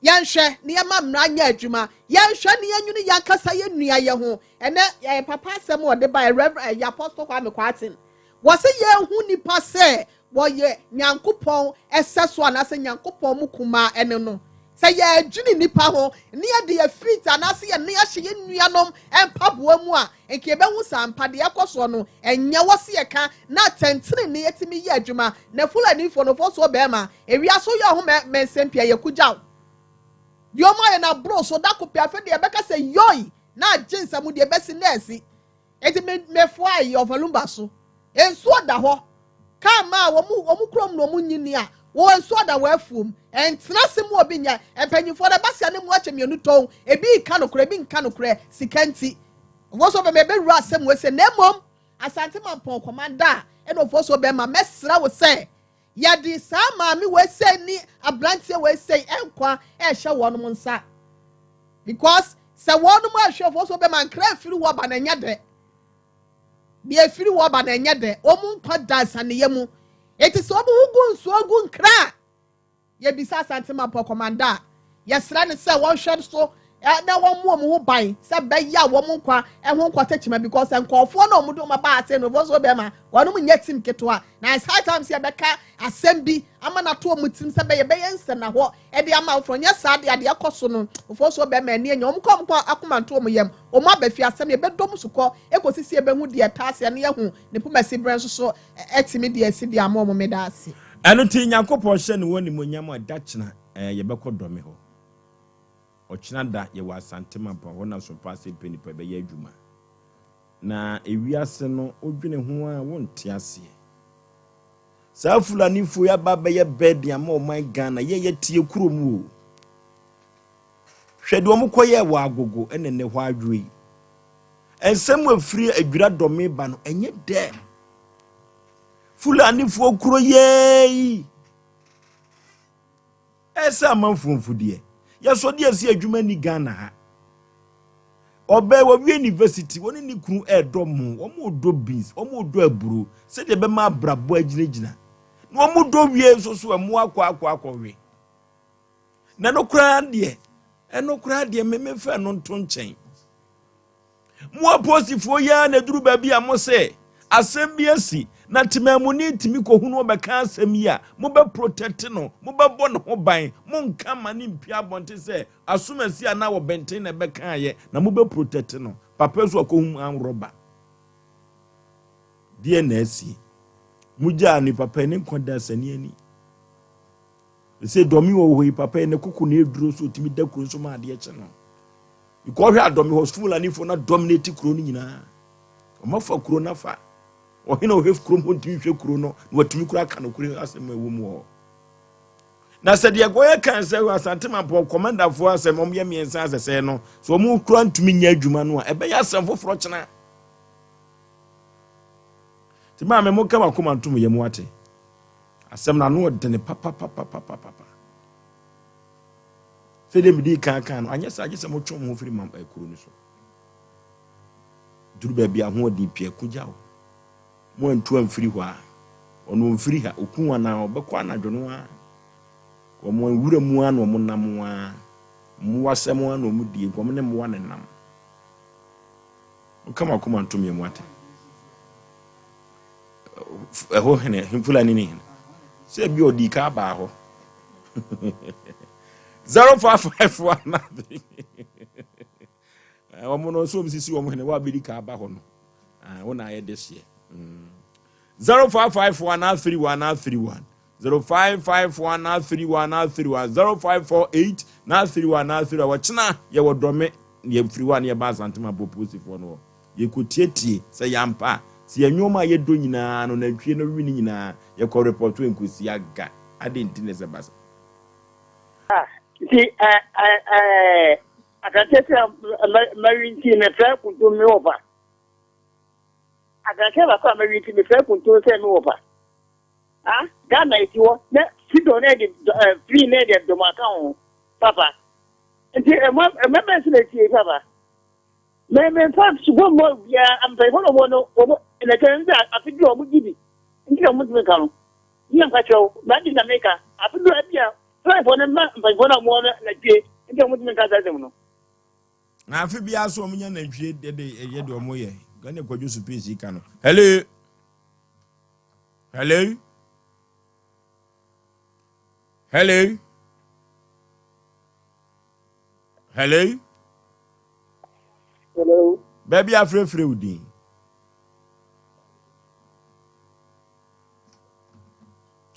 Yɛnhwɛ na yɛma mmara nyɛ adwuma. Yɛnhwɛ na yɛnwene yɛn ankasa yɛn nua yɛ ho. Ɛnɛ yɛ papa asɛm a ɔde baeɛ, Reverend ɛyɛ Apostle Kwame Kwarteng. Wɔse yɛnhu nipa sɛ wɔyɛ Nyankopɔn sɛso anaasɛ Nyankopɔn mu kumaa ne no. Sɛ yɛdwene nnipa ho na yɛde yɛn feet anaasɛ yɛn nan ahyɛ yɛn nuanom mpaboa mu a, nka yɛbɛhu sɛ ampa deɛ ɛkɔ soɔ no, ɛnyɛ wɔ se yɛka na atɛntenenee atumi yɛ adwuma. Na Fulanifoɔ no, foɔ bɛrima, ewiase woyɛ wo ho mɛnsɛmpi a, yɛkugya wo. Deɛ wɔn ayɛ no aboro so, da ko pɛ afei deɛ yɛbɛka sɛ yoi na agye nsa mu deɛ ɛbɛsi na asi. Enti me mefoa ayi ɔvalumba so. Nsuo da hɔ. Kaa mmaa a wɔn wɔn kurom na wɔn nyini a wɔwɔ nsuo da wɔ afuom. Ɛntena ase mu obi nyɛ. Mpanyinfoɔ no ɛba sea ne mu akyɛ mmienu tɔn. Ebi reka nokorɛ ebi nka nokorɛ sika nti. Ofosuo bɛma ɛbɛwura asɛm wɔ ese na mmom Asante Mampɔn kɔmanda a ɛna Ofosuo bɛma mɛsrɛ wo sɛ yɛde saa maame wei sei ne abranteɛ wei sei nkwa ɛrehyɛ wɔnom nsa because sɛ wɔnom ahwɛ Ofosuo bɛma nkra afiri hɔ ba na ɛnyɛ dɛ. Deɛ ɛfiri hɔ ba no ɛnyɛ dɛ, wɔn nkwa da nsaneyɛ mu. Enti sɛ wɔn ho gu nsuo gu nkra a, yɛbisa Asante Mampɔn Kɔmanda a, yɛsrɛ no sɛ wɔnhwɛ so na wɔmmɔ wɔn ho ban sɛ bɛyɛ a wɔn nkwa ho nkɔ tɛkyima because nkɔɔfoɔ no a wɔde wɔn aba ha sɛ no wɔn bɛrima wɔnom nyɛ team ketewa na it's high time sɛ yɛbɛka asɛm bi ama no ato wɔn tirim sɛ bɛyɛ bɛyɛ nsɛnahɔ de ama afoforɔ nyɛ saa deɛ adeɛ kɔ so no foforɔ so bɛrima ani anya wɔn kɔ wɔn kɔ akoma nto wɔn yam Wɔn aba fie asɛm yɛbɛdɔ mu sukɔ kɔsi sɛ yɛbɛhu deɛ ɛtaa aseɛ na yɛahu ne pomasi berɛ nso so atumi de asi de ama wɔn. Meda ase. Ɛno nti Nyankopɔn hyɛ ne ho animuonyam a da kyena eh yɛbɛkɔ dɔme hɔ. Ɔkyena da yɛwɔ Asante Mampong hɔ na Sompa ase mpɛ nipa bɛyɛ adwuma. Na ewiase no wodwene ho a wonte aseɛ. Saa Fulanifoɔ yi aba abɛyɛ burden ama ɔman Ghana yɛn yɛteɛ kurom o. Hwɛ deɛ wɔkɔyɛɛ wɔ Agogo ne nnɛ hɔ adwo yi. Nsɛm a ɛfiri Adwira Dɔme ba no, ɛnyɛ dɛ. Fulanifoɔ kuro yɛi. Ɛsɛ amanfoɔ mfudeɛ. Yɛsɔ deɛ ɛsi adwuma ni Ghana ha. Ɔbaa wɔwie university, wɔne ne kunu ɛredɔ mo, wɔn redɔ beans, wɔn redɔ aburo, sɛdeɛ ɛbɛma abrabɔ agyinagyina. Na wɔn dɔ wie nso so ɛmo akɔ akɔ akɔwe. Na ɛno koraa deɛ, ɛno koraa deɛ me memfa ɛno nto nkyɛn. Mo aposifoɔ yi ara na ɛduru baabi a mo sɛ asɛm bi asi na temamuni tumi kɔhunu ɔbɛka asɛm yi a, mobɛ protect no, mobɛbɔ ne ho ban, monka ma ne mpia abɔnten sɛ asomasi anaa ɔbɛnten na ɛbɛkaeɛ na mobɛ protect no. Papa nso akɔhu anrɔba. Deɛ na asie. Mogyaa ne papa ne nkwa da asani ani. Sɛ dɔme wɔ hɔ yi papa yi ne koko na eduro so otumi da kuro nso ma adeɛ kye no. Because ɔhwɛ adɔme hɔ Fulanifo na dominate kuro no nyinaa. Wɔn afa kuro no afa. Ɔhene a ɔhwɛ kurom hɔ ntumi hwɛ kuro no na watumi kura aka no kuro asɛm a ɛwɔ mu hɔ. Na sɛ deɛ kɔyɛ kan sɛ Asante Mampɔn kɔmandafoɔ asɛm wɔn yɛ mmiɛnsa asɛsɛ no so wɔn kura ntumi nyɛ adwuma no a ɛbɛyɛ asɛm foforɔ kyena. Ti maame mo ka wakoma ntom yɛ mu ate. Asɛm no ano ɔdene papapapapapa. Sɛdeɛ medii kan kan no, anyɛ saa gye sɛ motwe mo ho firi mam eh, kuro no so. Duru baabi ahoɔden pii ako gya wo. Mo antu amfiri hɔ a, ɔno ɔmfiri ha, ɔku anaa ɔbɛkɔ anadwo no ara. Wɔn nwura mu ara na wɔn nam ara. Mmoasɛm ara na wɔn die, wɔn ne mmoa na nam. Monka mo akoma ntom yɛn mu ate. Ɛhɔ hene, Fulani ne hene. Sɛ bi ɔdii ka baa hɔ. 0551 wɔn no nso wɔn sisi wɔn hene wɔabɛdi ka aba hɔ no wɔn na ayɛ de seɛ 0551 31 31. 0551 na 31 na 31 0548 na 31 na 31 Ɔkyena yɛwɔ Dɔme na yɛfiri hɔ a na yɛba Asantema Poposifoɔ no hɔ. Yɛkɔtietie sɛ ɛyɛ ampa a, sɛ yɛn nnoɔma a yɛdɔ nyinaa no nantwie no we ne nyinaa, yɛkɔ repɔto nkɔsi aga. Adɛn nti na ɛsɛ ba saa? Ah, nti eh, eh, eh, aberanteɛ sɛ mawi nti mefrɛ kuntum me wɔfa. Aberanteɛ baako a mawi nti mefrɛ kuntum sɛ me wɔfa. Ah, Ghana esi hɔ na freedom na ɛde eh, free na ɛde dɔm aka ho papa. Nti ɛma ɛma bɛn so na etie papa. Me me nfa sukuu mmɔ obiara mpanyinfoɔ na wɔn no wɔn na kyerɛ sɛ afe duro wɔn gye di nti na wɔn ntumi nka no. Nna nka kyerɛ wo na adi na meka afe duro ebi a mpanyinfoɔ no mma mpanyinfoɔ na wɔn no nantwie nti na wɔn ntumi nka saa asɛm no. Na afe biara so wɔn nya nantwie de de yɛ deɛ wɔn yɛ. Gane kwadwo so pii ka no. Hello. Hello. Hello. Hello. Hello. Baabi afrɛfrɛ wo din.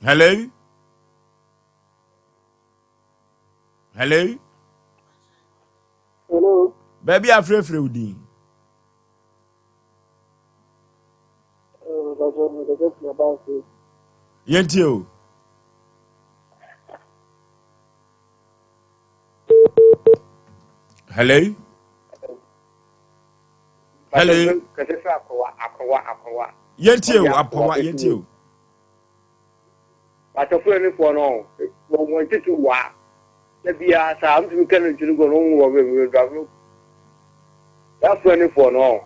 Hello. Hello. Hello. Baabi afrɛfrɛ wo din. Yɛntie o. Hello. Hello. Yɛntie o, apɔwa yɛntie o. Atɔfo no wɔn tete wa da biara saa ntumi ka no ntumi gɔ no wɔn wɔ wɔ wɔ wɔ no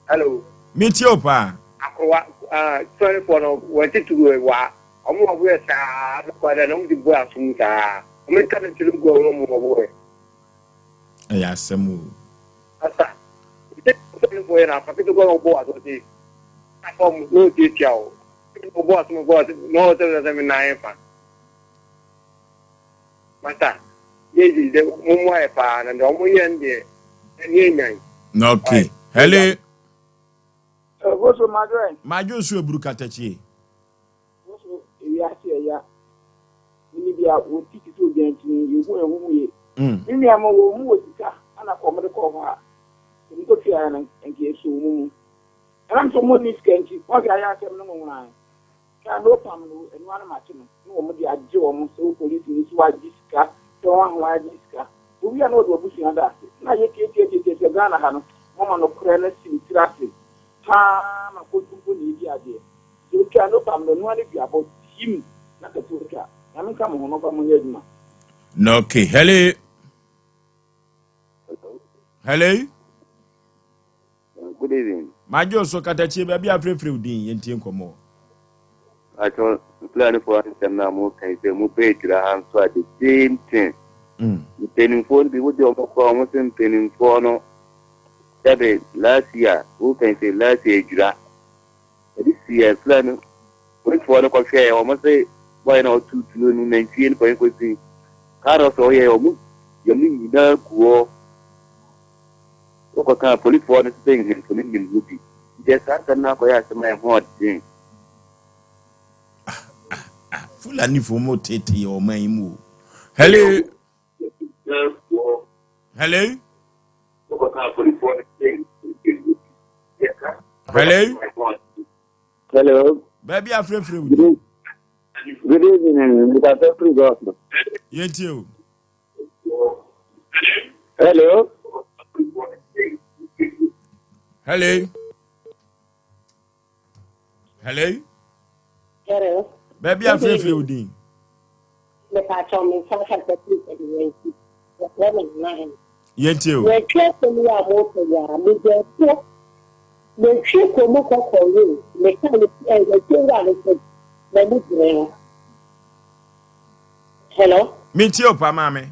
Hello. Metie o paa. Akorowa ah Fulanifoɔ no wɔn tete wa wɔn wɔ boyɛ saa na kɔ na wɔn de bɔ asom saa wɔn ka no ntumi gɔ wɔn wɔ boyɛ. Ɛyɛ asɛm o. Asa Fulanifoɔ yɛ na afa ketewa na wɔbɔ aso se afa wɔn na wɔtiatia o wɔbɔ aso bɔ aso na wɔsɛ sɛ me nan fa. Masa yɛ di dɛ mo mo ayɛ paa na deɛ wɔn yɛ no deɛ ɛni enyan. Okay. Hello. Boso madwo ɛ. Madwo nso eburu katakyie. Boso ewiase ɛya. Mini bia wɔ ti ti sɛ obiara ntumi yɛhu ɛho mu ye. Me nua mo wɔ mu wɔ sika ana kɔ ɔmo de kɔɔ hɔ a ɔmo kɔ tua no nka ɛsɔ ɔmo mu. Ɛnam sɛ ɔmo nni sika nti wɔn de ayɛ asɛm no nwonwonae. Kaa no pam no ɛno ara na makye no na wɔn de agye wɔn sɛ wo polisi ni so wagye sika sɛ wɔn ahoa agye sika. Owie a na wɔde w'abusua da ase. Na yɛ tiatiatiatia Ghana ha no mama nokorɛ no asi ne tiri ase paa ma kontompo na ɛdi adeɛ. Nti otwa no pam no ɛno ara ne duabɔ tim na kɛse otwa. Nyame nka mo ho na ɔmfa mo nyɛ adwuma. Okay, hello. Hello. Good evening. Madwo so katakyie baabi a frɛfrɛ wo din yɛntie nkɔmmɔ. Atwo Fulanifoɔ nsɛm no a mo kan sɛ mo bɛ adwira ha nso a the same thing. Mpanimfoɔ no bi wode wɔn kɔ wɔn sɛ mpanimfoɔ no sɛbe last year wo kan sɛ last year adwira. Ɛde si yɛ Fulani polisifoɔ no kɔhwɛɛ wɔn sɛ bɔyɛ na ɔtu tuo no nantwie no kɔyɛ kɔsi kaa sɛ ɔyɛ wɔn yɛn nyinaa gu hɔ. Wokɔkaa polisifoɔ no sɛ nhemfo no nim ho bi. Nti saa asɛm no akɔyɛ asɛm a ɛho ɔden. Fulanifoɔ mo tete yɛ ɔman yi mu o. Hello. Hello. Hello. Hello. Baabi afrɛfrɛ wo din. Good evening, Mr. Fefri Gospel. Yɛntie o. Hello. Hello. Hello. Hello. Baabi afrɛfrɛ wo din. Mepatɔ me nsa kasa firi ɛdi wɔfrɛ me nana hene. Yɛntie o. Wɔatwi asɛm yi a mopɛ yi a, megya asuo. Metwi kɔ mu kɔkɔ wei, meka ne ɛ nantwie wura no sɛ m'ani bere no. Hello? Metie o pa maame.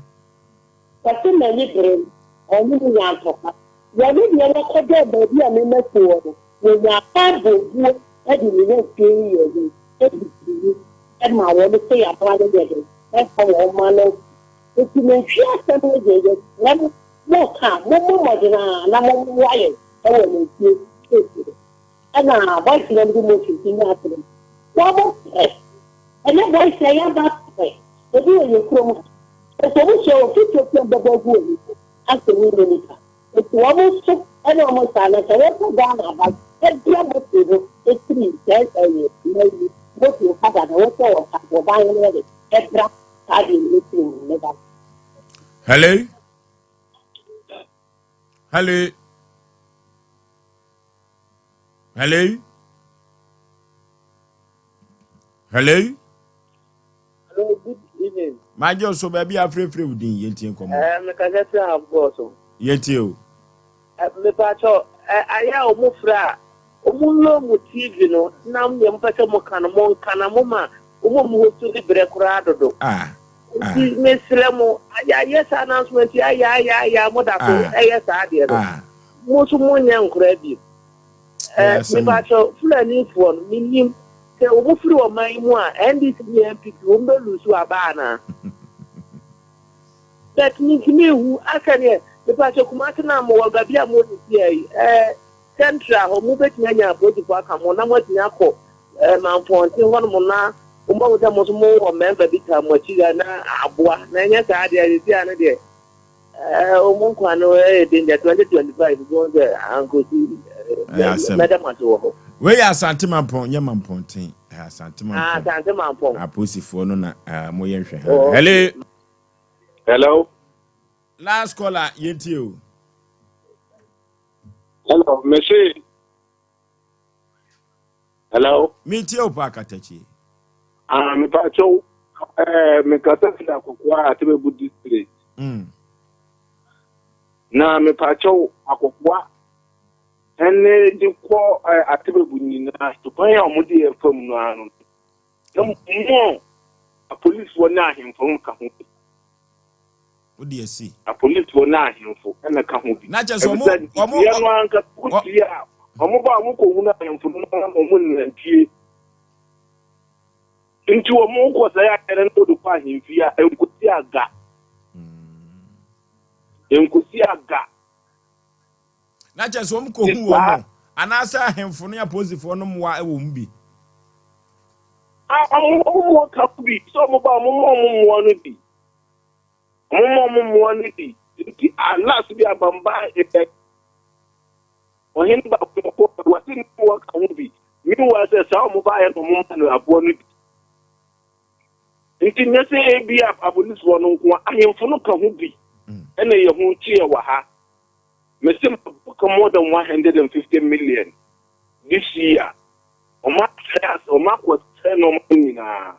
Ɔse m'ani bere no, ɔne me nya ntɔkwa. Wɔne deɛ wɔkɔdɔɔ baabi a me mako wɔ no, wɔnyaa kwan bɔɔ buo de ne nantwie yi yɛɛ dɛn, ɛdidii mu maa wɔn sɛ yɛaboa no yɛ dɛn, ɛmfa wɔn mma no nkɔ. Nti nantwie asɛm no deɛ yɛsrɛ mo, moka a, mommɔ mmɔden ara na mommoa yɛn wɔ nantwie case no. Ɛna boys no de motion nti nyɛ asɛm. Wɔn mo press. Ɛnɛ boys na yɛaba pɛ ebi wɔ yɛ kurom ha nti ɔmo hyia wɔ fitio pɛ bɛbɔ agu wɔn so asɛ wo nyɛ nipa nti wɔn nso ɛne ɔmo saa na sɛ wɔpɛ Ghana aba ɛbia moto no ɛfiri sɛ ɛyɛ mɛyi moto kada na wɔsɛ wɔ sa wɔ ban no yɛde ɛbra saa deɛ no ɛfiri mu ne ba. Hello? Hello? Hello? Hello? Hello, good evening. Magye so baabi afrɛfrɛ wo din yɛntie nkɔmmɔ. Eh, mekasa firi abɔɔ so. Yɛntie o. Eh, mepatɔ, eh, ayɛ a ɔmo frɛ a, ɔmo nlo mo TV no, na nea mopɛ sɛ moka no, monka na moma ɔmo a ɔmo host no brɛ koraa dodo. Ah. Ah. Nti mesrɛ mo, ayɛ ayɛ saa announcement yi ayɛ ayɛ ayɛ a moda so Ah. ɛyɛ saa adeɛ no. Ah. Mo nso monyɛ nkoraa bio. Ɛyɛ Eh, asɛm o. mepatɔ, Fulanifoɔ no, mennim. Sɛ wɔn firi ɔman yi mu a NDC ne NPP wɔn bɛ lusu aba anaa? But mintumi nhu asɛ neɛ mepakyɛ Kumasi na mo wɔ baabi a mo wɔ sisi yi ɛɛ central hɔ mo bɛtumi anya apolisifoɔ aka mo na mo atumi akɔ ɛɛ mampɔnten hɔ nom na wɔn ahu sɛ mo nso mo wɔ mmarima bi taa mo akyi na aboa na ɛnyɛ saa deɛ sisi ano deɛ. Ɛɛ wɔn nkwa no ɛyɛ danger 2025 bɔn sɛ ankosi Ɛyɛ asɛm. mɛda mo ase wɔ hɔ. Wei yɛ Asante Mampɔn, nyɛ Mampɔnten. Ɛyɛ Asante Ah, Mampɔn. Asante Mampɔn. Apolisifoɔ no na ah, moyɛ nhwɛ ha. Oh, Hello. Hello. Last caller, yɛntie o. Hello, mese. Hello. Metie o pa akatakyi. Ah, mepa kyɛw. Eh, mekasa firi Akokoa Atebebu district. Na mepa kyɛw Akokoa ɛne de kɔ eh, Atebebu nyinaa kwan a wɔde yɛ fam no ano. Na mmɔ apolisifoɔ ne ahemfo no ka ho bi. Wode asi. Apolisifoɔ ne ahemfo na ka ho bi. Na kyerɛ sɛ ɔmo Efisɛ ɔmo nteteeɛ no ankasa wotie a, wɔn ba a wɔkɔhunu ahemfo no na wɔn nnantie. Nti wɔn kɔ sɛe adeɛ no na wɔde kɔ ahemfie a, ɛnkɔsi aga. Ɛnkɔsi aga. Na kyerɛ sɛ wɔn kɔhu wɔn anaasɛ ahemfo ne apolisifoɔ no mmoa wɔ mu bi. Wɔn mmoa ka ho bi. Sɛ wɔn ba a, wɔn ma wɔn mmoa no bi. Wɔn ma wɔn mmoa no bi. Nti a last bi abamba ɛ ɔhene baako kɔ wɔsi ne mmoa ka ho bi. Meanwhile sɛ saa wɔn baayɛ na wɔn ma no aboa no bi. Nti nyɛ sɛ ebi a apolisifoɔ no nko a ahemfo no ka ho bi ɛna yɛ ho kyeɛ wɔ ha. Mese mabɔ more than 150 million this year. Wɔn asɛ ase wɔn akɔ sɛ nneɛma nyinaa.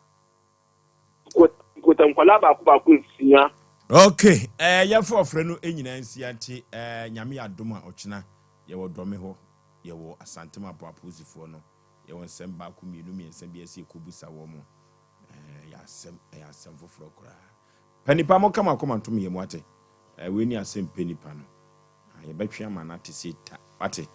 Nkota nkwadaa baako baako nsia. Okay, eh, yɛmfa ɔfrɛ no nyinaa nsia nti eh, Nyame yɛ adom a ɔkyena yɛwɔ Dɔme hɔ, yɛwɔ Asante Mampɔn apolisifoɔ no, yɛwɔ nsɛm baako mmienu mmiɛnsa bi ɛsɛ yɛkɔbusa wɔn. Eh, yɛ asɛm, ɛyɛ asɛm foforɔ koraa. Pɛ nipa mo ka mo akoma ntom yɛ mu ate. Eh, wei ni asɛm pɛ nipa no. Ah, yɛbɛtwe ama no ate sɛ ta, wate?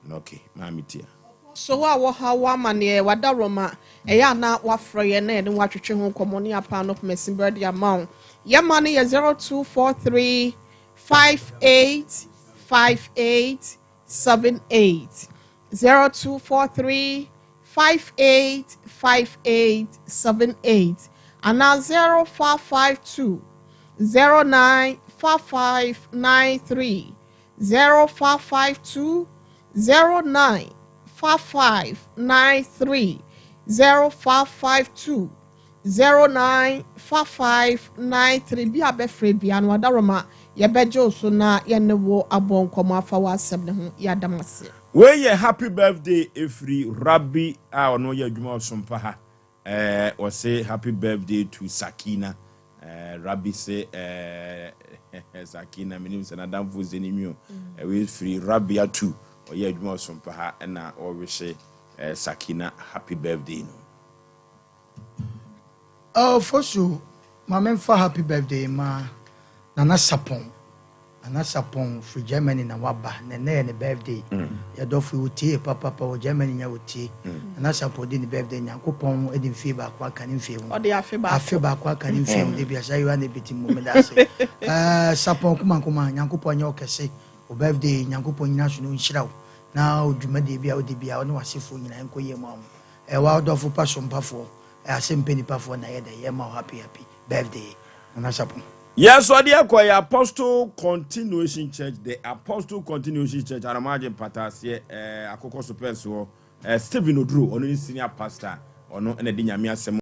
Na okay, maame tia. So wo a wɔhaw wo amanneɛ, w'adaworoma, ɛyɛ a na woafrɛ yɛn na yɛne wo atwetwe ho nkɔmmɔ ne yɛapaa no poma berɛ de ama wo. Yɛn ma no yɛ 0243 58 58 78. 0243 58 58 78 anaa 0552 09 55 93 0552 09 5593 0552 09 5593 bi a bɛfrɛ bia no adaroma yɛbɛgye wo so na yɛne wo abɔ nkɔmmɔ afa w'asɛm ne ho. Yɛada ase. Wei yɛ happy birthday ɛfiri Rabi a ɔno yɛ adwuma ɔsompa ha. Ɛɛ wɔse happy birthday to Sakina. Ɛɛ Rabi se ɛɛ Sakina menim sɛ n'adamfo sɛ ne nwi o. Ɛwei firi Rabi atu ɔyɛ adwuma ɔsompa ha ɛna ɔrehye ɛɛ Sakina happy birthday no. Oh, Fosu, ma memfa happy birthday ma Nana Sapon. Nana Sapon firi Germany na waba na ɛnɛ yɛ ne birthday. Yɛdɔfo yi wotie papapa wɔ Germany nya wotie. Nana Sapon di ne birthday, Nyankopɔn de mfie baako aka ne mfie ho. Ɔde afe baako. Afe baako aka ne mfie ho de bi asa yiwa na ebiti mu meda ase. Sapon kuma kuma Nyankopɔn nyɛ wo kɛse. Wo birthday Nyankopɔn nyina so no nhyira wo. Na dwumadie bi a wode bi a wo ne w'asefoɔ nyinaa nkɔ yie mu amu. Ɛwɔ adɔfo pa so mpafoɔ. Asɛmpɛ nipafoɔ na yɛdɛ yɛma wo happy happy birthday Nana Sapon. Yɛn nso ɔde ɛkɔ yɛ Apostle Continuation Church, The Apostle Continuation Church, Aramagye Mpataaseɛ, eh, Akokɔ Sopɛɛ soɔ, eh, Stephen Oduro, ɔno ne senior pastor, ɔno na ɛde Nyame asɛm.